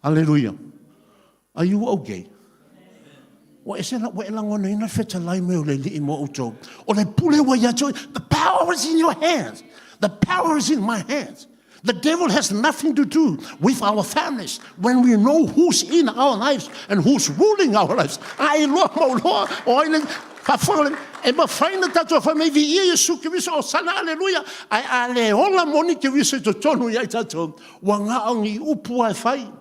Aleluia. Are you okay? Ua ese la, ua e lagonaina le fetalai mai o le Alii mo outou. O le pule ua ia te oe. The power is in your hands. The power is in my hands. The devil has nothing to do with our families when we know who's in our lives and who's ruling our lives. A iloa mau loa o ai le faafofoga le e mafai na tatou fai mai viia Iesu Keriso hosana aleluia ae a le ola moni Keriso i totonu ia i tatou ua na o ni upu lava e fai.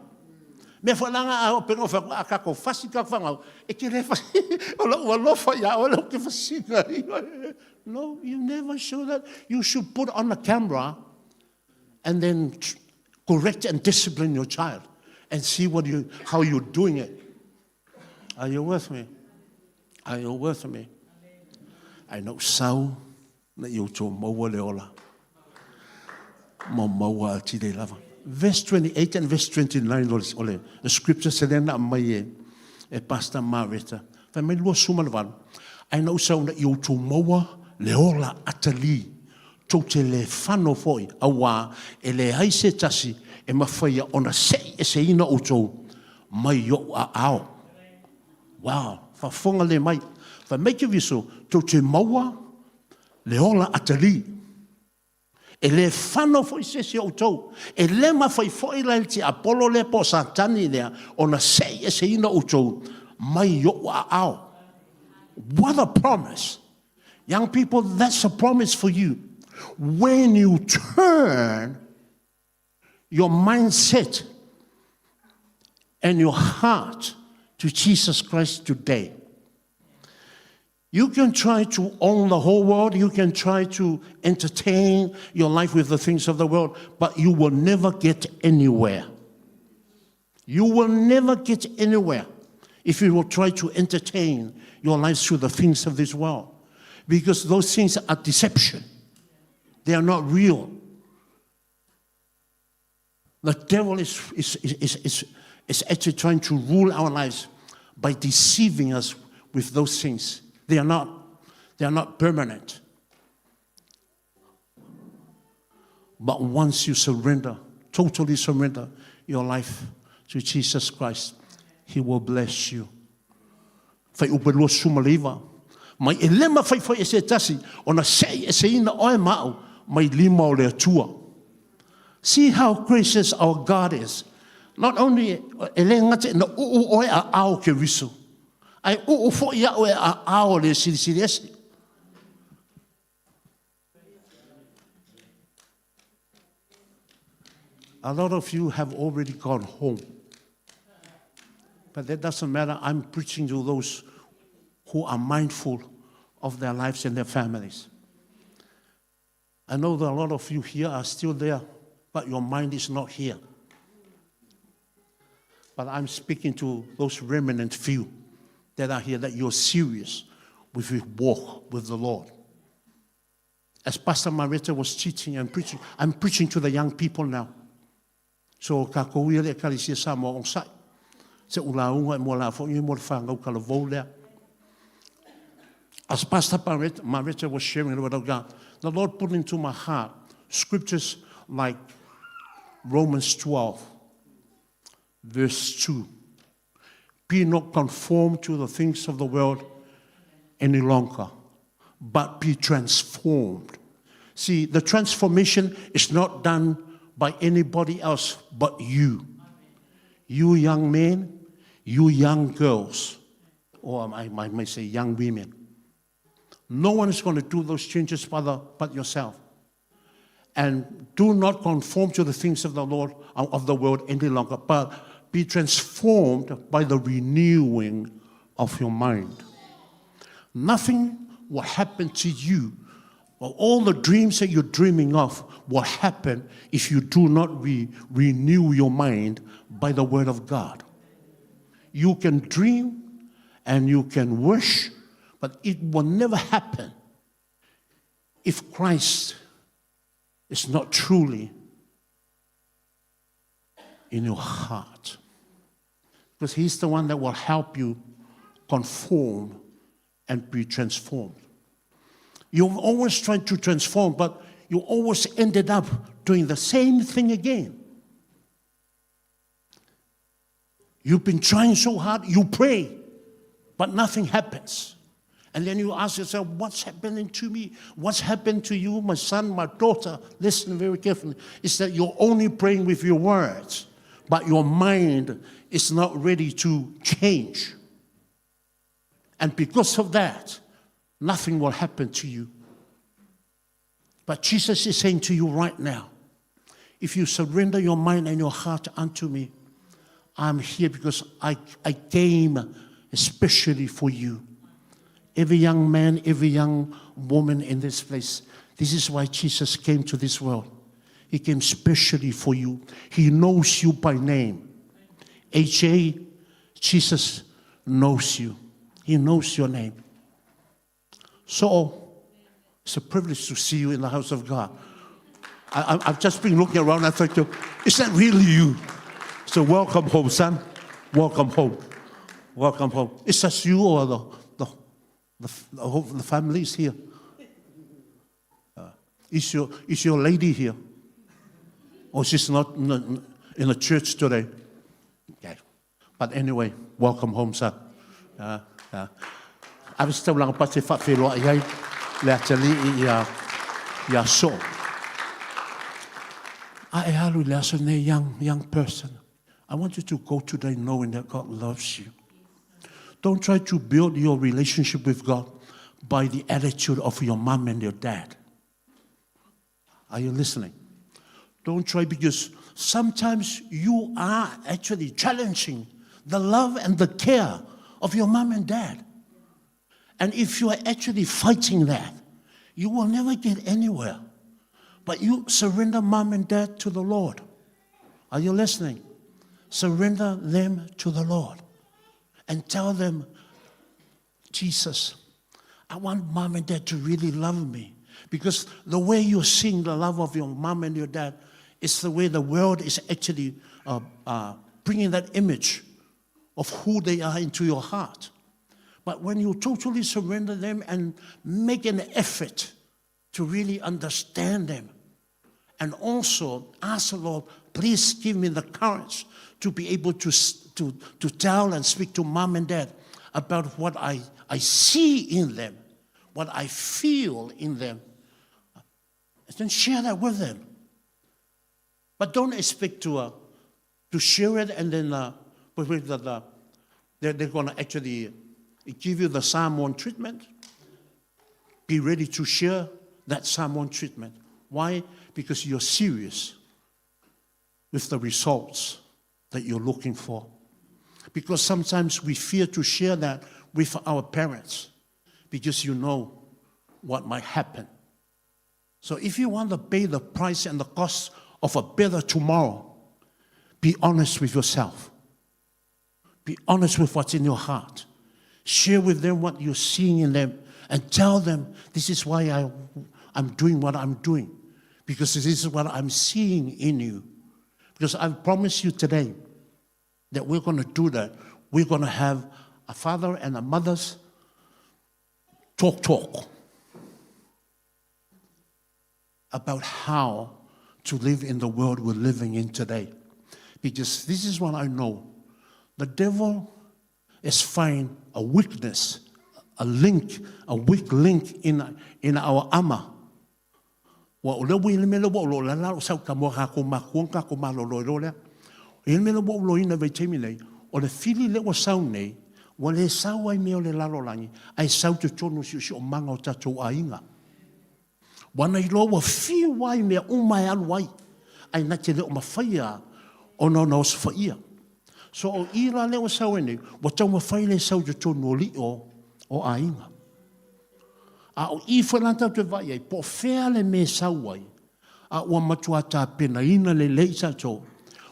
Mea foi la na a pei ona ou fai atu a tatou fasi tatou fanau e te le fasi o lou alofa ia oe lea ou te fasiina ai oe. No, you never show that. You should put on a camera and then correct and discipline your child and see what you, how you're doing it. Are you with me? Are you with me? Ae na ou sau na i outou maua le ola ma maua atili ai lava. Verse 28 and verse 29 o le, o le scripture se lea na aumai e, e Pastor Mareta. Fai mai 28, ae na ou sau ina ia outou maua le ola atalī, tou te le fano foi, auā e leai se tasi e mafaia ona seʻi eseina outou mai i oʻu aao. Wow, faafofoga lelei mai. Fai mai Keriso, tou te maua le ola atalī. E le fano foi se isi o outou. E le mafai foi la e le tiapolo lea po o Satani lea ona seʻi eseina outou mai i oʻu aao. What a promise! Young people, that's a promise for you. When you turn your mindset and your heart to Jesus Christ today, You can try to own the whole world, you can try to entertain your life with the things of the world, but you will never get anywhere. You will never get anywhere if you will try to entertain your life through the things of this world. Because those things are deception. They are not real. The devil is, is, is, is, is actually trying to rule our lives by deceiving us with those things. They are not, they are not permanent. But once you surrender, totally surrender your life to Jesus Christ, He will bless you. Fuaiupu e 29, mai e le mafai foi e se tasi ona seʻi eseina oe ma aʻu mai lima o le Atua. See how gracious our God is. Not only e le gata ina uu oe a ao Keriso, ae uu foi aʻu e a ao le Silisili Ese. A lot of you have already gone home. But that doesn't matter. I'm preaching to those who are mindful of their lives and their families. I know that a lot of you here are still there, but your mind is not here. But I'm speaking to those remnant few that are here, that you're serious with your walk with the Lord. As Pastor Marita was teaching and preaching, I'm preaching to the young people now. So kākou ia le Ekalesia Samoa onosai. Se u lauga e mua la foi mo le whanau talavou lea. As Pastor Marita was sharing the word of God, the Lord put into my heart scriptures like Romans 12, verse 2. Be not conformed to the things of the world any longer, but be transformed. See, the transformation is not done by anybody else but you. You young men, you young girls, or I may say young women. No one is going to do those changes but yourself. And do not conform to the things of the Lord, of the world any longer, but be transformed by the renewing of your mind. Nothing will happen to you. All the dreams that you're dreaming of will happen if you do not renew your mind by the word of God. You can dream and you can wish, but it will never happen if Christ is not truly in your heart. Because he's the one that will help you conform and be transformed. You've always tried to transform, but you always ended up doing the same thing again. You've been trying so hard, you pray, but nothing happens. And then you ask yourself, what's happening to me? What's happened to you, my son, my daughter? Listen very carefully. It's that you're only praying with your words, but your mind is not ready to change. And because of that, nothing will happen to you. But Jesus is saying to you right now, if you surrender your mind and your heart unto me, I'm here because I, I came especially for you. Every young man, every young woman in this place, this is why Jesus came to this world. He came specially for you. He knows you by name. H.A., Jesus knows you. He knows your name. So, it's a privilege to see you in the house of God. I, have just been looking around and thinking, is that really you? So welcome home, son. Welcome home. Welcome home. Is that you or the, the, the, the, whole, the family is here? Uh, is, your, is your lady here? Or she's not in the, in the church today? Okay. But anyway, welcome home, sir. Uh, uh. Ave se taulaga pasi e faafeiloai ai le atalii ia, ia So. A e alu i le aso nei, young, young person. I want you to go today knowing that God loves you. Don't try to build your relationship with God by the attitude of your mom and your dad. Are you listening? Don't try because sometimes you are actually challenging the love and the care of your mom and dad. And if you are actually fighting that, you will never get anywhere. But you surrender mom and dad to the Lord. Are you listening? Surrender them to the Lord and tell them, Jesus, I want mom and dad to really love me. Because the way you're seeing the love of your mom and your dad is the way the world is actually uh, uh, bringing that image of who they are into your heart. But when you totally surrender them and make an effort to really understand them, and also ask the Lord, please give me the courage to be able to, to, to tell and speak to mom and dad about what I, I see in them, what I feel in them. And then share that with them. But don't expect to, uh, to share it and then uh, with the, the, they're, they're going to actually give you the Samoan treatment. Be ready to share that Samoan treatment. Why? Because you're serious with the results that you're looking for. Because sometimes we fear to share that with our parents because you know what might happen. So if you want to pay the price and the cost of a better tomorrow, be honest with yourself. Be honest with what's in your heart. Share with them what you're seeing in them and tell them this is why I, I'm doing what I'm doing, because this is what I'm seeing in you. Because I promise you today that we're going to do that. We're going to have a father and a mother's talk talk about how to live in the world we're living in today. Because this is what I know. The devil is find a weakness, a link, a weak link in, in our armor. Ua o lea ua i le mea lea ua ou lo lala o sau ka moa kākou makua ma kākou malolo ai loa lea. E i le mea lea ua ou loina i vaitaimi nei, o le fili lea ua sau nei, ua le sau ai mea o le lalolagi, ae sau i totonu o siosiomaga o tatou aiga. Ua na iloa ua fiu ai mea uma e alu ai, ae na te le o mafaia ona ona osofaia. So o i la lea ua sau ai nei, ua taumafai le sau i totonu o lio o aiga. A o i foi la tatou te vaai ai, po o fea le mea e sau ai, a ua matua tapenaina lelei tatou,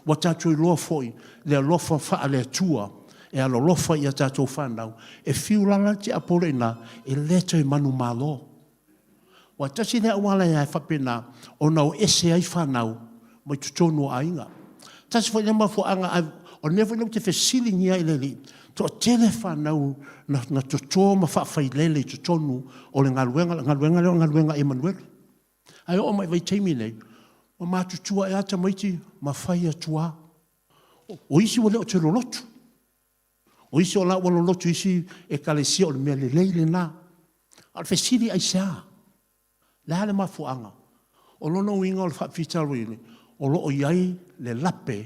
ua tatou iloa foi le alofa faale-Atua e alolofa i a tatou fanau, e fiu lala le tiapolo i ina, e le toe manumalo. Ua tasi lea auala e faapena ona o ese ai fanau mai totonu o aiga. Tasi foi lea mafuaaga, ae o le mea foi lea ou te fesiligia ai le Alii, Toatele fanau na, na toto ma faafailele i totonu o le galuega, le galuega lea o le galuega a Emanuele. Ae oo mai i vaitaimi nei, ua matutua ea tamaiti ma fai atu lava. O isi ua le o toe lolotu. O isi o la ua lolotu i isi ekalesia, o le mea lelei lena. A o le fesili aisea? O le a le mafuaaga? O lona uiga o le faafitauli, o lo o i ai le lape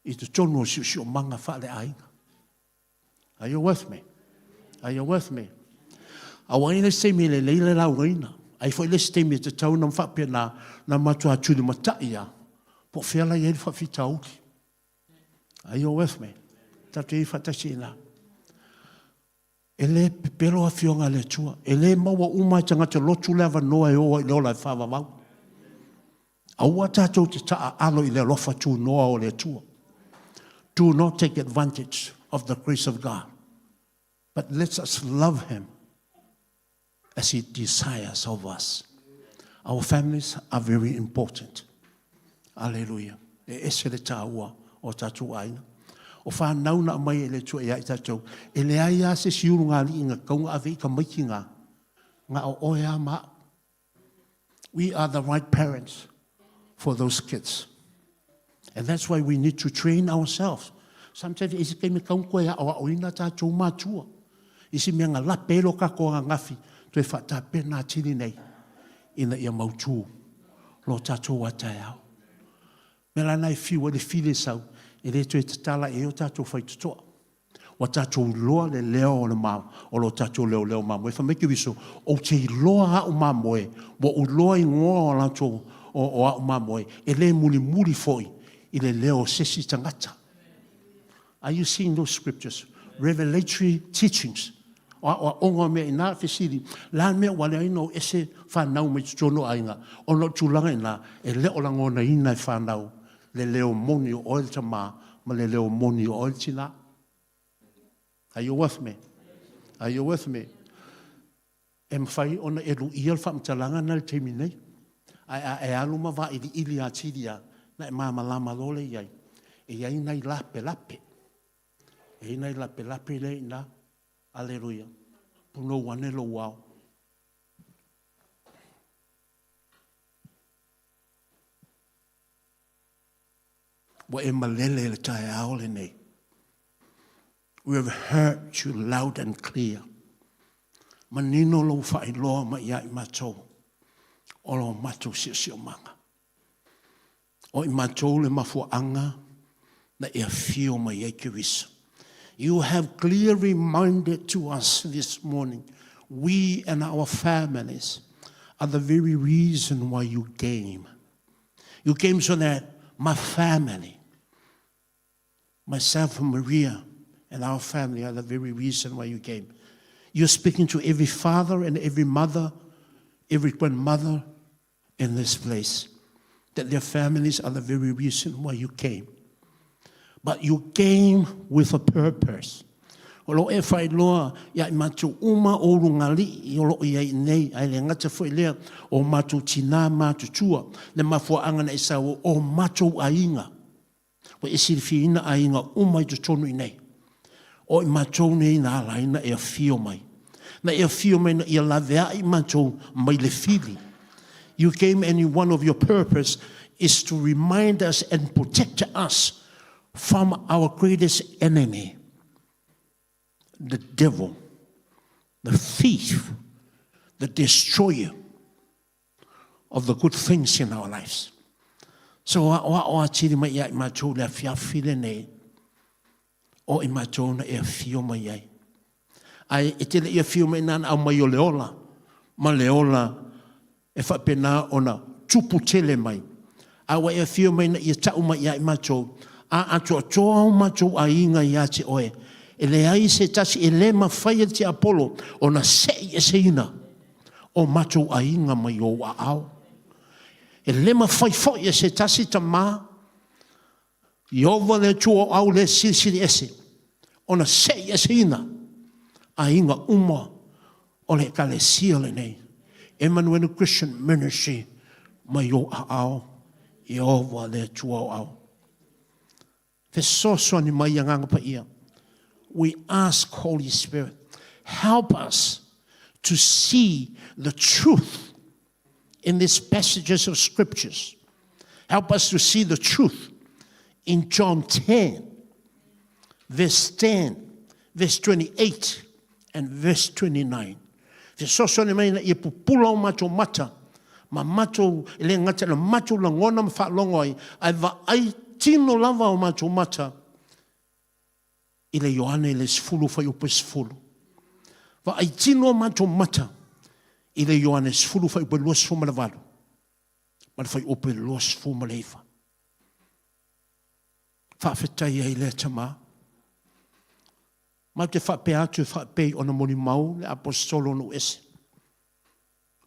i totonu o le siosiomaga faaleaiga. Are you with me? Are you with me? Aua i le isi taimi e lelei le laugaina, ai foi le isi taimi e tatau ona faapena na matua tulimatai lava po o fea la i ai le faafitauli. Are you with me? Tatou te i faatasi i ina. E le pepelo afioga a le Atua. E le maua uma e tagata lotu le avanoa e o ai i le ola e faavavau. Aua tatou te taaalo i le alofa tunoa o le Atua. Do not take advantage of the grace of God. But let us love him as he desires of us. Our families are very important. Aleluia. E ese le tāua o tātou aiga. O whanau na mai e le Atua ia i tātou. E leai a se si ulu ngā lii ngā kaunga ave i ka maiki ngā. Ngā o oe a ma. We are the right parents for those kids. And that's why we need to train ourselves. Sometimes e se taimi kau koe aʻoaʻoina tātou mātua. I si mea nga lape lo kako angafi toe whaatapena atili nei ina ia mautū lo tātou a taeao. Mea la na e fiu ai le fili e sau, e le toe tatala i ai o tātou faitotoa. Ua tatou iloa le leo o le ma, o lo tatou leoleo mamoe. Fai mai Keriso, ou te iloa a'u mamoe, ua ou iloa igoa o latou o, o a'u mamoe, e le mulimuli foi i le leo o se isi tagata. Are you seeing those scriptures? Revelatory teachings. O aʻoaʻoga o mea inā, fesili, la mea ua leai na ou ese whanau mai totonu o aiga, ona o tulaga inā, e le o lagonaina e whanau le leo moni o oe le tamā ma le leo moni o oe le tinā. Are you with me? Are you with me? E mafai ona e luia le faamatalaga na le taimi nei. Ae a e alu ma vailiili atili a, na e malamalama loa lea i ai. E i ai nai lapelape. E i ai nai lapelape lea i ina. Aleluia. Punou ane lou ao. Ua e malele i le taeao lenei. We have heard you loud and clear. Manino lou faailoa mai ia i matou o lo matou siosiomaga. O i matou le mafuaaga na e afio mai ai Keriso. You have clear reminded to us this morning, we and our families are the very reason why you came. You came so that my family, myself and Maria and our family are the very reason why you came. You're speaking to every father and every mother, every grandmother in this place, that their families are the very reason why you came. But you came with a purpose. O lo o e faailoa ia i matou uma o ulugalii o lo o i ai nei, ae le gata foi lea o matou tinā matutua, le mafuaaga na e sau o matou aiga. Ua e silifiaina aiga uma i totonu i nei. O i matou nei na ala ai na e afio mai. Na e afio mai na ia laveai matou mai le fili. You came and one of your purpose is to remind us and protect us from our greatest enemy, the devil, the thief, the destroyer of the good things in our lives. So aʻoaʻo atili mai ia i matou le afiafi lenei, o i matou na e afio mai ai. Ae e te le i afio mai na na aumai o le ola, ma le ola e faapena ona tupu tele mai. A ua e afio mai ina ia tau mai ia i matou, a atoatoa o matou aiga ia te oe. E leai se tasi e le mafai e le tiapolo ona seʻi eseina o matou aiga mai ou aao. E le mafai foi e se tasi tama Ieova le Atua o au le Silisili Ese, ona seʻi eseina aiga uma o le Ekalesia lenei, Emanuele Christian Ministry, mai ou aao, Ieova le Atua o au. Fesoasoani mai Agaga Paia. We ask, Holy Spirit, help us to see the truth in these passages of scriptures. Help us to see the truth in John 10, verse 10, verse 28, and verse 29. Fesoasoani mai ina ia pupula o matou mata, ma matou, e le gata i le matou lagona ma faalogo ai, ae vaai tino lava o matou mata i le Ioane i le 10 fuaiupu e 10. Vaai tino o matou mata i le Ioane 10 fuaiupu e 28 ma le fuaiupu e 29. Faafetai ai lea Tama. Matou te faapea atu e faapei ona molimau le Aposetolo o nuu ese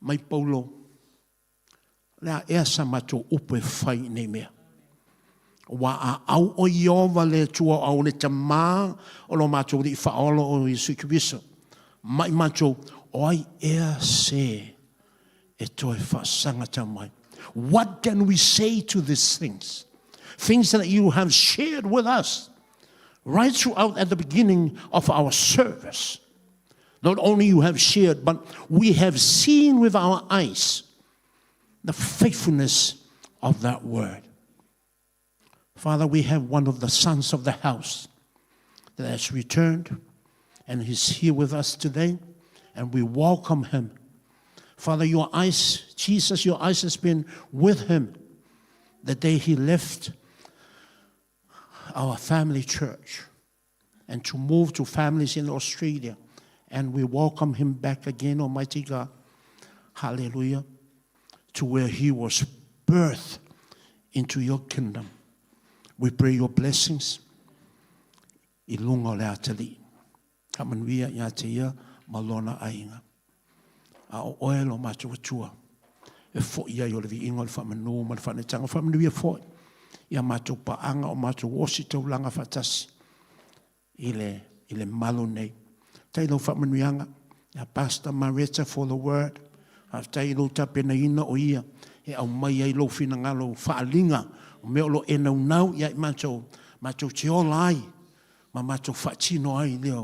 mai Paulo, O le a ea sa matou upu e fai i nei mea? Aua a au o Ieova le Atua o au le Tama o lo matou Alii Faaola o Iesu Keriso, ma i matou, o ai ea se e toe faasagata mai? What can we say to these things? Things that you have shared with us right throughout at the beginning of our service. Not only you have shared, but we have seen with our eyes the faithfulness of that word. Father, we have one of the sons of the house that has returned and he's here with us today, and we welcome him. Father, your eyes, Jesus, your eyes has been with him the day he left our family church and to move to families in Australia. And we welcome him back again, Almighty God. Hallelujah. To where he was birthed into your kingdom. We pray your blessings. I luga o le atalii. Faamanuia ia te ia ma lona aiga. A o oe lo matou Atua, e foi ai o le viiga o le faamanu ma le faanetaga. Faamanuia foi i a matou paaga o matou ositaulaga faatasi i le, i le malu nei. Faafetai i lau faamanuiaga ia Pastor Mareta for the word. Faafetai i lou tapenaina o ia e aumai ai lou finagalo faaaliga o mea o lo o e naunau ia i matou, matou te ola ai ma matou faatino ai lea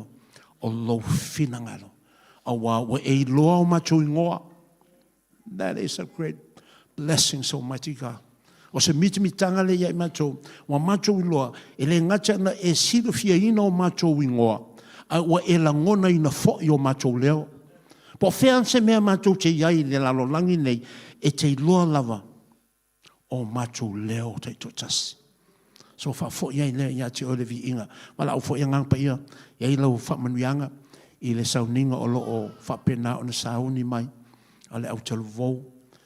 o lou finagalo. Aua ua e iloa o matou igoa. That is a great blessing, so Almighty God. O se mitamitaga lea ia i matou, ua matou iloa, e le gata ina e silafiaina o matou igoa, ae ua e lagonaina foi o matou leo. Po o fea se mea matou te i ai i le lalolagi nei, e te iloa lava o matou leo taitoatasi. So faafoi ai lea ia te oe le viiga. Valaau foi Agaga Paia, i ai lau faamanuiaga i le sauniga o lo o faapena ona sauni mai a le au talavou,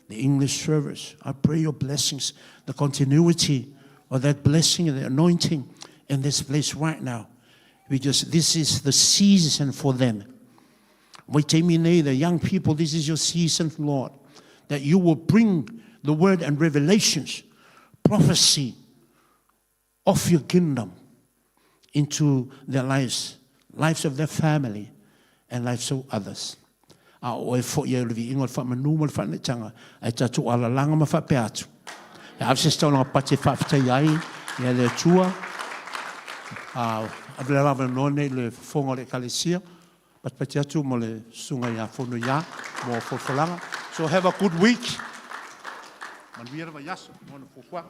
the English service. I pray your blessings, the continuity of that blessing and the anointing in this place right now. Because this is the season for them. Vaitaimi nei, the young people, this is your season, Lord, that you will bring the word and revelations, prophecy of your kingdom into their lives, lives of their family, and lives of others. A o oe foi e o le viiga o le faamanu ma le faanetaga, ae tatou alalaga ma faapea atu. E ave se taulaga pati e faafetai ai ia le Atua. Ave le avanoa nei i le fofoga o le Ekalesia. Patipati atu mo le susuga ia Fonoia mo folafolaga. So have a good week. Manuia le vaiaso mo ana fuafuaga.